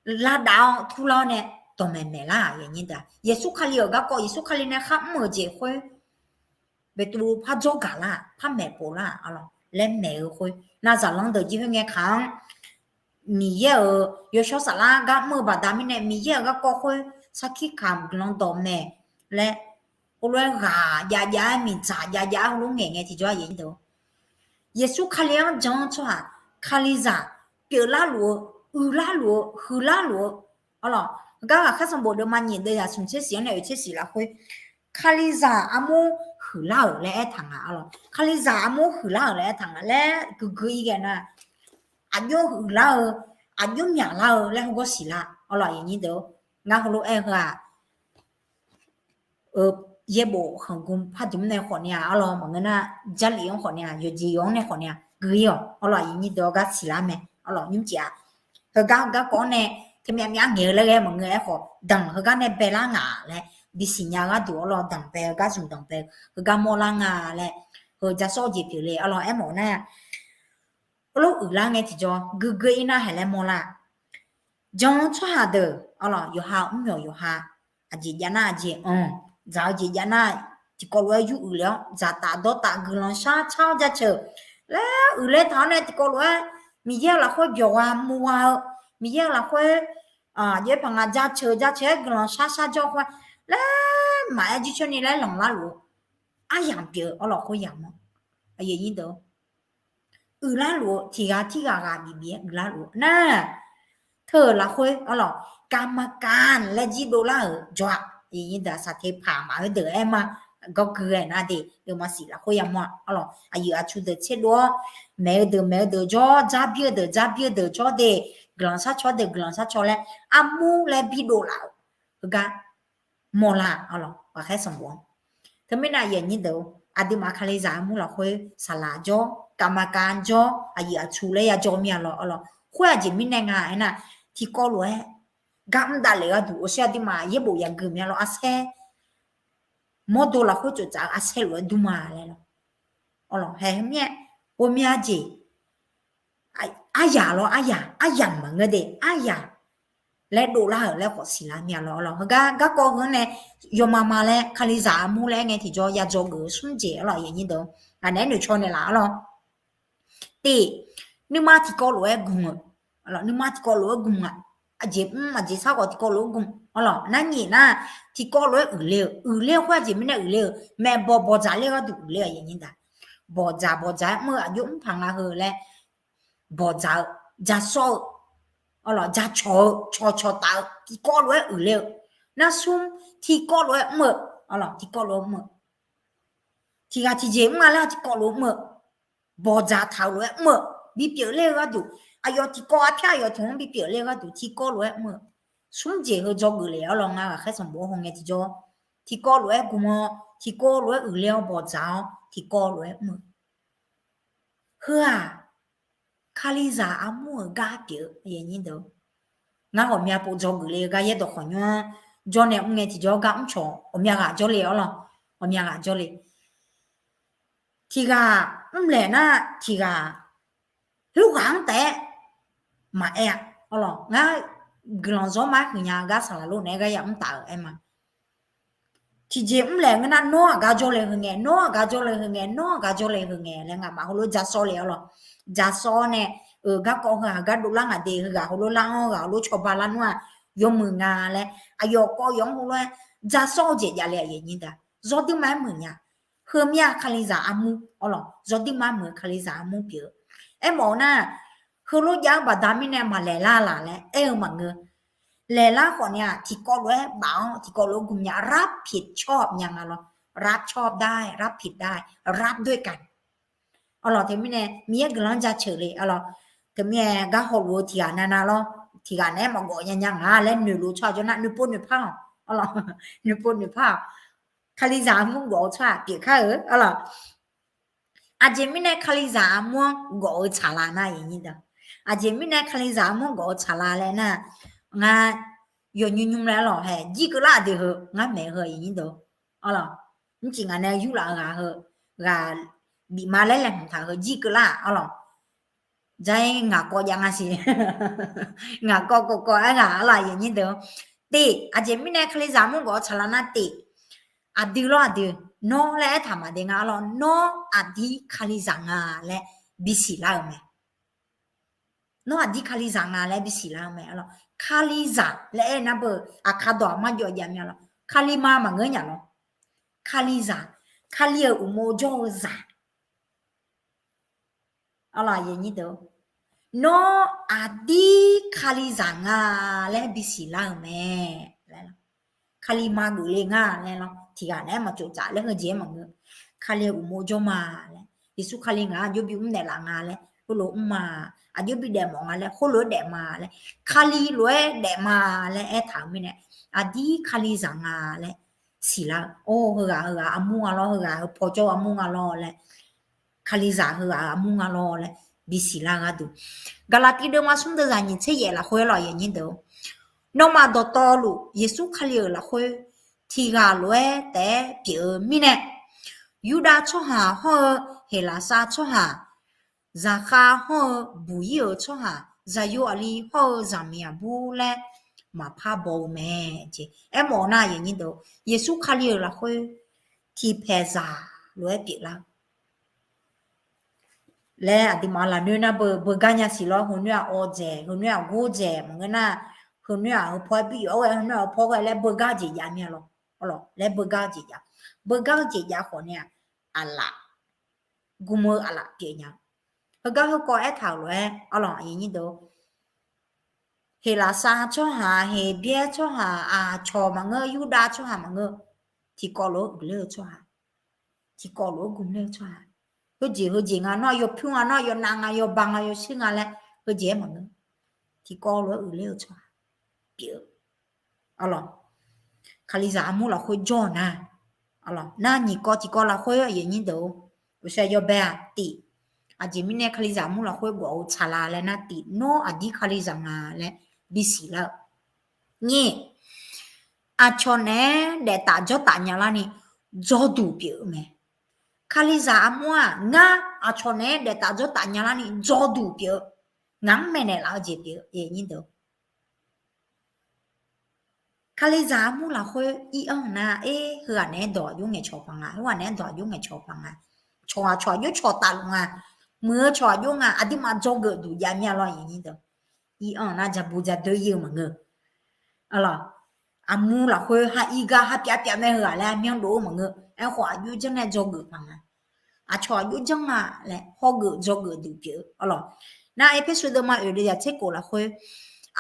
lar dav-awr turlar-awr nae dawqmaeq maeq lar-aq, Yeqsur Kali-euq garkawv, Yeqsur Kali nae kharmr-euq jeq khoer Beqtuvluv par dzawrgaq lar-aq, par maeqpov lar-aq, arlawq, laer maeq-eu khoer, nar, zaqlanr deuq jir khoerngae kaq-anr Miqyaer-euq yawshawr saflar gar mr-eu baqda mirnae, Miqyaer-euq garkawv khoer sarkir kamq guiqlanq dawqmaeq laer, heulof-aer ghaq jav jav-aer, miqdzaq jav jav-aer heulof ngaeqngae tiqjawr, Yeqsur Kali-anr jan-anr tsawrhaq, Kalizaq pyeuflar luf-eu, uiqlar luf-eu, huiqlar luf-eu, arlawq, heugar ghaqkhaer sanqbof deuvma nyiq deuvzaq smq tser siq-anr nae oeq tser siq lafkhoer Kalizaq armur huiqlar-euq laer aertaq nga, arlawq, Kalizaq armur huiqlar-euq laer aertaq nga laer guiqguiq-ir ghae nar, aqjox huiqlar-eu, aqjox myaqlar-eu laer heugar siqlar, arlawq, aqyuif aqnyir deuq, ngar heulof-aer heu-aq, yaerbof khanqgmq pardmq nae khawf ni-aq, arlawq, maqngeur nar, Jarlif-anr khawf ni-aq, yawqjeq yawq-anr nae khawf ni-aq, guiq-ir-awq, arlawq, aqyuif aqnyir deuq, heugar siqlar mae, arlawq, nymrcif-aq, heugar garkawv-anr nae teumyav myav ngaeq-eu laer ghae maqngeur-aer khawf, danq heugar nae baelar ngaq laer bisiq nya gharduq, arlawq, danqbae-eu gar zmq danqbae-eu heugar mawrlar nga laer, heu jasawr-eu jeq pyeufle, arlawq, aermawf nar-aq, arlawq, uiqlar ngae tiqjawr guiqguiq-ir nar haeq laer mawrlar. Jan-eu tsawrhaq deuq, arlawq, yawqha mr yawq yawqha, aqjeq jav nar aqjeq anq, dzaq-eu jeq jav nar, tiqkawv lof-aer yur uiq le-awr dzaqtaf dawrtaf guiqlanq shar car-awr jaceuq laer uiqler taq-awr nae tiqkawv lof-aer Miqyaer-euq lafkhoer byawq gha mu gha-eu, Miqyaer-euq lafkhoer aqjox-aer paq nga jaceuq jaceuq-aer guiqlanq shar shar jawr khoer laer maqaer jircoer ni laer lanqlar luf-eu aryamq pyeuf-eu, arlawq, khoeryamq-anr, aqyuif aqnyir deuq, uiqlar luf-eu tiq ghaq tirghaq ghaq bif bif-aer uiqlar luf-eu nar, teu-euq lafkhoer, arlawq, กรรมการ laer jir dovlar-euq jawr-aq, aqyuif aqnyir deuq, aqsaq teqpaq maqaer deuq aer ma, gawr gui ghae nar de, deuvma siq lafkhoer yamawr-aq, arlawq, aqyuif aqtsu deuq tserdov-awr, maeq-eu deuq maeq-eu deuq jawr, dzarbi-eu deuq dzarbi-eu deuq jawr de, guiqlanq sharcaw deuq guiqlanq sharcaw laer armur laer bidov laf-euq heugar mawrlar-aq, arlawq, ghaqkhaer sanqbof-anr. Teumirnae aqyuif aqnyir deuq-or, aqduimaf kalizaq armur lafkhoer saqlaq jawr, kavmaqkav jawr, aqyuif aqtsu laer yajawr mir-a lawr, arlawq. Khoer aqjeq mirnae nga aernar, tiqkawv lof-aer gar mr davlef gharduq, awqshir aqduimaf yaerbof yaqgeu mya lawr, arsaer mawrdo lafkhoer tsoftsaf-eu arsaer lof-aer dur ma laer lawr. Arlawq, haeq heu mir-aer, ghawqmya jeq aryaq lawr, aryaq, aryaq maqngeur de, aryaq laer dovlar-euq laer khawf siqlar mir-a lawr, arlawq. Heugar garkawv heu-anr nae yawma ma laer kalizaq armur laer aer ngae tiqjawr yajawr geuf-eu smr jeq, arlawq, aqyuif aqnyir deuq-or, ngaq naeq-aer noeqcaw naeqlaf, arlawq. Tiq, nuima tiqkawv lof-aer gmq-eu, nuima tiqkawv lof-aer gmq-aq, aqjeq mr aqjeq sar khawf tiqkawv lof-aer gmq, arlawq. Nar nyiq nar, tiqkawv lof-aer uiqler-eu, uiqler-eu khoer aqjeq mirnae uiqler-eu, maeqbawq bawqdzaq ler gharduq uiqler-eu, aqyuif aqnyir deuq. Bawqdzaq bawqdzaq-aer mr-eu aqjox mr paq nga heu laer, bawqdzaq-eu, jaqshawr-eu, arlawq, jacawq-eu, cawqcawq taf-eu, tiqkawv lof-aer uiqler-eu. Nar smr, tiqkawv lof-aer mr-eu, arlawq, tiqkawv lof-aer mr-eu. Tiqghaq tiqjeq mr nga laer tiqkawv lof-aer mr-eu. Bawqdzaq taq-euq lof-aer mr-eu, bipyeuf ler-eu gharduq, aqyawf tiqkawv arpyar aqyawf tmq-anr bipyeuf ler-eu gharduq tiqkawv lof-aer mr-eu. Smr jeq heu dzawgeuf le, arlawq, ngar ghaqkhaer sanqbof-anr haw ngae tiqjawr, tiqkawv lof-aer gmq-awr, tiqkawv lof-aer uiqler-awr bawqdzaq-awr, tiqkawv lof-aer mr-eu. Heu-aq, kalizaq armur-euq gar pyeuf-eu, aqyuif aqnyir deuq-or. Ngar ghawqmya pov dzawgeuf le-eu gar yaerdawq khawqnymr-anr jawr nae mr ngae tiqjawr gar mrcawq ghawqmya ghaq jawrle, arlawq, ghawqmya ghaq jawrle. Tiqghaq mrlaeq nar tiqghaq khoerghaq-anr taef-aer maqaer-a, arlawq. Ngar guiqlanq zawr mar huiqnya-eu gar saqlaq lor naeq-aer gar ya mr taf-euq aer ma. Tiqjeq mrlaeq ngeur nar, nawr aqgar jawrle heu ngae, nawr aqgar jawrle heu ngae, nawr aqgar jawrle heu ngae laer nga'maf heulof-aer jashawr le, arlawq. Jashawr nae, euq garkawv heu-aq gar dovlar ngaq de, heughaq heulof lar-anr, ghaq heulof cawba lar nmr-aq, yawmuiq nga laer aqyawf kawv yawf-anr heulof-aer jashawr-eu jeq javle, aqyuif aqnyir deuq. Zawrdui ma-aer muiqnya. Heumya kalizaq armur, arlawq, zawrdui ma muiq-eu kalizaq armur pyeuf-eu. Aermawf-eu nar, heulof jav-anr baqda mirnae maqlaeq lar laq laer aer-eu maqngeur. Laeq lar khawf ni-aq, tiqkawv lof-aer baf-awr tiqkawv lof-aer gmnya รับผิดชอบ nya nga lawr. รับชอบได้ รับผิดได้ รับด้วยกัน Arlawq, teumirnae Miqyaer guiqlanq-anr jaceuq le, arlawq. Teumirnae gar hawluf-eu tiqghaq navnav lawr, tiqghaq naeq-aer maqgawf nya nya nga laer noeqluf tsawrhaq jawr nar, noeqpov noeqpar-awq, arlawq. Noeqpov noeqpar-awq. Kalizaq armur gawf-eu tsawrhaq pyeufkar-euq, arlawq. Aqjeq mirnae kalizaq armur-anr gawf-eu tsaqlaq nar, aqjeq mirnae kalizaq armur-anr gawf-eu tsaqlaq laer nar, ngar yawnymr nymr laer, arlawq, hae jirkeuv lar aqdui heu ngar maeq heu, aqyuif aqnyir deuq, arlawq. Mrcif ngaq nae yurlaf-eu ghaq heu, ghaq bif ma laer laeqhmq taq heu jirkeuv lar-aq, arlawq. Jair ngaq kawv jav nga siq. Ngaq kawv kawv kawv-aer ghaq, arlawq, aqyuif aqnyir deuq. Tiq, aqjeq mirnae kalizaq armur gawf-eu tsaqlaq nar tiq, aqdui lawr aqdui, nawr laer aertaq maqde nga, arlawq. Nawr aqdir kalizaq nga laer bisiq lar-eu mae. Nawr aqdir kalizaq nga laer bisiq lar-eu mae, arlawq. Kalizaq laer aer nar beu, aqkar dawq aqmar jawv jav mya lawr. Kali ma maqngeur nya lawr. Kalizaq, Kali-euq uqmov jawr-eu zaq. Nawr aqdir kalizaq nga laer bisiq lar-eu mae. Kali ma geufle nga laer lawr. Tiqghaq naeq-aer maqtsov tsaf laer heujeq-aer maqngeur. Kali-euq uqmov jawr ma laer, Yeqsur Kali ngaq-anr aqjox bi mrnaeq laf nga laer khoerlof mr ma, aqjox bi daefmawf nga laer khoerlof-aer daef ma laer, Kali lof-aer daef ma laer aertaq-euq mirnae, aqdir kalizaq nga laer siqlar-eu. Or, heughaq heughaq armur nga lawr, heughaq heu paw jawr-eu armur nga lawr laer, kalizaq heughaq armur nga lawr laer bisiq lar-eu gharduq, Gaqlaqtiv deuvma smr deuvzaq nyiq tser yaef lafkhoer, arlawq, aqyuif aqnyir deuq, nawmaf dawqtawvluf Yeqsur Kali-euq lafkhoer tiqghaq lof-aer taef-aer pyeuf-eu mirnae, Yurdav tsawrhaq hawr-eu, Heqlaqsar tsawrhaq, zaqkhav hawr-eu, buq ir-euq tsawrhaq, zaqyo aqli hawr-eu, zaqmiq aqbur laer maqpar baw-eu mae. Jeq aermawf-eu nar, aqyuif aqnyir deuq, Yeqsur Kali-euq lafkhoer tiqpaeqzaq lof-aer pyeuflar-eu laer aqduimaf lafnoer nar beu, beugar nya siq lawr. Heunoer-aq awv dzaeq, heunoer-aq gor dzaeq maqngeur nar, heunoer-aq heupaw-aer bi yawf-awr ghae, heunoer-aq heupaw ghae laer beugar-eu jeq jav mya lawr. Arlawq, laer beugar-eu jeq jav, beugar-eu jeq jav khawf ni-aq, aqlaf gm-eu aqlaf pyeuf nya. Heugar heukawv aertaq-euq lof-aer, arlawq, aqyuif aqnyir deuq, Heqlaqsar tsawrhaq, Heqbyaer tsawrhaq, aqcawq maqngeur, Yurdav tsawrhaq maqngeur, tiqkawv lof-aer gmler-eu tsawrhaq, tiqkawv lof-aer gmler-eu tsawrhaq, heujeq heujeq nga, nawr-aq yawpyur nga, nawr-aq yawnav nga, yawba nga, yawsher nga laer heujeq-aer maqngeur. tiqkawv lof-aer uiqler-eu tsawrhaq pyeuf-eu. Arlawq, Kalizaq armur lafkhoer jawr-eu nar, arlawq, nar nyiq kawv tiqkawv lafkhoer aqyuif aqnyir deuq-or, uqshoe yawbae-aq tif, aqjeq mirnae Kalizaq armur lafkhoer gawf-eu tsaqlaq laer nar tif, nawr aqdir Kalizaq nga laer bisiq lar-eu. Nyiq, aqcawq naeq-aer daeftaf jawrtaf nyalarni dzawrduq pyeuf-eu mae. Kalizaq armur-aq, ngar aqcawq naeq-aer daeftaf jawrtaf nyalarni dzawrduq pyeuf-eu, ngaq-anr maeqnaeq laf-eu jeq pyeuf-eu. Kalizaq armur lafkhoer ir-anr nar, er, heughaq naeq-aer dawq aqjox ngaeqcawq paq nga, heughaq naeq-aer dawq aqjox ngaeqcawq paq nga. Cawqhaq cawqhaq aqjox cawqtaf luf nga, muiq-eu cawqhaq aqjox nga, aqduimaf dzawgeuf duq jav mir-a lawr, aqyuif aqnyir deuq. Ir-anr nar jabu jadeur ir-eu maqngeur. Arlawq, armur lafkhoer ha ir gar ha pyaf pyaf mae heughaq laer myanr dov-eu maqngeur. Aerkhawf aqjox janr nae dzawgeuf paq nga. Aqcawq aqjox janr nga laer hawgeuf dzawgeuf duq pyeuf-eu. Arlawq, nar Erpersu deuvma oeq deuq yaq tser khof lafkhoer,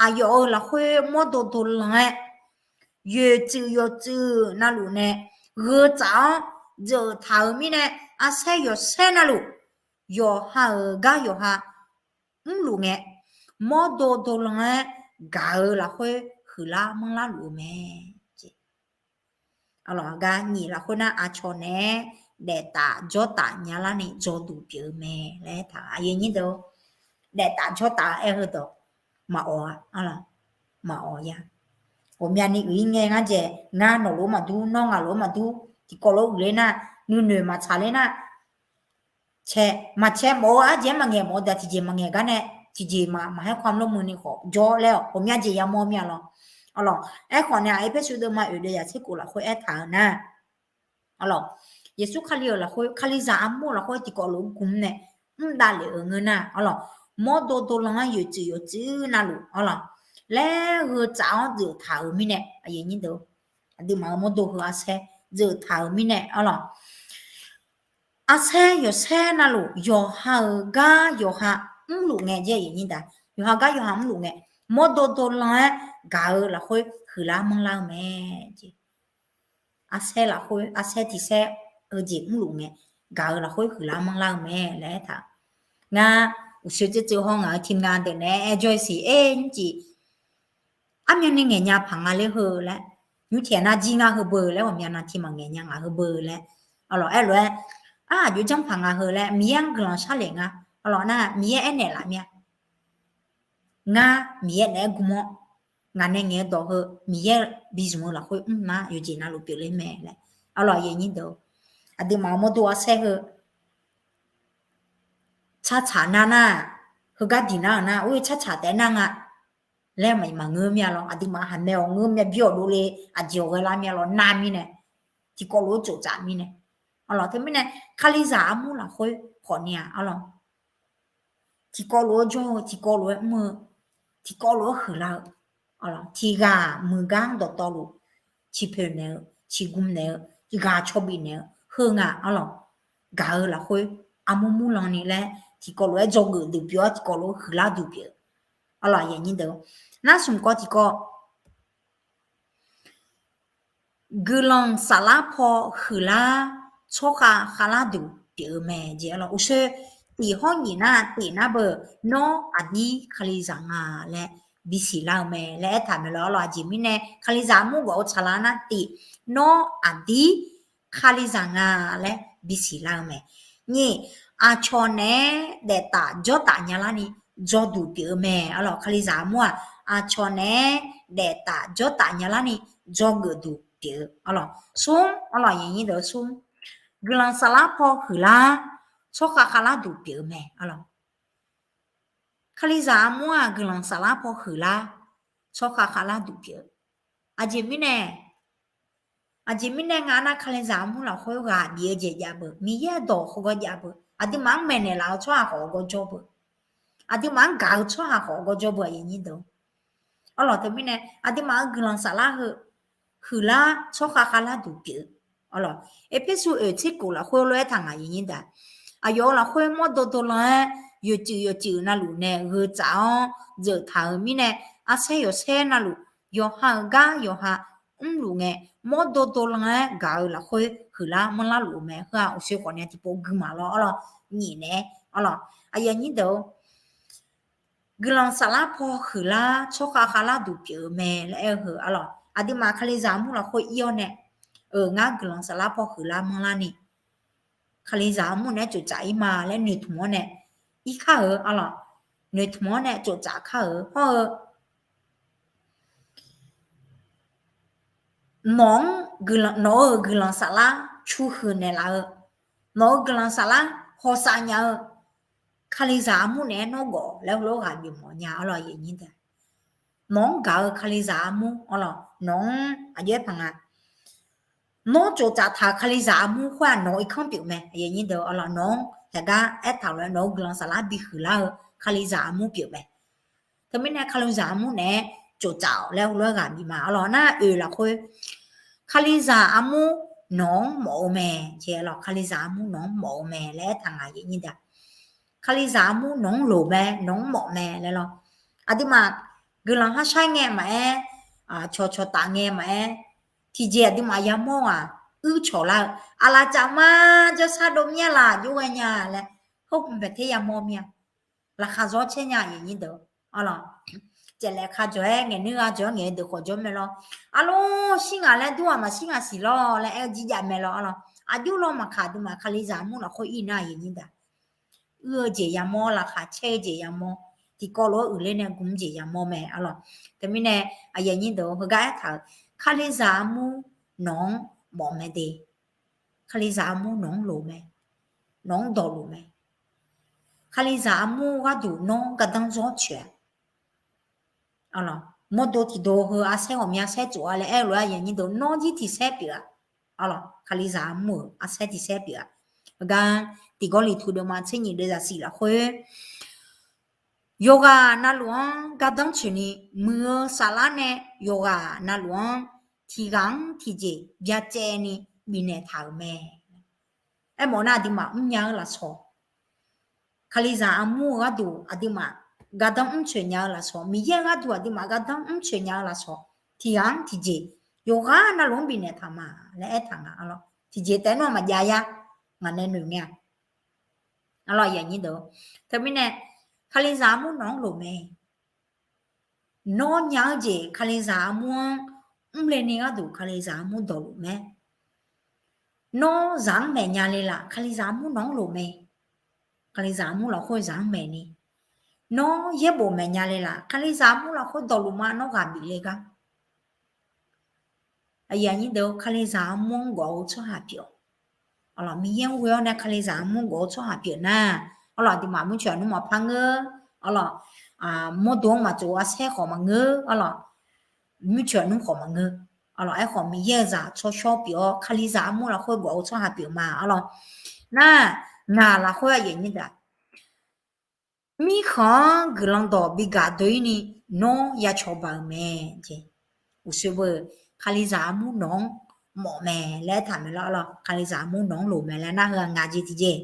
aqyawf-euq lafkhoer mawrdo dolan-aer yoeqtsuif yawqtsuif navluf nae gheu tsaf-awr dzeuf taq-euq mirnae, arsaer yawqsaer navluf yawqha-euq gar yawqha mrluf ngae, mawrdo dolan-aer gaq-eu lafkhoer huiqlar manrlar luf-eu mae. Arlawq, gar nyiq lafkhoer nar aqcawq naeq-aer daeftaf jawrtaf nyalarni dzawrduq pyeuf-eu mae laer aertaq-eu. Aqyuif aqnyir deuq, daeftaf jawrtaf-eu aer heudawq maqawq-a. Arlawq, maqawq ya. Ghawqmyani uiq-ir ngae ngar jaeq, ngar nawqlof-aer maqdur, nawr ngaqlof-aer maqdur, tiqkawv lof-aer uiqler nar, nuinoeq maqtsaq ler nar, cae maqcae mawf-eu arjeq-aer maqngaeq mawf-eu daq, tiqjeq maqngaeq gar nae, tiqjeq maq maqhaer kamq lor muiqni khawf jawr laer-awq, ghawqmya jeq yamawr mir-a lawr. Arlawq, aerkhawf nae-aq Erpersu deuvma oeq deuq yaq tser khof lafkhoer aertaq-eu nar, arlawq, Yeqsur Kali-euq lafkhoer, Kalizaq armur-eu lafkhoer tiqkawv lof-aer gmr nae mr davlef-euq ngeur nar, arlawq, mawrdo dolan-aer yoeqtsuif yawqtsuif navluf, arlawq, laer gheu tsaf-awr dzeuf taq-euq mirnae, aqduimaf-euq mawrdo heu arsaer dzeuf taq-euq mirnae, arlawq, arsaer yawqsaer navluf yawqha-euq gar yawqha mrluf ngae, yawqha gar yawqha mrluf ngae, mawrdo dolan-aer gaq-eu lafkhoer huiqlar manrlar-eu mae. Arsaer lafkhoer, arsaer tiq saer-eu jeq mrluf ngae, gaq-eu lafkhoer huiqlar manrlar-eu mae laer aertaq. Ngar uqshoe tseuvtseuv haw ngaq-euq tiq nga deuq naeq-aer jawr-ir siq, er, nymrcif armyan ni ngaeq nya paq nga ler heu laer, nymrcif aqnav jir nga heubeu laer, ghawqmya nav tiq maqngaeq nya ngaq heubeu laer, arlawq, aerlof-aer, aqjox janr paq nga heu laer Miqyaer-anr guiqlanq sharlef nga. Arlawq, nar Miqyaer aernaeq laf mir-a. Ngar Miqyaer naeq-aer gmr-awr, ngaq nae ngaeq-eu dawq heu Miqyaer bi zmq-eu lafkhoer mr nar, yawqjeq navluf pyeufler mae laer. Arlawq, aqduimaf-euq mawrdo arsaer heu tsartsaq nar nar, heugar diq nar-euq nar, or, tsartsaq taef nar nga laer maqngeur mir-a lawr. Aqduimaf haqmae-awq ngeur myav byir-awq dovle, aqjeq-awq ghae lar mir-a lawr, nar mirnae, tiqkawv lof-aer tsoftsaf mirnae. Arlawq, teumirnae Kalizaq armur lafkhoer khawfni-aq, arlawq, tiqkawv lof-aer jawr-eu, tiqkawv lof-aer mr-eu, tiqkawv lof-aer huiqlar-eu, tiqghaq muiqgar-anr dawqtawvluf ciqpoeq naeq-eu, ciqgm naeq-eu, ghaq cawbif naeq-eu heu nga, arlawq, gaq-eu lafkhoer armur murlan ni laer tiqkawv lof-aer dzawgeuf duq pyeuf-awr, tiqkawv lof-aer huiqlar duq pyeuf-eu. Arlawq, aqnyir deuq, nar smq kawv tiqkawv guiqlanq saflar paw huiqlar tsawrkhav khavlar duq pyeuf-eu mae jeq, arlawq, uqshoe tif hawr nyiq nar tif nar beu, nawr aqdir Kalizaq nga laer bisiq lar-eu mae laer aertaq mae lawr. Arlawq, aqjeq mirnae Kalizaq armur gawf-eu tsaqlar nar tif, nawr aqdir Kalizaq nga laer bisiq lar-eu mae. Nyiq, aqcawq naeq-aer daeftaf jawrtaf nyalarni dzawrduq pyeuf-eu mae. Arlawq, Kalizaq armur-aq, aqcawq naeq-aer daeftaf jawrtaf nyalarni dzawgeuf duq pyeuf-eu. Arlawq, smr, arlawq, aqnyir deuq, smr, guiqlanq saflar paw huiqlar tsawrkhav khavlar duq pyeuf-eu mae. Arlawq, Kalizaq armur-aq, guiqlanq saflar paw huiqlar tsawrkhav khavlar duq pyeuf-eu. Aqjeq mirnae, aqjeq mirnae nga nar, Kalizaq armur lafkhoer ghaq bif-eu jeq jav beu, Miqyaer dawq hawgawr jav beu, aqduimaf-anr maeqnaeq laf-eu tsawrhaq khawf hawgawr jawr beu, aqduimaf-anr gaq-eu tsawrhaq khawf hawgawr jawr beu, aqyuif aqnyir deuq. Arlawq, teumirnae aqduimaf-euq guiqlanq saflar heu huiqlar tsawrkhav khavlar duq pyeuf-eu. Arlawq, Erpersu oeq tser kof lafkhoer lof-aer taq ngaq, aqyuif aqnyir deuq, aqyawf-euq lafkhoer mawrdo dolan-aer yoeqtsuif yawqtsuif navluf nae gheu tsaf-awr dzeuf taq-euq mirnae, arsaer yawqsaer navluf yawqha-euq gar yawqha mrluf ngae, mawrdo dolan-aer gaq-eu lafkhoer huiqlar manrlar luf-eu mae. Heu-aq uqshoe khawfni tiqpov gui maqlawr. Arlawq, nyiq naeq-aer, arlawq, aqyuif aqnyir deuq-or, guiqlanq saflar paw huiqlar tsawrkhav khavlar duq pyeuf-eu mae laer aer-eu heu arlawq. Aqduimaf kalizaq armur lafkhoer ir-awr nae, eu, ngar guiqlanq saflar paw huiqlar manrlar ni, kalizaq armur naeq-aer tsoftsaf ir ma laer noeqtmq-awr nae, ir kar-eu arlawq. Noeqtmq-awr nae tsoftsaf kar-eu hawr-eu nawq-anr, nawq-euq guiqlanq saflar cu huiq naeqlaf-eu, nawq-euq guiqlanq saflar hawsav nya-eu kalizaq armur naeq-aer nawr gawf laer heulof-aer ghaq bimawf nya arlawq. Nawq-anr gaq-eu kalizaq armur arlawq, nawq-anr aqjox-aer paq nga. Nawr tsoftsaf taq-euq kalizaq armur khoer-aq nawq-euq irkanr pyeuf mae. Nawq-anr taqgar aertaq lof-aer nawq-euq guiqlanq saflar bihuiq lar-eu kalizaq armur pyeuf mae. Teumirnae kalizaq armur naeq-aer tsoftsaf-awq laer heulof-aer ghaq bif ma arlawq. Nar oeq lafkhoer kalizaq armur nawq-anr mawf-eu mae. Jeq arlawq, kalizaq armur nawq-anr mawf-eu mae laer aertaq nga. Kalizaq armur nawq-anr loq mae, nawq-anr mawf mae laer lawr. Aqduimaf guiqlanq kharshar ngae maqaer, cawqcawq taf ngae maqaer, tiqjeq aqduimaf yamawr-aq, uir cawq lar-eu, aqlaf caf ma, jawrshar dov mir-a laf jov ghae nya laer, hawr hmq baeq ter yamawr mir-a. Laqkhaq zawr caer nya aqyuif aqnyir deuq arlawq. Caevlaef kha jawq-aer ngaeq nuir gha jawq-aer ngaeq-eu deuq khawf jawr mae lawr. Arlawr shir ngaq laer dur-aq maqshir ngaq siq lawr laer aer-eu jirjav mae lawr arlawq. Aqjox lawr maqkaq aqduimaf kalizaq armur lafkhoer ir nar aqyuif aqnyir deuq, uir-eu jeq yamawr, laqkhaq caer-eu jeq yamawr, tiqkawv lof-aer uiqler nae gmq jeq yamawr mae arlawq. Teumirnae aqyuif aqnyir deuq heugar aertaq-euq, kalizaq armur nawq-anr mawf mae de. Kalizaq armur nawq-anr loq mae, nawq-anr dawqluf mae. Kalizaq armur gharduq nawr gardanr zawr coeq-a. Mawrdo tiqdov heu arsaer ghawqmya saer tsof-a laer aer-eu lof-aer aqyuif aqnyir deuq nawr jir tiqsaer pyeuf-a. Kalizaq armur-euq arsaer tiqsaer pyeuf-a. Heugar tiqgawrliqtu deuvma tser nyiq deuv zaqsiq lafkhoer yawqghaq navluf-anr gardanr coeqni, muiq-eu saflar nae yawqghaq navluf-anr tiqghaq-anr tiqjeq byacaevni bifnaeq taq-euq mae. Aermawf nar aqduimaf mrnya-eu lafsawq, kalizaq armur-eu gharduq aqduimaf gardanr mrcoeq nya-eu lafsawq, Miqyaer-eu gharduq aqduimaf gardanr mrcoeq nya-eu lafsawq, tiqghaq-anr tiqjeq, yawqghaq navluf-anr bifnaeq taq ma laer aertaq nga arlawq. Tiqjeq taef nar maqjav yar, ngaq nae noeq ngae-a. Teumirnae kalizaq armur nawq-anr loq mae. Nawr nya-eu jeq kalizaq armur-anr mrle ni gharduq kalizaq armur dawqluf mae. Nawr zaq-anr maeq nya le laf kalizaq armur nawq-anr loq mae. Kalizaq armur lafkhoer zaq-anr maeq ni, nawr yaerbof maeq nya le laf kalizaq armur lafkhoer dawqluf ma nawr ghaq bif le gar. Aqyuif aqnyir deuq kalizaq armur-anr gawf-eu tsawrhaq pyeuf-awq. Miqyaer-anr ghoe-awr nae kalizaq armur gawf-eu tsawrhaq pyeuf nar, arlawq aqduimaf murcoeq aqnmr maqpar ngeur, arlawq mawrdo-anr maqtsof arsaer khawf maqngeur, arlawq murcoeq aqnmr khawf maqngeur, arlawq aerkhawf Miqyaer-euq zaq tsawrshawr pyeuf-awr kalizaq armur lafkhoer gawf-eu tsawrhaq pyeuf ma arlawq. Nar, ngaq lafkhoer aqyuif aqnyir deuq-aq, mirkhanq-anr guiqlanq dawq bigaq doe-ir ni nawr ya cawba-euq mae. Uqshoe beu kalizaq armur nawq-anr mawf mae laer aertaq mae lawr arlawq. Kalizaq armur nawq-anr loq mae laer nar heu-aq ngaq jeq tiqjeq,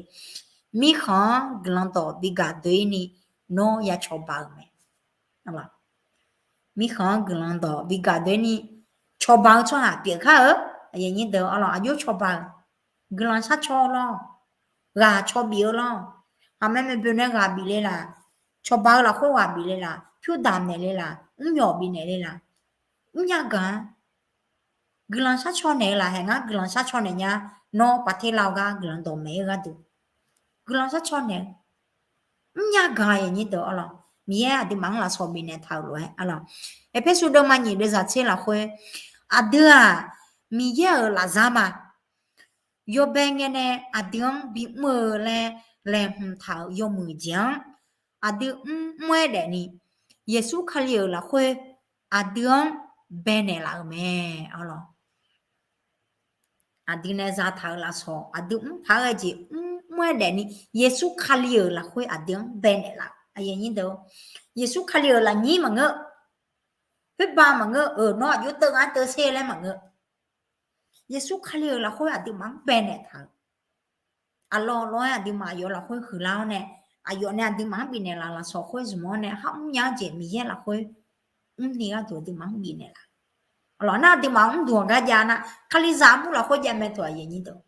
mirkhanq-anr guiqlanq dawq bigaq doe-ir ni nawr ya cawba-euq mae. Mirkhanq-anr guiqlanq dawq bigaq doe-ir ni cawba-eu tsawrhaq pyeuf kar-eu. Aqyuif aqnyir deuq arlawq aqjox cawba-euq, guiqlanq sharcaw lawr, ghaq caw bif-eu lawr, haqmae maeqboeq nae ghaq bif le laf, cawba-eu lafkhoer ghaq bif le laf, pyur damq naeq le laf, mr yawq bifnaeq le laf, mrnya gaq-a. Guiqlanq sharcaw naeq-eu laf haeq ngar guiqlanq sharcaw naeq nya, nawr paqter lav-eu gar guiqlanq dawqmaeq-eu gharduq guiqlanq sharcaw naeq-eu mrnya gaq-a aqyuif aqnyir deuq arlawq. Miqyaer aqduimaf-anr lafsawq bifnaeq taq-euq lof-aer arlawq. Erpersu deuvma nyiq deuv zaq tser lafkhoer, aqdui-aq Miqyaer-euq lafzar ma. Yawbae ngae nae aqdui-anr bimr-eu laer laeqhmq taq-euq yawmuiq jeq-anr aqdui mrmr-aer daefni, Yeqsur Kali-euq lafkhoer aqdui-anr baenaeq laf-euq mae arlawq. Aqdui nae zataq-euq lafsawq aqdui mr paq-aer ghae jeq mrmr-aer daefni, Yeqsur Kali-euq lafkhoer aqdui-anr baenaeq laf-euq. Yeqsur Kali-euq lafnyir maqngeur, khoerbav maqngeur, euq nawr aqjox teuv ngar teuv ser laer maqngeur. Yeqsur Kali-euq lafkhoer aqduimaf-anr baenaeq taq-euq. Aqlawq lawr-aer aqduimaf aqyawf lafkhoer huiqlar-awr nae, aqyawf nae aqduimaf-anr bifnaeq laf lafsawq khoer zmq-awr nae, har mrnya-eu jeq Miqyaer lafkhoer mrni gharduq aqduimaf-anr bifnaeq laf. Arlawq nar aqduimaf-anr mrduq-aq gar jav nar, kalizaq armur lafkhoer jav mae teuq aqyuif aqnyir deuq.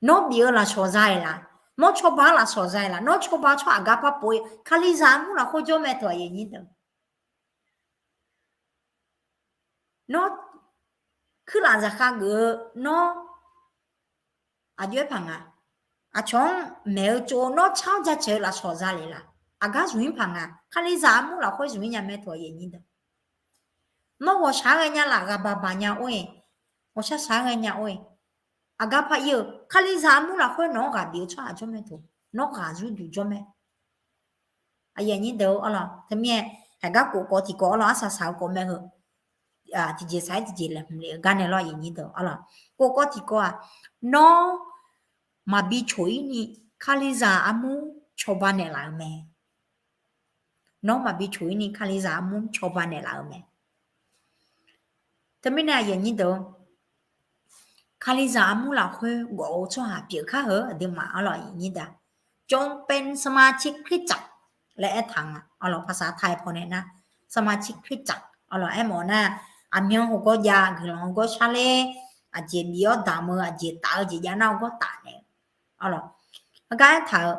Nawr bif-eu lafsawq za-iq laf, Nawr cawba-anr lafsawq za-iq laf? Nawr cawba tsawrhaq garpar pov-ir, Kalizaq armur lafkhoer jawr mae teuq aqyuif aqnyir deuq. Nawr kuirlaf zaqkhav geuf-eu, nawr aqjox-aer paq nga. Aqcawq-anr maeq-eu tsov-eu, nawr car-awr jaceuq-eu lafsawq za le laf? Aqgar zmq-ir paq nga. Kalizaq armur lafkhoer zmq-ir nya mae teuq aqyuif aqnyir deuq. Nawr ghawqshaq-aer ghaenya laf? Ghaqbaq baq nya or-e, ghawqshaq shaq-aer ghaenya or-e, aqgar par ir-eu, Kalizaq armur lafkhoer nawq-anr ghaq bif-eu tsawrhaq jawr mae teuq. Nawr ghaq yurduq jawr mae. Aqyuif aqnyir deuq-or, arlawq, teumirnae haqgar kof kawv tiqkawv arlawq, arsaq saq-eu kawv mae heu, tiqjeq saq-aer tiqjeq laeqhmq le-eu gar nae lawr, aqyuif aqnyir deuq, arlawq. Kof kawv tiqkawv-aq, nawr maqbi coq-ir ni Kalizaq armur cawba naeqlaf-eu mae. Nawr maqbi coq-ir ni Kalizaq armur cawba naeqlaf-eu mae. Teumirnae aqyuif aqnyir deuq, Kalizaq armur lafkhoer gawf-eu tsawrhaq pyeuf kar heu aqduimaf arlawq, aqyuif aqnyir deuq. จงเป็นสมาชิกคริสตจักร laer aertaq nga, arlawq, ภาษาไทย pawnae nar, สมาชิกคริสตจักร arlawq, aermawf nar, aqmyan hawgawr jav, guiqlanq hawgawr sharler, aqjeq bif-awr damq-eu, aqjeq taf-eu jeq jav nar hawgawr taf naeq-eu, arlawq, heugar aertaq-euq,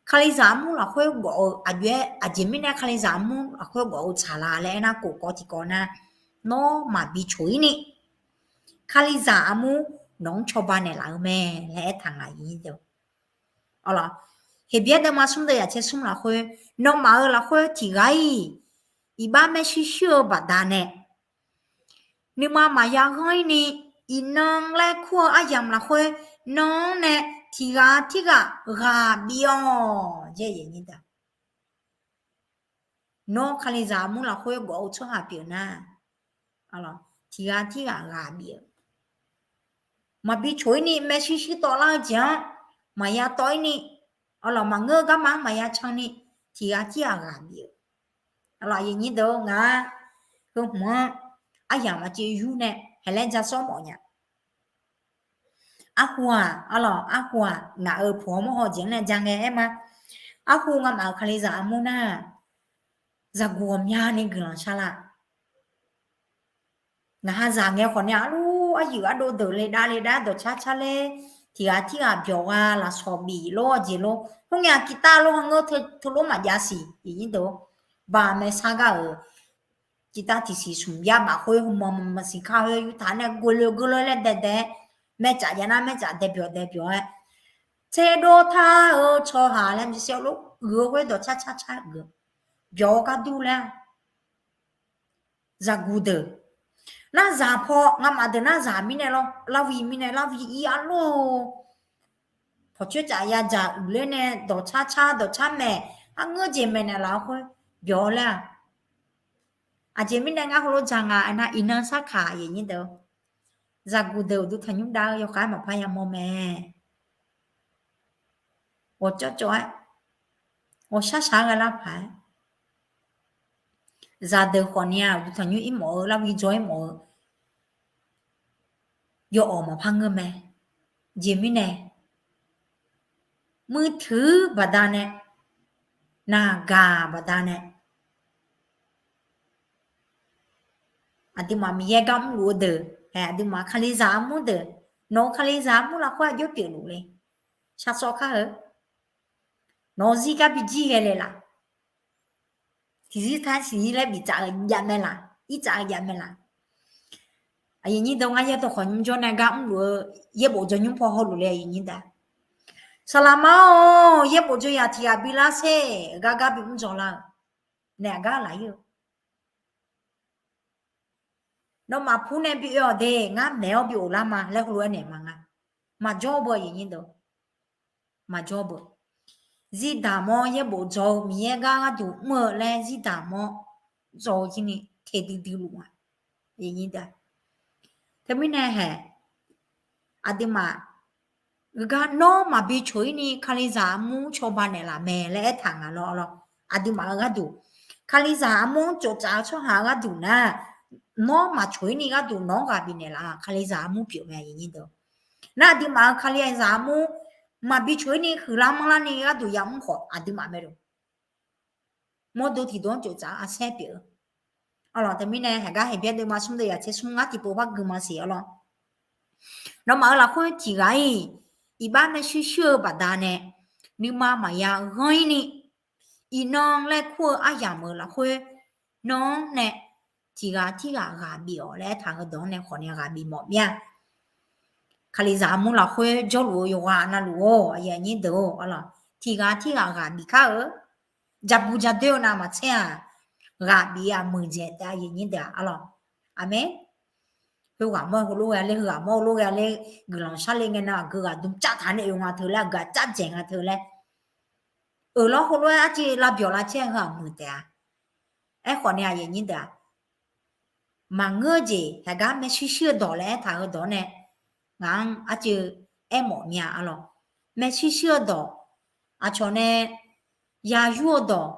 Kalizaq armur lafkhoer gawf-eu aqjox-aer, aqjeq mirnae Kalizaq armur lafkhoer gawf-eu tsaqlaq laer aernar, kof kawv tiqkawv nar, nawr maqbi coq-ir ni Kalizaq armur nawq-anr cawba naeqlaf-eu mae laer aertaq nga, aqyuif aqnyir deuq. Arlawq, Heqbyaer deuvma smr deuv yaqtser smr lafkhoer, nawmaf-euq lafkhoer tiqghaq-iq iqbax maershuir shuir-eu baqdanae, nuima maqya ghanr-ir ni, iqnan laer kur-eu aryamq lafkhoer, nan-anr nae tiqghaq tirghaq ghaq bif-awq. Nawr Kalizaq armur lafkhoer gawf-eu tsawrhaq pyeuf nar, tiqghaq tirghaq ghaq bif-eu, maqbi coq-ir ni maershuir shuir tawvlar-eu jeq-anr maqya tawv-ir ni, arlawq, maqngeur-eu garma-anr maqya can ni, tiqghaq tirghaq ghaq bif-eu, arlawq, aqyuif aqnyir deuq, ngaq-aq, heu hmq-anr aryamq aqcev yur nae haelaer ja sawr mawf nya. Arhu-aq, arlawq, arhu-aq, ngaq-euq puq-awr mawrhaw jeq-anr nae ja ngae aer ma. Arhu ngamaf-euq Kalizaq armur nar, zaqguq ghawqmyani guiqlanq shar lar. Ngaq ha zaq ngae khawf ni, arluf aryuif ardov deuq le dav le dav dawqcar car ler, tiqghaq tirghaq byawq gha lafsawq bif lor-eu jeq lor, khoerngae-aq กีตาร์ lor, hangeur teulof maqjav siq, aqyuif aqnyir deuq. Baqmae sar gar-euq กีตาร์ tiqsiq smq yar baf khoer, hmq maqsiq kar khoer, yurtaq nae geuloe geuloe laer daedae-aer, maertsaf jav nar maertsaf dae byawq dae byawq-aer, tserdov tar-eu tsawrhaq laer maqsiq-awr lof uiq-eu khoer dawqcar car car uiq-eu byawq-eu gar dur laer-a. Zaqguq deuq, nar zaq paw ngamaf deuq nar zaq mirnae lawr, larvi mirnae larvi ir arlor-eu, pawqcoer tsaf ya dzaq uiqler nae dawqcar car dawqcar maeq, arngeur jeq maeqnaeq laf-eu khoer byawq-eu laer-aq. Aqjeq mirnae ngar heulof ja nga aernar, iqnan sarkaq aqyuif aqnyir deuq, zaqguq deuq uqduq tanqnymr dav-eu yawkhav-aer maqpar yamawr mae. Ghawqcawv cawv-aer, ghawqshar shaq-aer ghae lar paq-aer, zaqdeuq khawf ni-aq, uqduq tanqnymr ir mawf-eu, larvi dzaw ir mawf-eu, yawawq maqpar ngeur mae. Jeq mirnae, muiq tuiq baqdanae, naqgaq baqdanae, aqduimaf Miqyaer gar mrluf-eu deuq, aqduimaf Kalizaq armur deuq, nawq-eu Kalizaq armur lafkhoer aqjox pyeufluf le. Shar sawv kar-eu, nawq-eu zir gar bijir ghae le laf? Tiqzir tar siqzir laer biftsaf-eu jav mae laf? Irtsaf-eu jav mae laf? Aqyuif aqnyir deuq, ngar yaerdawq khawf nymr jawr nae gar mrluf-eu yaerbof dzawnymr paw hawluf le, aqyuif aqnyir deuq. Saqlaqma-or, yaerbof dzaw yaq tiq ghaq bi lar sher, gar gar bimr dzaw lar-eu, naeq aqgar laf-ir-eu. Nawmaf pur nae bi oe-awq de, ngar maeq-awr bi of lar ma laer heulof-aer naeq ma nga. Maqjawr beu, aqyuif aqnyir deuq. Maqjawr beu. Zirdaq mawr yaerbof dzaw-eu Miqyaer gar gharduq mr-eu laer zirdaq mawr dzaw-eu jir ni teq duidui luf nga. Teumirnae haeq, aqduimaf heugar nawr maqbi coq-ir ni Kalizaq armur cawba naeqlaf mae laer aertaq nga lawr lawr. Aqduimaf-eu gharduq, Kalizaq armur-anr tsoftsaf-eu tsawrhaq-eu gharduq nar, nawr maqcoq-ir ni gharduq nawq-anr ghaq bifnaeq laf-a, Kalizaq armur pyeuf mae, aqyuif aqnyir deuq. Nar aqduimaf-euq Kalizaq armur maqbi coq-ir ni huiqlar manrlar ni gharduq yamr khawf aqduimaf mae lo. Mawrdo tiqdov-anr tsoftsaf arsaer pyeuf-eu. Arlawq, teumirnae haqgar Heqbyaer deuvma smr deuv yaqtser smr ngar tiqpov par gui ma siq arlawq. Nawmaf-euq lafkhoer tiq ghaq-iq iqbax maershuir shuir-eu baqdanae, nuima maqya ghanr-ir ni, iqnan laer kur-eu aryamq-euq lafkhoer nawr nae tiqghaq tirghaq ghaq bif-awq laer aertaq heudawq-anr nae khawf nae ghaq bif mawf mir-a. Kalizaq armur lafkhoer jawrluf-eu yawqghaq navluf-or, aqyuif aqnyir deuq-or, arlawq, tiqghaq tirghaq ghaq bif kar-eu, jabu jadoer-eu navmaqtser-aq, ghaq bif-a muiqdzaeq taef, aqyuif aqnyir deuq-aq, arlawq. Aqmeq. Heughaq mawr heulof ghae ler, heughaq mawr heulof ghae ler, guiqlanq sharle ngae nan aqgeu ghaq dm cav taq nae oe nga teu laer, aqgeu ghaq cav dzaeq nga teu laer, euq lawr heulof-aer arciv lavbyawq lavcaer heu-aq muiq taef-a. Aerkhawf nae aqyuif aqnyir deuq-aq, maqngeur-eu jeq haeqgar maershuir shuir-eu dawq laer aertaq heudawq-anr nae ngaq-anr arciv aermawf mir-a, arlawq. Maershuir shuir-eu dawq, aqcawq nae yayur-eu dawq,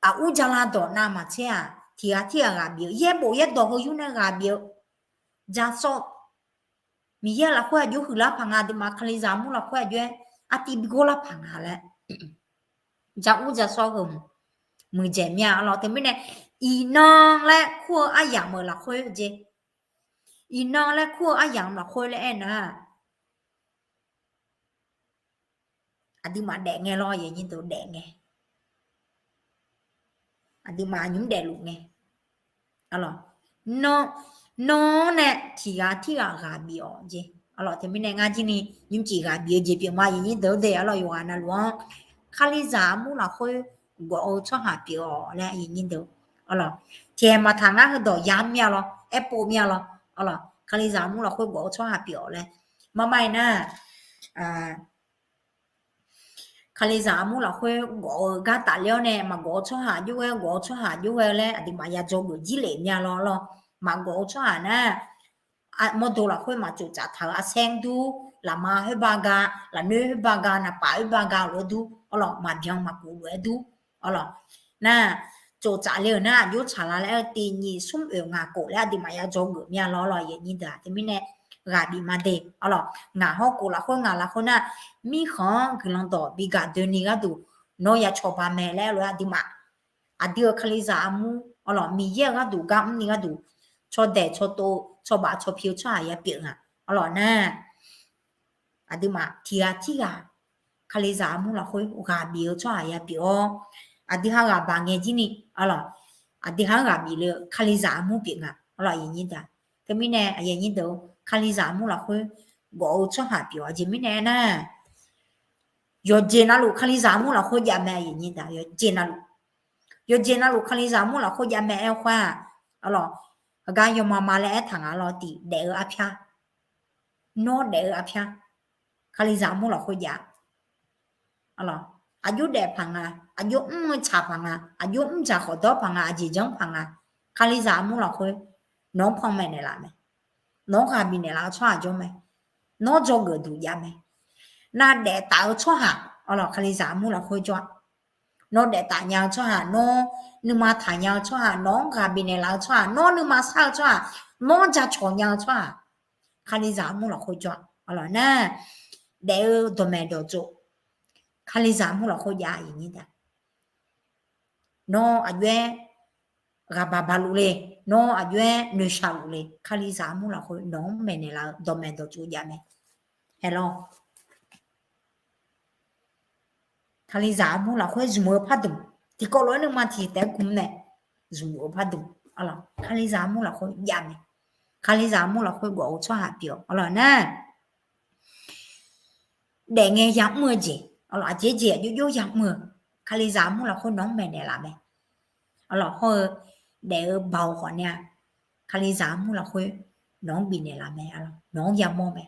aqur jala dawq navmaqtser-aq, tiqghaq tirghaq ghaq bif-eu, yaerbof yaerdawq heu yur nae ghaq bif-eu, jaqsawr, Miqyaer-euq lafkhoer aqjox huiqlar paq nga, aqduimaf kalizaq armur lafkhoer aqjox-aer artiv bi ghawrlar paq nga laer, jaqur jaqsawr heu muiqdzaeq mir-a, arlawq. Teumirnae iqnan laer kur-eu aryamq-euq lafkhoer jeq, iqnan laer kur-eu aryamq lafkhoer laer aernar, aqduimaf daef ngae lawr, aqyuif aqnyir deuq, daef ngae. Aqduimaf nymr daefluf ngae. Arlawq, nawr, nawr nae tiqghaq tirghaq ghaq bif-awq jeq. Arlawq, teumirnae ngar jir ni nymrcif ghaq bif-eu jeq pyeuf ma, aqyuif aqnyir deuq-or de, arlawq, yawqghaq navluf-anr kalizaq armur lafkhoer gawf-eu tsawrhaq pyeuf-awq laer, aqyuif aqnyir deuq, arlawq, tiqhaeq maqtaq ngar heudawq ya mir-a lawr, aerpov mir-a lawr, arlawq, kalizaq armur lafkhoer gawf-eu tsawrhaq pyeuf-awq laer. Marmar-aer nar, kalizaq armur lafkhoer gawf-eu gar tafler-awr nae maqgawf-eu tsawrhaq jov ghae, gawf-eu tsawrhaq jov ghae laer aqduimaf ya dzawgeuf jir lef nya lawr lawr. Maqgawf-eu tsawrhaq nar, mawrdo lafkhoer maqtsoftsaf taq-euq arsaer-anr dur, lafma khoerba ga, lafnoer khoerba ga, naqpaf khoerba ga lof-aer dur, arlawq, maqbyan maqkuf lof-aer dur, arlawq. Nar, tsoftsaf le-euq nar aqjox tsaqlar laer-eu tiq nyiq smr oeq ngaq kof laer aqduimaf ya dzawgeuf mir-a lawr, arlawq, aqyuif aqnyir deuq-aq. Teumirnae ghaq bif ma de, arlawq, ngaq hawr kof lafkhoer ngaq lafkhoer nar, mirkhanq-anr guiqlanq dawq bi gaq doeni gharduq nawr ya cawba mae laer lof-aer aqduimaf, aqdui-euq kalizaq armur, arlawq, Miqyaer-euq gharduq gar mrni gharduq, cawdaeq cawtov cawbaf cawpyeuf-eu tsawrhaq ya pyeuf nga, arlawq nar, aqduimaf tiqghaq tirghaq kalizaq armur lafkhoer ghaq bif-eu tsawrhaq ya pyeuf-awr, aqdui ha ghaq baq ngae jir ni, arlawq, aqdui ha-anr ghaq bif le-eu kalizaq armur pyeuf nga, arlawq, aqyuif aqnyir deuq. Teumirnae aqyuif aqnyir deuq-or, kalizaq armur lafkhoer gawf-eu tsawrhaq pyeuf-awq. Aqjeq mirnae aernar, yawqjeq navluf kalizaq armur lafkhoer jav mae, aqyuif aqnyir deuq, yawqjeq navluf, yawqjeq navluf kalizaq armur lafkhoer jav mae aer-eu khoer-aq, arlawq, heugar yawma ma laer aertaq nga lawr tiq daef-eu arpyar, nawr daef-eu arpyar, kalizaq armur lafkhoer jav, arlawq, aqjox daef paq nga, aqjox mr-eu tsaq paq nga, aqjox mr dzaq khawf dawr paq nga, aqjeq janr paq nga, kalizaq armur lafkhoer nawq-anr panmaeq naeqlaf mae, nawq-anr ghaq bif naeqlaf-eu tsawrhaq jawr mae, nawr dzawgeuf duq jav mae, nav daef taf-eu tsawrhaq, arlawq, kalizaq armur lafkhoer jawr-a. Nawr daef taf nya-eu tsawrhaq, nawr nuima taq nya-eu tsawrhaq, nawq-anr ghaq bif naeqlaf-eu tsawrhaq, nawr nuima sar-eu tsawrhaq, nawr jacawq nya-eu tsawrhaq, kalizaq armur lafkhoer jawr-a. Arlawq nar, daef-eu dawqmaeq dawqtsov, kalizaq armur lafkhoer jav-a, aqyuif aqnyir deuq. Nawr aqjox-aer ghaqbaq baq luf le, nawr aqjox-aer noeqshaq luf le, kalizaq armur lafkhoer nawq-anr maeqnaeq laf-eu dawqmaeq dawqtsov jav mae. Haeq lawr. Kalizaq armur lafkhoer zmq-eu pardmq, tiqkawv lof-aer nuima tiq taef-aer gmr nae zmq-eu pardmq, arlawq, kalizaq armur lafkhoer jav mae. Kalizaq armur lafkhoer gawf-eu tsawrhaq pyeuf-awq, arlawq nar, daef ngae yamr-eu jeq, arlawq, aqjeq jeq aqjox jox yamr-eu, kalizaq armur lafkhoer nawq-anr maeqnaeq laf mae. Arlawq, hawr-eu daef-eu baoq khawf nae-a, kalizaq armur lafkhoer nawq-anr bifnaeq laf mae, arlawq, nawq-anr yamawr mae.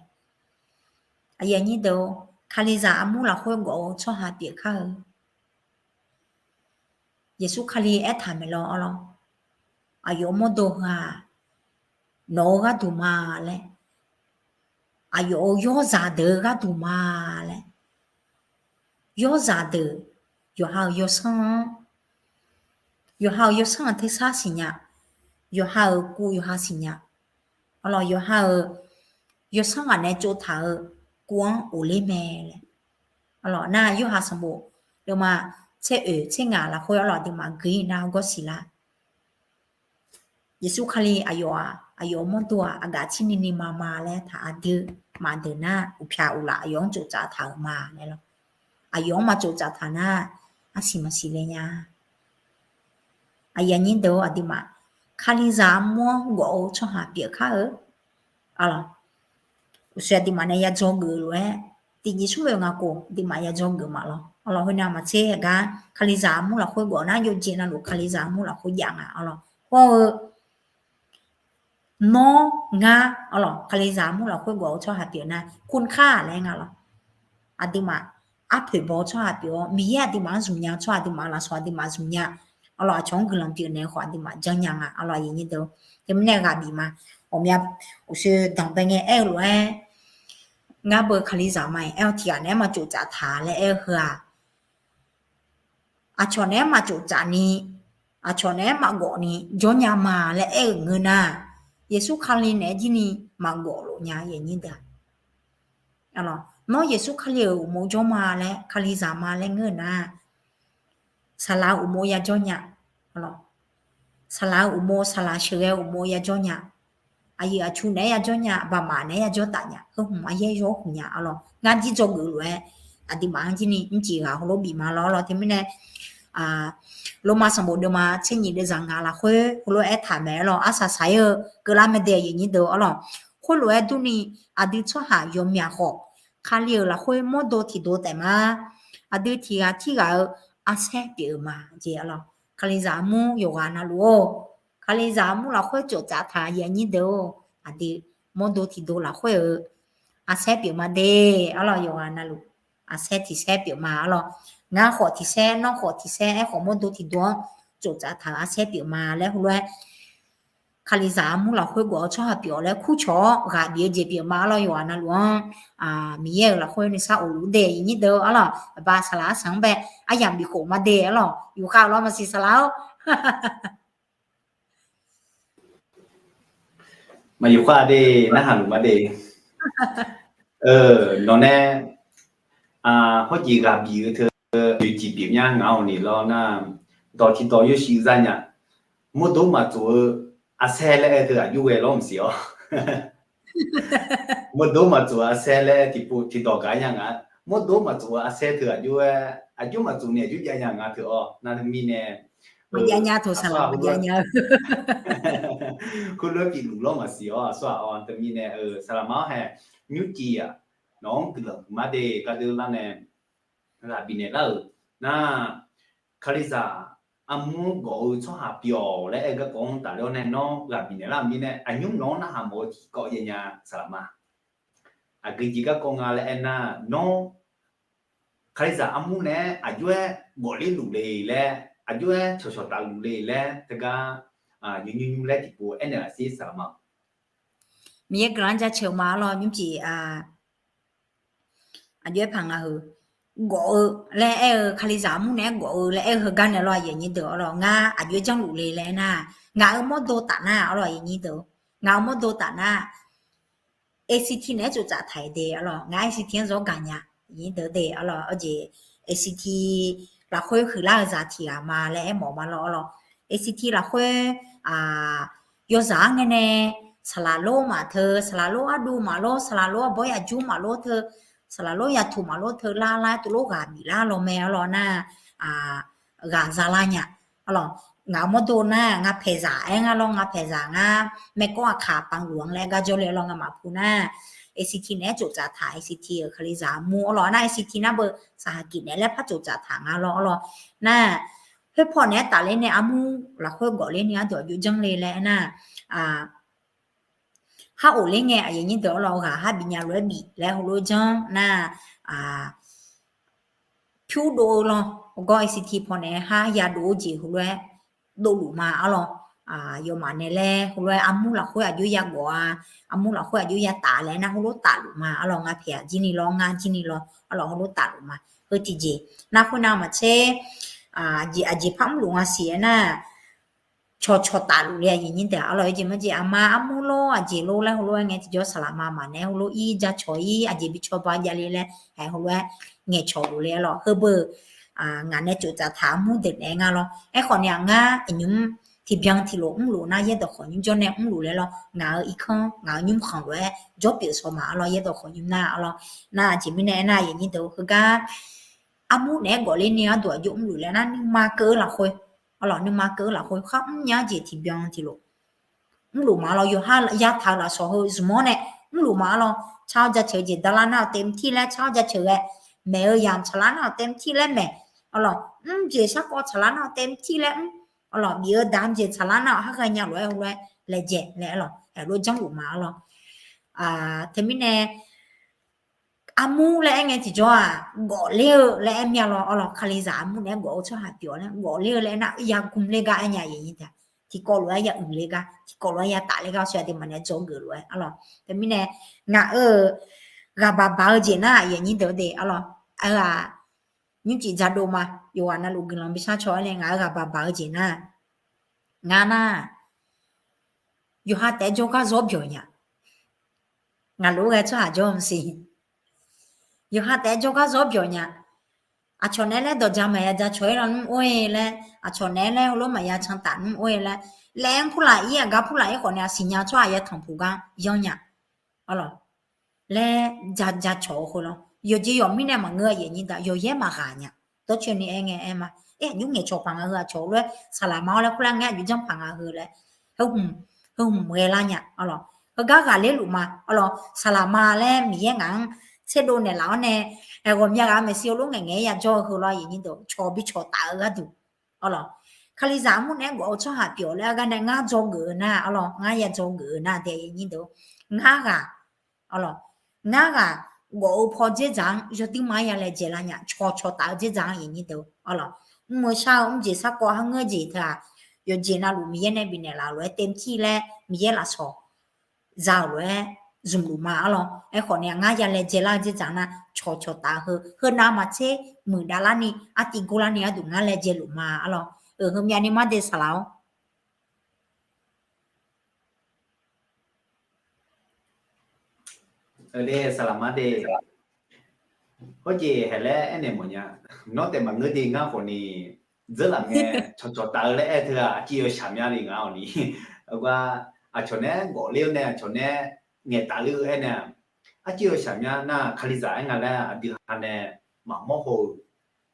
Aqyuif aqnyir deuq-or, kalizaq armur lafkhoer gawf-eu tsawrhaq pyeuf kar-eu. Yeqsur Kali aertaq maeq lawr, arlawq, aqyawf-euq mawrdo heu-aq, nawq-eu gharduq ma laer, aqyawf-euq yawrzaq deuq-eu gharduq ma laer, yawrzaq deuq, yawqha-euq yawsanr-anr, yawqha-euq yawsanr-anr tersar siqnya, yawqha-euq kuv yawqha siqnya, arlawq, yawqha-euq yawsanr ghaq nae tsovtaq-eu kuv-anr of ler mae laer, arlawq, nar Yorhaq sanqbof deuvma tser oeq tser ngaq lafkhoer, arlawq, aqduimaf guiq-ir nar hawgawr siqlar. Yeqsur Kali aqyawf-aq, aqyawf-euq mawrdo-aq, aqgaf tsirni ni ma ma laer taq aqdui maqdeuq nar uqpyaq uqlaf aqyawf-anr tsoftsaf taq-euq ma laer lawr. aqyawf-anr maqtsof tsaf taq nar, arsiq maqsiq le nya. Aqyuif aqnyir deuq-or, aqduimaf Kalizaq armur-anr gawf-eu tsawrhaq pyeuf kar-eu. Arlawq, uqshoe aqduimaf nae ya dzawgeuf lof-aer, tiqjeq smr-eu nga khof aqduimaf ya dzawgeuf ma lawr. Arlawq, khoernav maqtser haeq gar Kalizaq armur lafkhoer gawf nar, yawjeq navluf Kalizaq armur lafkhoer jav nga. Arlawq, hawr-eu Nawr, ngar, arlawq, Kalizaq armur lafkhoer gawf-eu tsawrhaq pyeuf nar, คุณค่า laer nga lawr. Aqduimaf arpoeq baw-eu tsawrhaq pyeuf-awr, Miqyaer aqduimaf-anr zmq nya-eu tsawrhaq, aqduimaf lafsawq aqduimaf zmq nya. Arlawq, aqcawq-anr guiqlanq pyeuf naeq-eu khawf aqduimaf janrnya nga. Arlawq, aqyuif aqnyir deuq-or, teumirnae ghaq bif ma. Ghawqmya uqshoe danqbae ngae aer-eu lof-aer, ngar beu Kalizaq ma-iq aer-awr tiqghaq naeq-aer maqtsof tsaf taq laer aer-eu heu-aq, aqcawq naeq-aer maqtsof tsaf ni, aqcawq naeq-aer maqgawf ni jawrnya ma laer aer-euq ngeur nar, Yeqsur Kali naeq-aer jir ni maqgawf lof nya, aqyuif aqnyir deuq-aq. Nawr Yeqsur Kali-euq uqmov jawr ma laer, Kalizaq ma laer ngeur-eu nar, saqlaq-eu uqmov yajawr nya. Saqlaq-eu uqmov, saqlaq sheuqghae-eu uqmov yajawr nya. Aqyuif aqtsu naeq-aer yajawr nya, baqmaf naeq-aer yajawr taf nya, heu hmq aryaer yawr hmq nya. Arlawq, ngar jir dzawgeuf lof-aer aqduimaf-anr jir ni mrcif ghaq heulof bif ma lawr. Arlawq, teumirnae Lormav sanqbof deuvma tser nyiq deuvzaq ngaq lafkhoer heulof-aer aertaq mae. Arlawq, arsaq saq-ir-eu keuvlar mae de, aqyuif aqnyir deuq-or. Arlawq, khoerlof-aer durni aqdui tsawrhaq yawmyaq khawf, Kali-euq lafkhoer mawrdo tiqdov taef ma. Aqdui tiqghaq tirghaq-eu arsaer pyeuf-eu ma jeq. Arlawq, Kalizaq armur yawqghaq navluf-or, Kalizaq armur lafkhoer tsof tsaf taq, aqyuif aqnyir deuq-or, aqdui mawrdo tiqdov lafkhoer-eu arsaer pyeuf ma de. Arlawq, yawqghaq navluf arsaer tiqsaer pyeuf ma. Arlawq, ngar khawf tiqsaer, nawr khawf tiqsaer, aerkhawf mawrdo tiqdov-anr tsof tsaf taq-euq arsaer pyeuf ma laer heulof-aer Kalizaq armur lafkhoer gawf-eu tsawrhaq pyeuf-awq laer kurcawq-awr ghaq bif-eu jeq pyeuf ma. Arlawq, yawqghaq navluf-anr Miqyaer-euq lafkhoer nuisar of luf de, aqyuif aqnyir deuq-or. Arlawq, aqba saqlaq arsanq-anr bae aryamq bifkhof ma de. Arlawq, yufkhav-euq lawr maqsiq saqlaq-or. Maqyufkhav de, narhaq luf ma de. Nawq nae hawrjeq ghaq bif-eu teu, yawjeq pyeuf mya ngaq-awq ni lawr nar, dawq tiqdawq yawshuif za nya. Mawrdo maqtsof-eu arsaer laer aer teu aqjox ghae lawr maqsiq-awr. Mawrdo maqtsof-eu arsaer laer tiqpov tiqdawq gaq nya nga. Mawrdo maqtsof-eu arsaer teu aqjox-aer, aqjox maqtsof ni aqjox jav nya nga teu-awr. Nar teumirnae, maqjav nya teu saqlaq maqjav nya-eu. Khoerlof-aer bif luf lawr maqsiq-awr, aqsur-aq-awr. Teumirnae saqlaq ma-awr hae, nymrcif-aq, nawq-anr guiqlanq huiqma de. Gardeur lar nae ghaq bifnaeq lar-euq nar, Kalizaq armur gawf-eu tsawrhaq pyeuf-awq laer aer-eu garkawv-anr tafler-awr nae nawr ghaq bifnaeq lar-euq mirnae, aqnymr nawq-anr narhaq mawf-eu tiqkawv jav nya saqlaq ma. Aqgeujeq garkawv nga laer aernar, nawr Kalizaq armur nae-aer aqjox-aer gawfler luf le laer, aqjox-aer cawqcawq taf luf le laer teugar, yawnymr nymr laer tiqpov aernaeq laf sir saqlaq ma. Miqyaer guiqlanq-anr jaceuq ma. Arlawq, nymrcif aqjox-aer paq nga heu, gawf-eu laer aer-eu, Kalizaq armur nae-aer gawf-eu laer aer-eu heugar nae lawr, aqyuif aqnyir deuq-or. Arlawq, ngar aqjox-aer janrluf le laer aernar, ngaq-euq mawrdo taf nar, arlawq, aqyuif aqnyir deuq, ngaq-euq mawrdo taf nar, A C T naeq-aer tsoftsaf taq-iq de. Arlawq, ngaq A C T-anr zawr gaq nya, aqyuif aqnyir deuq de. Arlawq, aqjeq A C T lafkhoer huiqlar-eu zaq tiq ghaq ma laer aermawf ma lawr. Arlawq, A C T lafkhoer yawzaq-anr ngae nae, saqlaq lor maf teu, saqlaq lor arduv maf lor, saqlaq lor arbawr yajur maf lor teu, saqlaq lor yatuq maf lor teu lar lar-aer tuvlof ghaq biflar law mae. Arlawq nar, ghaq zalar nya. Arlawq, ngaq-euq mawrdo nar, nga paeqzaq aer ngar lawr, nga paeqzaq ngar, maerkawr aqkaq panluf-anr laer gar jawrle lawr, ngamaf pu nar, A C T naeq-aer tsoftsaf taq, A C T-euq Kalizaq armur. Arlawq nar, A C T nar beu saqhaq gif naeq laer par tsoftsaf taq nga lawr. Arlawq nar, khoerpaw naeq-aer tafler nae armur lafkhoer gawfler ni ardawq jov janr le laer aernar, har of ler ngae, aqyuif aqnyir deuq-or, lawr ghaq har bif nya lof-aer bif laer heulof-aer janr nar, pyur dov-eu lawr, hawgawr A C T paw naeq-aer har yadov-eu jeq heulof-aer dovluf ma. Arlawq, yawmaf nae laer heulof-aer armur lafkhoer aqjox yagawf-a, armur lafkhoer aqjox yataf laer nar heulof tafluf ma. Arlawq, nga paeq-aq jir ni lawr, ngar jir ni lawr. Arlawq, heulof tafluf ma. Heu tiqjeq nar khoernav maqtser, aqjeq aqjeq par mrluf nga siq aernar, cawqcawq tafluf le, aqyuif aqnyir deuq. Arlawq, jeq maqjeq aqma armur lor aqjeq lor laer heulof-aer ngae, tiqjawr saqlaq ma maqnaeq-aer heulof-ir jacawq-ir aqjeq bi cawba javle laer, heulof-aer ngaeqcawq luf le. Arlawq, heubeu ngaq nae tsoftsaf taq armur deuq naeq-aer ngar lawr. Aerkhawf ni-aq, ngar aqnymr tiqbyan tiqlof mrluf nar, yaerdawq khawf nymr jawr nae mrluf le lawr. Ngaq-euq irkanr, ngaq-euq nymrkhanq lof-aer jawr pyeuf shaw ma. Arlawq, yaerdawq khawf nymr nar. Arlawq nar, aqjeq mirnae aernar, aqyuif aqnyir deuq, heugar armur naeq-aer gawf ler ni gharduq aqjox mrluf laer nar, nuima keuv-eu lafkhoer, arlawq, nuima keuv-eu lafkhoer khar mrnya-aer jeq tiqbyan tiqlof mrluf ma lawr. Yawqha yataq-euq lafsawq heu zmq-awr nae mrluf ma arlawq. Car-awr jaceuq-eu jeq dalar nar-awq เต็มที่ laer car-awr jaceuq ghae, maeq-eu yamq tsaqlar nar-awq เต็มที่ laer maeq, arlawq, mr jeq sarkawv tsaqlar nar-awq เต็มที่ laer mr, arlawq, bif-eu damq jeq tsaqlar nar-awq harghae nya lof-aer heulof-aer laejae laer arlawq, aerlof janrluf ma arlawq. Teumirnae armur laer aer ngae tiqjawr-aq, gawf ler-eu laer aer mir-a lawr arlawq. Kalizaq armur naeq-aer gawf-eu tsawrhaq pyeuf-awr laer gawf ler-eu laer aer nar, ya gm ler gar aer nya-a. Tiqkawv lof-aer ya uiq ler gar, tiqkawv lof-aer ya taf ler gar, aqsur aqdui maqnaeq dzawgeuf lof-aer arlawq. Teumirnae ngaq-euq ghaq baq baq-eu jeq nar, aqyuif aqnyir deuq de arlawq, heu-aq, nymrcif dzaqdov ma, yawqghaq navluf guiqlanq bishar caw-aer nae ngaq-euq ghaq baq baq-eu jeq nar, ngar nar, yawqha taef-aer jawrgar zawr byawq nya. Ngaq lof-aer ghae tsawrhaq jawr maqsiq. Yawqha taef-aer jawrgar zawr byawq nya. Aqcawq naeq-aer laer dawqja maqya ja cawq-ir lawnmr or-e laer, aqcawq naeq-aer laer heulof maqya can taf nmr or-e laer, laer-anr purlaq-ir aqgar purlaq-ir khawf nae aqsiq nya tsawrhaq ya tanqpuq gar yanr nya. Arlawq, laer ja ja cawq-eu khoer lawr. Yawqjeq yawq mirnae maqngeur-a, aqyuif aqnyir deuq, yawqyaer maqghaq nya. Dawrcoeni aer ngae aer ma. Aer, aqjox ngaeqcawq paq nga heu aqcawq lof-aer saqlaq ma-awr laer khoerlar ngae, aqjox janr paq nga heu laer, heu hmq ghae lar nya arlawq. Heugar ghaqler luf ma arlawq. Saqlaq ma laer Miqyaer ngaq-anr tserdov naeqlaf-awr nae, ghawqmya ghaq maeqshi heulof ngaeqngaeq-aer ya jawr-eu heu lawr, aqyuif aqnyir deuq, cawq bi cawq taf-eu gharduq arlawq. Kalizaq armur naeq-aer gawf-eu tsawrhaq pyeuf-awr laer-aer gar nae ngar dzawgeuf-eu nar arlawq, ngar ya dzawgeuf-eu nar dae, aqyuif aqnyir deuq, ngar ghaq arlawq, ngar ghaq gawf-eu paw dzerdzaq-anr yawduirma-aer ya laejae lar nya. Cawq cawq taf-eu dzerdzaq-anr, aqyuif aqnyir deuq arlawq, mr-eu shar-eu mrjeq sarkawv harngeur jeq teu-aq, yawqjeq navluf Miqyaer nae bifnaeq laf-euq lof-aer เต็มที่ laer Miqyaer lafsawq za-euq lof-aer zmqluf ma arlawq. Aerkhawf nae ngar ya laejae lar-eu dzerdzaq nar, cawq cawq taf-eu heu, heu navmaqtser muiqdav larni artiv gor larni gharduq ngar laejae luf ma arlawq. Euq, heumyav ni mar de saqlaq-awr. Saqlaq mar de. Hawrjeq haeq laer aernaeq mawfnya. Nawr taef maqngeur de ngar khawfni, dzeurlaf ngae cawqcawq taf-eu laer aer teu-aq, arciv yawshaq mya le nga awqni. Gar aqcawq nae gawf ler-awr nae aqcawq nae ngaeqtaf ler-eu aernaeq-aq, arciv yawshaq mya nar, Kalizaq aer nga laer aqdui ha nae maqmawr haw-eu,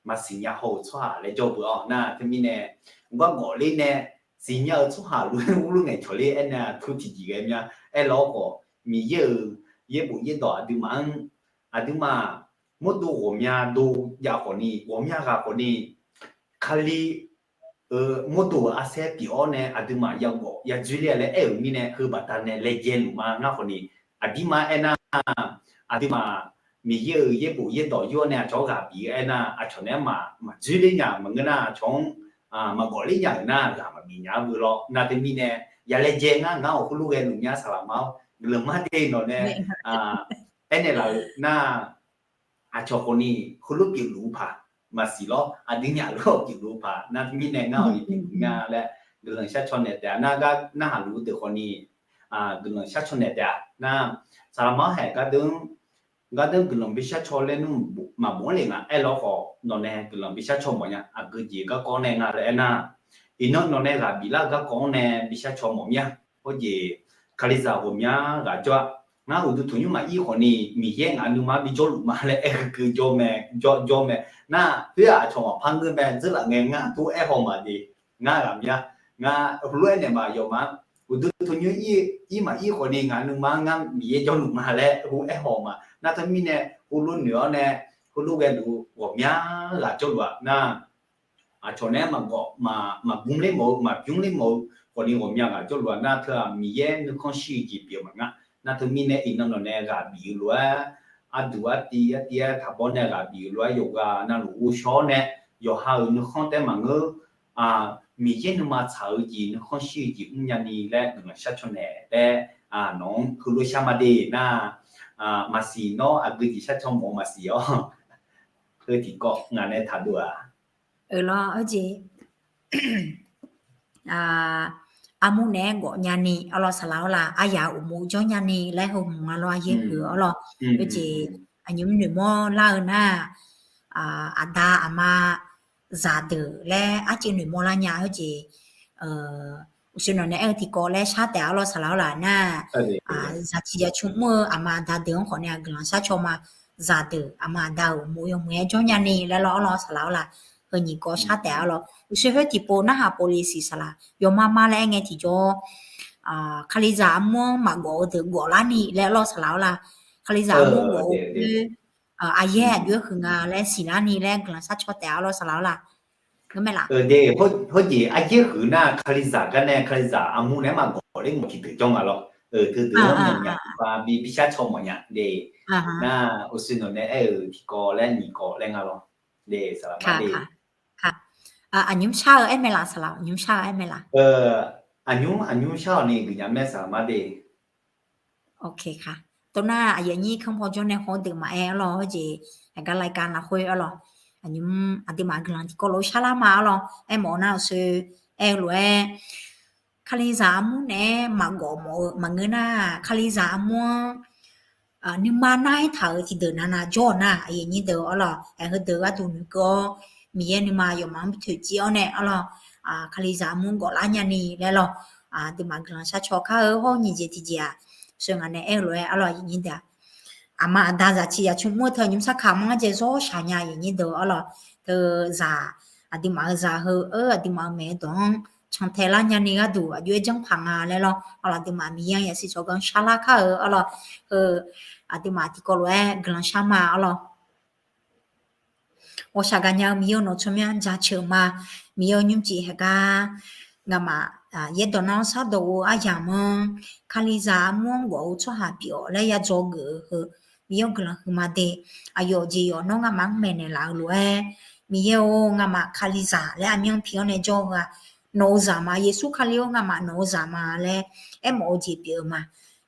maqsiq nya haw-euq tsawrhaq laer jawr beu-awr nar, teumirnae gar gawf ler nae siqnya-eu tsawrhaq lof-aer urlof ngaeqcawq ler aernaeq-aq, tur tiqjeq ghae mya. Aerlar-awr khawf, Miqyaer-euq yaerbof yaerdawq aqduimaf-anr, aqduimaf mawrdo ghawqmya dov jav khawfni, ghawqmya ghaq khawfni, Kali-euq mawrdo-euq arsaer pyeuf-awr nae aqduimaf yagawf yadzoer ler-a laer aer-euq mirnae, heubaqda nae laejae luf ma ngar khawfni. Aqdirma aernar, aqduimaf Miqyaer-euq yaerbof yaerdawq yur-awr nae aqcawq-anr ghaq bif-eu aernar, aqcawq naeq-aer maqdzoer ler nya maqngeur nar, aqcawq-anr maqgawf ler nya-euq nar, ghaq maqbif nya-a beu lawr. Nar teumirnae ya laejae ngar, ngar-awq heulof ghae luf nya saqlaq ma-awr, guiqlanq mar de nawq nae aernaeq laf-euq nar, aqcawq khawfni heulof pyeufluf-eu paq maqsiq lawr, aqdui nyaf lof pyeufluf-eu paq nar, teumirnae ngar-awq ni pyeufluf nya laer guiqlanq shar caw naeq taef-a. Nar gar narhaq luf-eu deuq khawfni guiqlanq shar caw naeq taef-a. Nar saqlaq ma-awr haeq gardeur gardeur guiqlanq bishar caw laer nmr maqbof-anr le nga. Aerlar khawf nawq nae guiqlanq bishar caw mawfnya. Aqgeu jeq garkawv-anr nae nga laer aernar, iqnan nawq nae ghaq biflar-eu garkawv-anr nae bishar caw mawf mir-a. Khoerjeq Kalizaq ghawqmya ghaq jawr-a. Ngar uqduq tanqnymr maqir khawfni Miqyaer ngaq nuima bijawrluf ma laer aer-eu keuv jawr mae, jawr jawr mae. Nar khoer-aq aqcawq maqpar ngeur mae. Dzeurlaf ngae ngar tov-aer haw ma de. Ngar ghaq mya, ngar heulof-aer naeq ma yawma, uqduq tanqnymr ir maqir khawfni ngaq nuima ngar Miqyaer jawrluf ma laer heulof-aer haw ma. Nar teumirnae heulof noeq-awr nae heulof ghae luf ghawqmya ghaq jawrluf-a. Nar aqcawq naeq-aer maqgawf maqgmr ler mawf-eu, maqbymr ler mawf-eu khawfni ghawqmya ghaq jawrluf-a. Nar teu-aq Miqyaer nuikhanr shir-eu jeq pyeuf maqnga. Nar teumirnae iqnan nawq nae ghaq bif-eu lof-aer, arduq artiv artiv-aer taqbawr nae ghaq bif-eu lof-aer yawqghaq navluf ghovshaw-awr nae yawqha-euq nuikhanr taef maqngeur, Miqyaer nuima tsaq-eu jeq nuikhanr shir-eu jeq mrnya ni laer guiqlanq shar caw naeq laer nawq-anr heulof shar ma de. Nar maqsiq nawr aqgeu jeq shar caw mawf-eu maqsiq-awr, heu tiqkawv ngaq nae taqdov-aq. Euq lawr, arjeq armur naeq-aer gawf nyani arlawr saqlaq-awr la, aryaq uqmov jawr nyani laer heu hmq nga lawr, aryaer huiq-eu arlawr. Heujeq aqnymr noeqmawr lar-eu nar, aqda aqma zaqdeuq laer arcuiv noeqmawr lar nya. Heujeq uqshoe nawq nae aer-eu tiqkawv laer shar taef-a arlawr saqlaq-awr la nar, zaqciq zaqcmr mr-eu aqma aqda deuq-anr khawf nae guiqlanq shar caw ma. zaqdeuq aqma aqda-euq uqmov yawmuiq-aer jawr nyani laer lawr arlawr saqlaq-awr laq. Heu nyiq kawv shar taef arlawr. Uqshoe khoer tiqpov narhaq pov le siq saqlaq. Yawma mar laer aer ngae tiqjawr, Kalizaq armur-anr maqgawf-eu deuq gawflar ni laer lawr saqlaq-awr laq. Kalizaq armur gawf-eu khoer, aqyaer aqjox-aer huiq nga laer siqlar ni laer guiqlanq sharcaw taef arlawr saqlaq-awr laq. Ngeur mae laf? Hawjeq aqyaer huiq nar Kalizaq gar nae Kalizaq armur nae maqgawf ler ngawq tiqdeuq jawr nga lawr. Teudeuq-anr myaqmyaq bi bi shar caw mawfnya de. Nar uqshoe nawq nae aer-euq tiqkawv laer nyiq kawv laer nga lawr. De saqlaq ma de. Aqnymr shar-eu aer mae laf saqlaq, aqnymr shar-eu aer mae laf? Aqnymr, aqnymr shar-awq ni guiqnya mae saqlaq ma de. Tov nar aqyuif aqnyir kanr paw jawr nae haw deuq maqaer arlawr, hawjeq aqgar รายการ lafkhoer arlawr. Aqnymr aqduimaf guiqlanq tiqkawv lof-aer sharlar ma arlawr. Aermawf-eu nar uqshoe aer-eu lof-aer Kalizaq armur naeq-aer maqgawf mawf-eu maqngeur nar, Kalizaq armur-anr nuima nar-aer taq-euq tiqdeuq navnav jawr-eu nar, aqyuif aqnyir deuq arlawr, aer heudeuq gharduq noeqkeuv-awr, Miqyaer nuima yawfmaf-anr bi toeqciv-awr nae arlawr, Kalizaq armur-anr gawflar nyani laer lawr. Aqduimaf guiqlanq sharcaw kar-eu hawr-eu nyiq jeq tiqjeq-aq, sheuq ngaq nae aer-eu lof-aer arlawr aqyuif aqnyir deuq-aq, aqma aqda zaqciq zaqcmr mr-eu teu aqnymr sarkaq manr-aer jae zawr shaq nya aqyuif aqnyir deuq arlawr. Teu zaq, aqduimaf-euq zaq heu-eu aqduimaf-euq maeq-eu dawq-anr cantae lar nyani gharduq aqjox-aer janrpaq nga laer lawr. Arlawr aqduimaf Miqyaer-anr yasiq tsawrganr sharlar kar-eu arlawr. Heu aqduimaf tiqkawv lof-aer guiqlanq shar ma arlawr. Ghawqshaq gaqnya-eu Miqyaer-eu nawq tsawrmyanr jaceuq ma. Miqyaer-eu nymrcif haeqgar ngamaf yaerdawq nar-awr shardawq-eu aryamq manr, Kalizaq armur-anr gawf-eu tsawrhaq pyeuf-awq laer ya dzawgeuf-eu heu, Miqyaer-anr guiqlanq huiqma de. Aqyawf jeq yawf nawr ngamaf-anr maeqnaeq laf-eu lof-aer, Miqyaer-or, ngamaf Kalizaq laer aqmyanr pi-awr nae jawr-eu heu-aq, nawq-eu zaq ma. Yeqsur Kali-or, ngamaf nawq-eu zaq ma laer aermawf-eu jeq pyeuf-eu ma.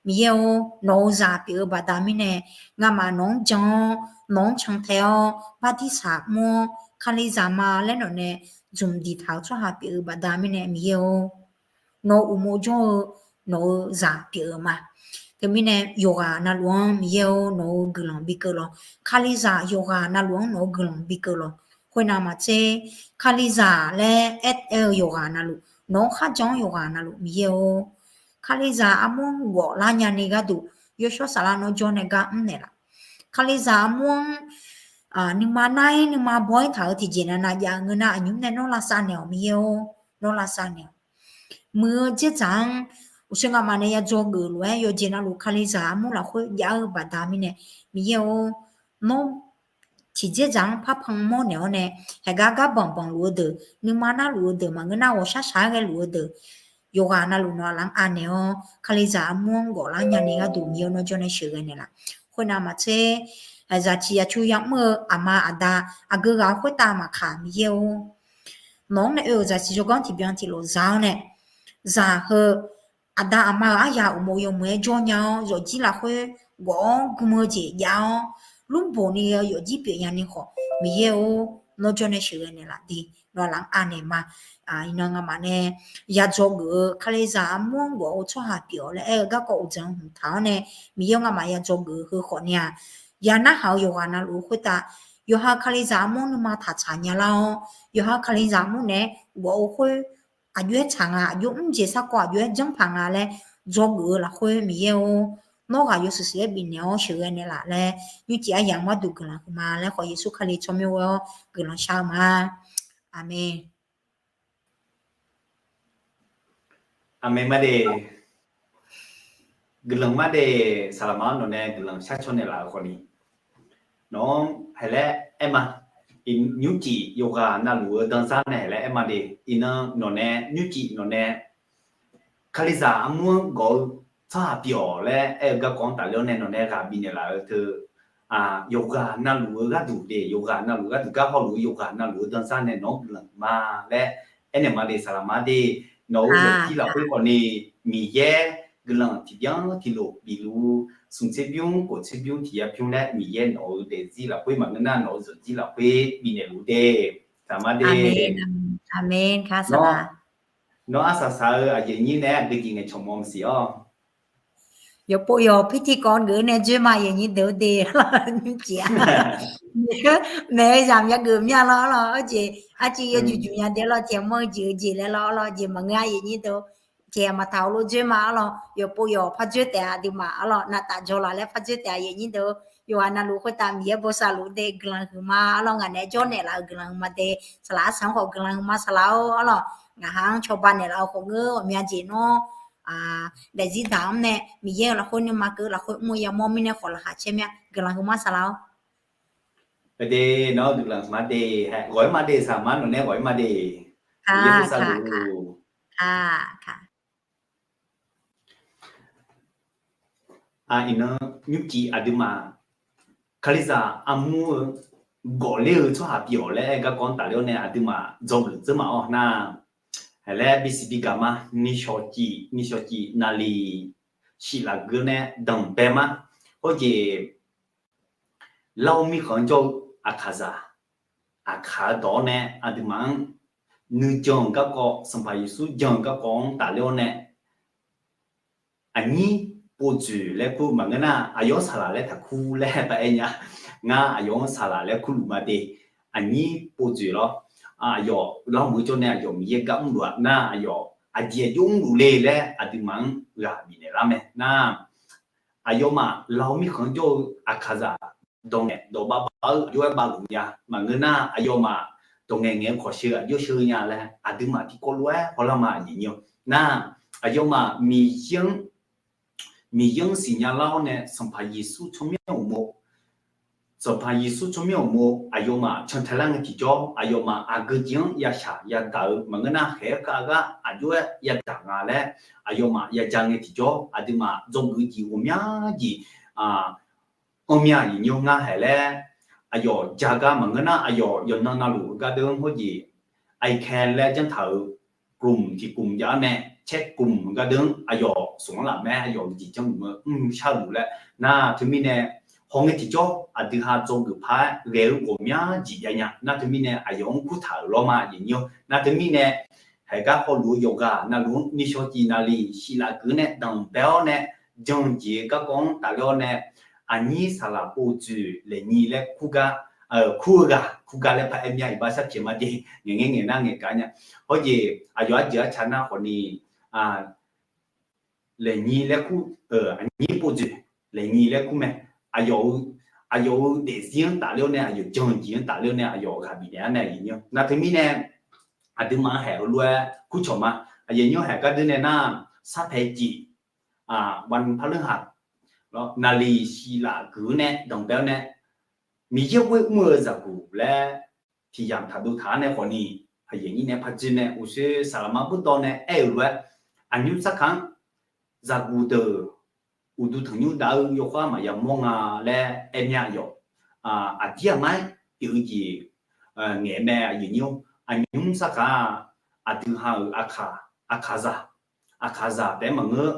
Miqyaer-or, nawq-eu zaq pyeuf-eu baqda mirnae, ngamaf nawq-anr jan-awr, nawq-anr cantae-awr, bardirsaq mr-awr, Kalizaq ma laer nawq nae zmq diqtaq-eu tsawrhaq pyeuf-eu baqda mirnae, Miqyaer-or, nawq-eu uqmov jawr-eu nawq-eu zaq pyeuf-eu ma. Teumirnae yawqghaq navluf-anr Miqyaer-or, nawq-eu guiqlanq bi keuv lawq. Kalizaq yawqghaq navluf-anr nawq-eu guiqlanq bi keuv lawq. Khoernav maqtser, Kalizaq laer aer-eu yawqghaq navluf, nawq-anr kharjan-anr yawqghaq navluf Miqyaer-or, Kalizaq armur-anr gawflar nyani gharduq, yawshawr saflar nawr jawr nae gar mrnaeq laf. Kalizaq armur-anr nuima nar-aer nuima baw-aer taq-eu tiqjeq navnav jav-eu ngeur nar, aqnymr nae nawr lavsav naeq-awq Miqyaer-or, nawr lavsav naeq-awq. Muiq-eu dzerdzaq-anr uqshoe ngamaf nae ya dzawgeuf lof-aer yawqjeq navluf Kalizaq armur lafkhoer jav-eu baqda mirnae, Miqyaer-or, nawr tiqdzerdzaq-anr parpan mawrnaeq-awr nae, haeqgar gar banqbanq luf-eu deuq, nuima narluf-eu deuq maqngeur nar, ghawqshaq shaq-aer ghaeluf-eu deuq, yawqghaq navluf nawq-aq laf-anr anaeq-awr, Kalizaq armur-anr gawflar nyani gharduq Miqyaer-or, nawr jawr nae sheuqghae naeqlaf. Khoernav maqtser, zaqciq zaqcu yamr-eu aqma aqda aqgeu ghaq-eu khoertav maqkaq Miqyaer-or, nawq-anr nae oe-euq zaqsiq tsawrganr tiqbyan tiqlof za-awr nae, zaq heu aqda aqma-euq aryaq uqmov yawmuiq-aer jawr nya-awr, yawfjir lafkhoer gawf-awr gm-eu jeq jav-awr, lmrboq ni-eu yawfjir pyeufnya ni khawf, Miqyaer-or, nawr jawr nae sheuqghae naeqlaf de. Nawq-aq laf-anr anaeq ma. Iqnan ngamaf nae ya dzawgeuf-eu Kalizaq armur-anr gawf-eu tsawrhaq pyeuf-awq laer aer-eu garkawv uqdzan hmq taq-awr nae, Miqyaer-or, ngamaf ya dzawgeuf-eu heu khawf ni-aq, ya narhaq-eu yawqghaq navluf-eu khoertav, yawqha Kalizaq armur nuima taqtsaq nya lar-awr, yawqha Kalizaq armur naeq-aer gawf-eu khoer aqjox-aer tsaq nga, aqjox mr jeq sarkawv aqjox-aer janrpaq nga laer dzawgeuf-eu lafkhoer Miqyaer-or, nawr ghaq yawshuif shuif-aer bifnaeq-awr sheuqghae naeqlaf laer, nymrcif aryamq gharduq guiqlanq huiqma laer khawf, Yeqsur Kali tsawrmyanr-aer guiqlanq shar-eu ma. Aqmeq. Aqmeq ma de. Guiqlanq ma de. Saqlaqma-anr nawq nae guiqlanq shar caw naeqlaf-euq khawf ni, nawq-anr haeq laer aer ma. Nymrcif yawqghaq navluf-eu danzar nae haeq laer aer ma de. Iqnan nawq nae nymrcif nawq nae Kalizaq armur-anr gawf-eu tsawrhaq pyeuf-awq laer aer-eu garkawv-anr tafler-awr nae nawq nae ghaq bifnaeq laf-eu teu, yawqghaq navluf-eu gharduq de, yawqghaq navluf-eu gharduq gar hawluf-eu yawqghaq navluf-eu danzar nae nawq-anr guiqlanq ma laer aernaeq ma de. Saqlaqma de. Nawq-euq zaqjir lafkhoer khawf ni Miqyaer guiqlanq tiqbyan tiqlof bifluf-ur. Smq tserbymr kof tserbymr tiq yar bymr laer Miqyaer nawq-euq daefzir lafkhoer maqngeur nar nawq-euq zaqjir lafkhoer bifnaeq luf de. Saqlaqma de. Nawr arsaq saq-eu aqyuif aqnyir nae aqgeu jeq ngaeqcawq mawf maqsiq-awr. Yawqpov yawq pirtirkawv geuf-eu nae dzoer ma, aqyuif aqnyir deuq-or de. Nymrcif-a maeq-eu zaq myav geuf myav lawr lawr, arjeq arciv yawjuq juq nya de lawr, tiq aqmanr-eu jeq-eu jeq laer lawr lawr, jeq maqngeur aqyuif aqnyir deuq-or. Tiq aqmaqtaq-eu lof dzoer ma arlawr, yawqpov yawq par dzoer taef-a aqduimaf arlawr, navtaf jawrlaf laer par dzoer taef-a aqyuif aqnyir deuq-or. Yawqghaq navluf khoertav Miqyaer bosav luf de guiqlanq huiqma arlawr, ngaq naeq-aer jawr naeqlaf-eu guiqlanq huiqma de, saqlaq arsaq-anr khawf guiqlanq huiqma saqlaq-or arlawr, ngaq ha-anr cawba naeqlaf-eu khawf ngeur ghawqmya jeq nawr, daefzir daq-anr nae Miqyaer-euq lafkhoer nuima keuv lafkhoer mr-eu yamawr mirnae khawf laqkhaq caer mya guiqlanq huiqma saqlaq-or. Ade, nawr guiqlanq huiqma de, ghawq-ir ma de, saqma nawq nae ghawq-ir ma de. Miqyaer bosav luf-eu. Iqnan nymrcif aqduimaf Kalizaq armur-eu gawqler-eu tsawrhaq pyeuf-awq laer aer garkawv-anr tafler-awr nae aqduimaf dzawgeuf dzeur ma-awr nar, haeq laer bisiq bigaq ma, nishawq cif nishawq cif naqliq shif laf gui-awr nae danqbae ma. Khoerjeq Lar-eu mirkhanq-anr jawr-eu aqkaqzaq, aqkaq-eu dawq-awr nae aqduimaf-anr nuijan-euq garkawv, Sanqpaq Yeqsur jan-euq garkawv-anr tafler-awr nae, aqnyir povdzoeq laer kur maqngeur nar, aqyawf-anr saqlaq laer taqkur laer paq-aer nya. Ngar aqyawf-anr saqlaq laer kurluf ma de. Aqnyir povdzoeq lawr. Aqyawf lar meuq-eu jawr nae aqyawf Miqyaer gar mrluf-a nar, aqyawf aqjeq aqjox mrluf le laer aqduimaf-anr ghaq bifnaeq lar mae nar, aqyawfmaf lar-eu mirkhanq-anr jawr-eu aqkaqzaq dawq ngaeq dawq bavbav-eu aqjox-aer bavluf nya. Maqngeur nar, aqyawfmaf dawq ngaeq ngaeq-eu kawq sheu aqjox sheu nya laer aqduimaf tiqkawv lof-aer hawlar ma aqjeq nyir-awr nar, aqyawfmaf Miqyaer-anr Miqyaer-anr siqnya lar-awr nae Sanqpaq Yeqsur tsawrmyanr uqmov, Sanqpaq Yeqsur tsawrmyanr uqmov aqyawfmaf cantae lar ngae tiqjawr, aqyawfmaf aqgeu jeq-anr yashaq yadaq-eu maqngeur nar, khaeq-aer kav gar aqjox-aer yadaq nga laer aqyawfmaf yaja ngae tiqjawr, aqduimaf dzawgeuf jeq ghawqmya jeq anrmya aqjeq nyir-awr ngar haeq laer aqyawf ja gar maqngeur nar, aqyawf yawqnan navluf-eu gardeuv-anr khoerjeq, aqkae laer janr taq-euq gmq tiq gmq jav-awr nae caer gmq gardeuv-anr aqyawf smq-anr laf mae, aqyawf jeq janr luf-eu mr shar-eu luf laer nar, teumirnae hawngae tiqjawr aqdui ha dzawgeuf par-aer ghae-eu ghawqmya jeq jav nya nar, teumirnae aqyawf-anr kurtaq-euq lawr ma aqjeq nyir-awr nar, teumirnae haeq gar hawluf-eu yawqghaq navluf-anr nishawq cif naqliq shif laf gui nae danqbae-awr nae jan-eu jeq-eu garkawv-anr tafler-awr nae, aqnyir saqlaq povdzoeq laeqnyi laer kur gar, kur-eu ghaq kur gar laer paq-aer mya iqbax sharpyaeq ma de, ngaeq ngaer ngaeq nar ngaeq gaq nya. Hawjeq aqyawf arjeuq arca nar khawfni laeqnyi laer kur, aqnyir povdzoeq laeqnyi laer kur mae. Aqyawf-eu, aqyawf-eu daefzir-anr tafler-awr nae aqyawf jan-eu jeq-anr tafler-awr nae aqyawf ghaq bifnaeq-a nae aqjeq nyir-awr nar, teumirnae aqduimaf-anr haeq heulof-aer kurcawq ma. Aqjeq nyir-awr haeq gardeuv nae nar, sarpaeq cif, wan parleur haq, naqliq shif laf gui-eu nae danqbae-awr nae, Miqyaer ghoer mr-eu zaqguq laer tiq yamq taqdov taq-a nae khawfni, aqyuif aqnyir nae pardzoe nae uqshoe saqlaqma burdawv nae aer-euq lof-aer, aqnymr sarkaq-anr zaqguq deuq uqduq tanqnymr dav-eu yawkhav maqya mawr nga laer aer mya yawf. Aqdir aqmar-aer pyeuf-eu jeq ngaeq mae aqyuif aqnyir-or. Aqnymr sarkaq-aq, aqdui ha-euq aqkaq, aqkaqzaq, aqkaqzaq taef-aer maqngeur.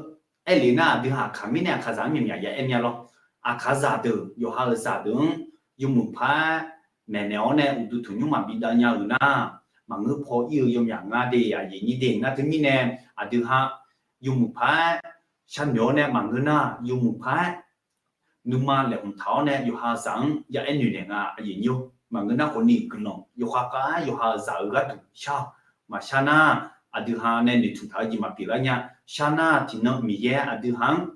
Aerlef nar aqdui ha aqkaq mirnae aqkaqzaq-anr myaqmyaq ya aer mya lawr. Aqkaqzaq deuq yawqha-euq zaqdeuq-anr yawmuiq par-aer maeqnaeq-awr nae uqduq tanqnymr maqbi dav nya-euq nar, maqngeur paw ir-eu yawmyaq nga de aqyuif aqnyir de nar, teumirnae aqdui ha yawmuiq par-aer sharnoeq-awr nae maqngeur nar yawmuiq par-aer nuima laeqhmq taq-awr nae yawqha zaq-anr ya aer noeqnaeq nga aqyuif aqnyir-or. Maqngeur nar khawfni guiqlanq yawkhav khav-aer yawqha zaq-eu gharduq shar-awq. Maqshar nar aqdui ha nae noeqtmq taq-eu jeq maqpyeuf lar nya. Shar nar tiqnan Miqyaer aqdui ha-anr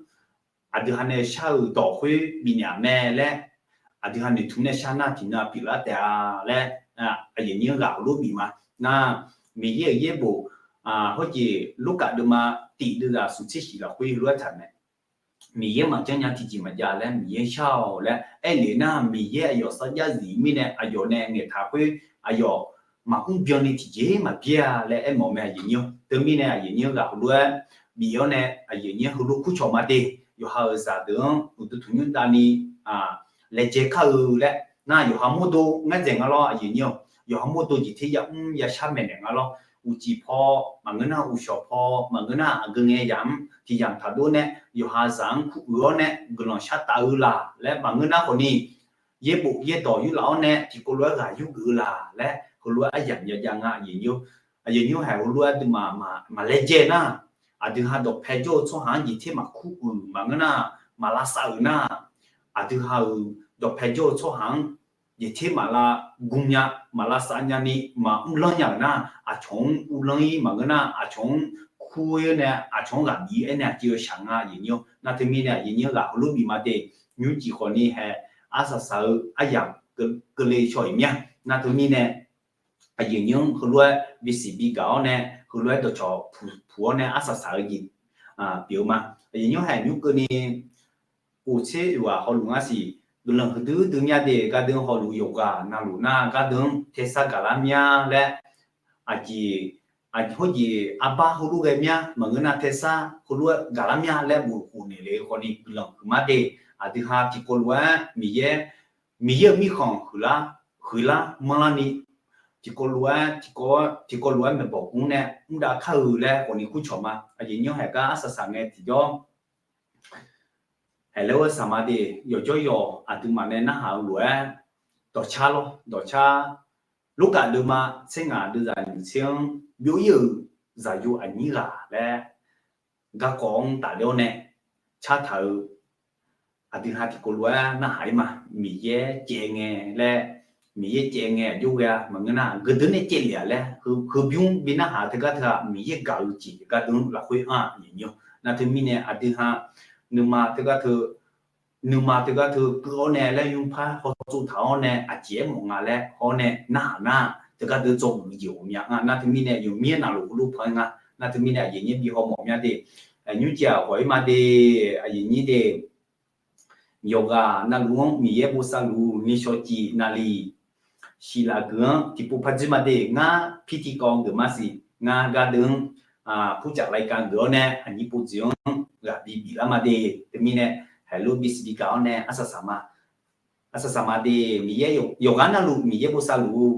aqdui ha nae shar-euq dawq khoer bifnaeq-aq mae laer, aqdui ha noeqtmq nae shar nar tiqnan pyeuflar taef-a laer, aqyuif aqnyir-anr ghaq heulof bif ma. Nar, Miqyaer-euq yaerbof hawjeq Lurkaf deuvma tiq deuvzaq smq tser shif lafkhoer heulof-aer taq mae. Miqyaer maqjanr nya tiqjeq maqjav laer Miqyaer shar-awq laer aerlef nar, Miqyaer aqyawf sarjax zif mirnae aqyawf nae ngaeqtaq khoer aqyawf maqmr byanni tiqjeq maqbyaer-a laer aermawf mae aqyuif aqnyir-or. Teumirnae aqyuif aqnyir ghaq heulof-aer bif-awr nae aqyuif aqnyir heulof kurcawq ma de. Yawqha-euq zaqdeuq-anr uqduq tanqnymr davni laejae kar-eu laer nar, yawqha mawrdo ngar dzaeq nga lawr aqyuif aqnyir-or. Yawqha mawrdo jeqter yamr yashar maeqnaeq nga lawr. Uqcif paw maqngeur nar, uqshawq paw maqngeur nar, aqgeu ngae yamq-anr tiq yamq taqdov nae yawqha zaq-anr kur uiq-awr nae guiqlanq shar taf-eu laq laer maqngeur nar khawfni, yaerbof yaerdawq yurlaf-awr nae tiqkawv lof-aer ghaq yurgeuf-eu laq laer heulof-aer aryamq yajav nga aqyuif aqnyir-or. Aqyuif aqnyir-or, haeq heulof-aer aqduimaf maqlaejae nar, aqdui ha dawqpae jawr-eu tsawrhaq-anr jeqter maqkur uiq maqngeur nar, maqlavsav-euq nar, aqdui ha-euq dawqpae jawr-eu tsawrhaq-anr jeqter maqlav gmnya, maqlavsav nyani maqmr lanr nya-euq nar, aqcawq-anr uvlanr-ir maqngeur nar, aqcawq-anr kur-ir nae aqcawq-anr ghaq bif-ir aernaeq aqjeq-eu shaq nga aqyuif aqnyir-or. Nar teumirnae aqyuif aqnyir ghaq heulof bif ma de. Nymrcif khawfni haeq arsaq saq-eu aryamq keuvle shaw-iq mir-a. Nar teumirnae, aqyuif nymr heulof-aer bisiq bigaq-awr nae, heulof-aer dawqcawq puq puq-awr nae arsaq saq-eu jeq pyeuf-eu ma. Aqyuif nymr haiq nymr keuvni, kof tser oeq ghaq hawluf ngar siq, guiqlanq huiqdui dui mir-a de. Gardeuv hawluf yawqghaq navluf nar gardeuv-anr taesar gaqlar mir-a laer, aqjeq, aqjeq hawrjeq arbar heulof ghae mir-a, maqngeur nar taesar heulof-aer gaqlar mir-a laer bof khof naeq le-eu khawfni guiqlanq huiqma de. Aqdui ha tiqkawv lof-aer Miqyaer, Miqyaer-euq mirkhanq huiqlar, huiqlar manrlar ni, tiqkawv lof-aer, tiqkawv lof-aer maeqbawq gur nae mr dav kar-eu laer khawfni kurcawq ma. Aqyuif nymr haiq gar arsaq saq ngae tiqjawr, haeqlaer-aer saqma de. Yawqjawr yawq aqduimaf nae narhaq-eu lof-aer dawqcar lawr, dawqcar. Lurkaf deuvma tser ngaq deuvzaq nyiq tser-anr byov ir-euq zaqyo aqnyir ghaq laer garkawv-anr tafler-awr nae cartaq-eu, aqdui ha tiqkawv lof-aer narhaq-ir ma. Miqyaer caev ngae laer, Miqyaer caev ngae aqjox ghae-a maqngeur nar, geu deuq nae caevlef-a laer heubymr bi narhaq-eu teugar teu-aq, Miqyaer gaq-eu jeq gardeuv-anr lafkhoer anr-aq nyiq nymr. Nar teumirnae aqdui ha nuima teugar teu nuima teugar teu keuv-awr nae laer nymrpar hawtsov taq-awr nae aqjeq-aer mawf nga laer hawr nae narhaq nar, teugar deuq dzawgeuf-eu jeq ghawqmya nga. Nar teumirnae yawqmir-aer navluf heulof pan-aer nga. Nar teumirnae aqyuif nyir bi hawmawf mya de. Nymrcif-aq ghawq-ir ma de. Aqyuif nyir de, yawqghaq navluf-anr Miqyaer bosav luf-eu nishawq cif navlif siqlaf geuf-anr tiqpov par dzoer ma de. Ngar pirtiqkawv geuf ma siq. Ngar gardeuv-anr purcaf laika geuf-awr nae aqnyir povdzoeq-anr ghaq bi biflar ma de. Teumirnae haiq lof bisiq bigaq-awr nae arsaq saq ma. Arsaq saq ma de. Miqyaer yawqghaq navluf Miqyaer bosav luf-eu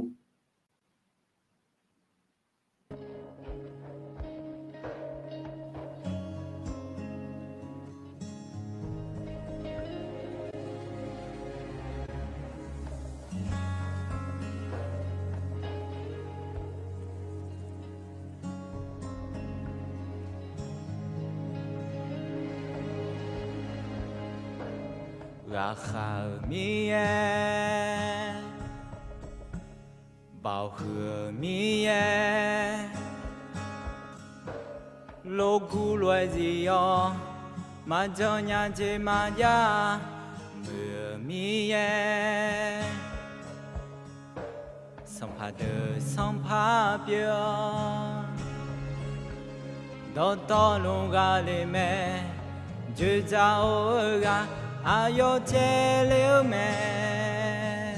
Ghaqkhav-euq Miqyaer, baoqhuiq-euq Miqyaer, logur lof-aer zif-awr, maqjan nya jeq maqjav-a, muiq-euq Miqyaer, sanqpaq deuq sanqpaq pyeuf-awr, dawqtawvluf ghaqle mae, joeqdzaq or-eu ghaq aqyawf caevle-eu mae.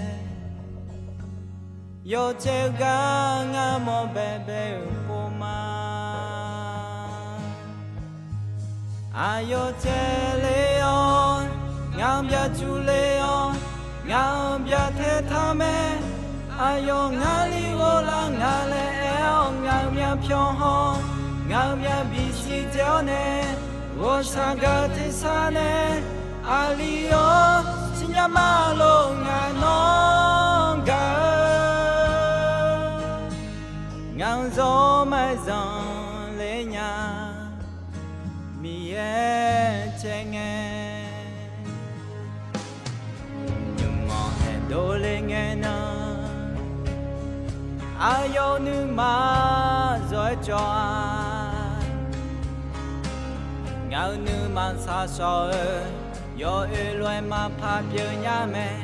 Yawqcaev gar ngar mawr baebae-euq pov ma. Aqyawf caevle-awr, ngaq-anr byacuf le-awr, ngaq-anr byatae taq mae. Aqyawf ngar li ghoflar nga laer aer-awr, ngaq-euq myavpyawq haw-awr, ngaq-euq myavbif siqdzae-awr nae, ghawqshaq gaq tersar nae, aqli-awr siqnya ma lor ngaq nawr gaq-eu ngaq-anr zawr maqzanq le nya, Miqyaer caev ngae, nymq-anr haeqdov le ngae nan, aqyawf nuima zawr-aer cawv-a. Ngaq-euq nuima shaqshawq-eu, yawoer lof-aer maqpar pyeuf nya mae.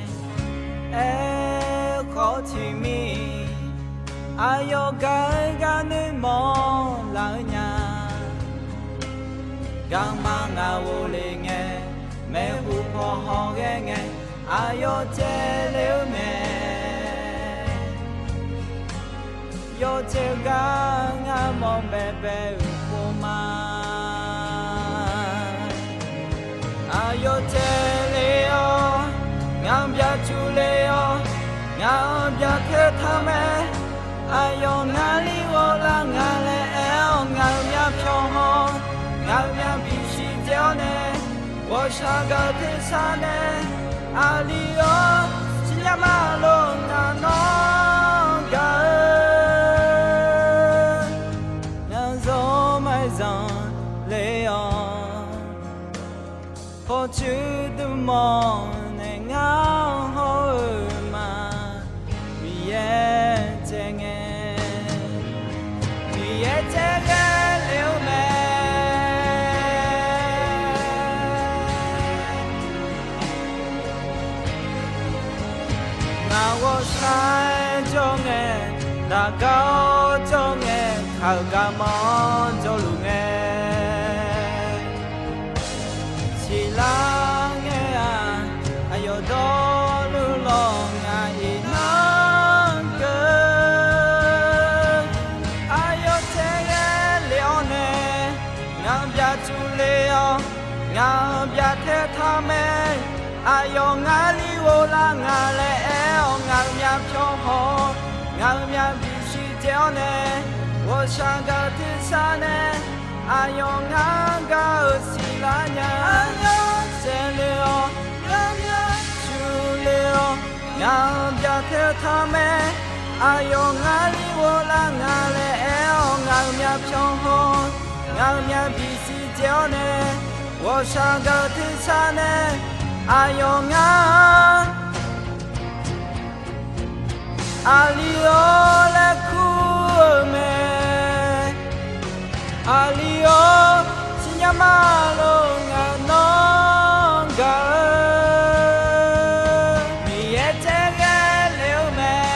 Aerkhawf tiqmir, aqyawf gaq-eu gharduq mawrlar-eu nya. Garma ngaq ghofle ngae, maeqhu paw hawghae ngae, aqyawf caevle-eu mae. Yawqcaev gar ngar mawr baebae-euq pov ma. Aqyawf caevle-awr, ngaq-anr byacuf le-awr, ngaq-anr byatae taq mae. Aqyawf ngar li ghoflar nga laer aer-awr, ngaq-euq myavpyawq haw-awr, ngaq-euq myavbif siqdzae-awr nae, ghawqshaq gaq tersar nae, aqli-awr siqnya ma lor ngaq nawr gaq-eu ngaq-anr zawr maqzanq le-awr, pawqtsuif dmq mawr nae ngar hawr-eu ma. Miqyaer caev ngae, Miqyaer caev ghae le-eu mae. Shaqgaq-awr jawr ngae, kaq-euq garmanr jawrluf ngae, siqlar ngae-aq, aqyawf dawrluf lawq ngaq iqnan keuv. Aqyawf caevghae lef-awr nae, ngaq-euq byaqtsuif le-awr, ngaq-euq byaqtae taq mae. Aqyawf ngar li ghoflar nga laer aer-awr, ngaq-euq myavpyawr haw-awr, ngaq-euq myavbif siqdzae-awr nae, ghawqshaq gaq-eu tersar nae, aqyawf ngar gaq-euq siqlar nya. Aqyawf saevle-awr, ngaq-euq byaqtsuif le-awr, ngaq-euq byaqtae taq mae. Aqyawf ngar li ghoflar nga laer aer-awr, ngaq-euq myavpyawr haw-awr, ngaq-euq myavbif siqdzae-awr nae, ghawqshaq gaq-eu tersar nae, aqyawf ngar Aqli-awr laer kur-eu mae. Aqli-awr siqnya ma lor, ngaq nawr gaq-eu Miqyaer caevghae lef-eu mae.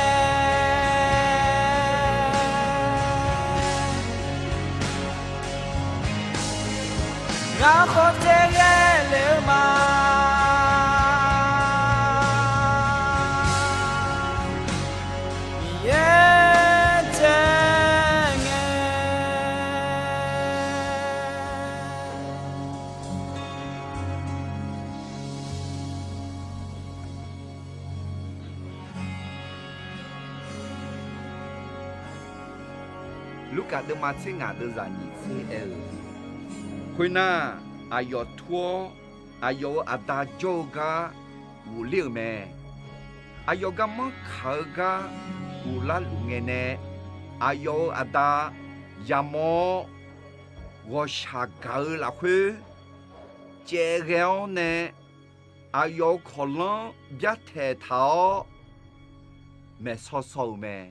Ngar khawf caevghae lef-eu ma. Miqyaer caevghae. Lurkaf deuvma tser ngaq deuvzaq nyiq tser aer-eu, khoernar, aqyawf tur-awr, aqyawf-euq aqda jawr-eu gar ghofler-euq mae. Aqyawf garmanr kaq-eu gar ghoflar luf ngae nae, aqyawf-euq aqda yamawr-awr, ghawqshaq gaq-eu lafkhoer caevghae-awr nae, aqyawf-euq kawqlanr byartaeq taq-awr maeqsaw saw-euq mae.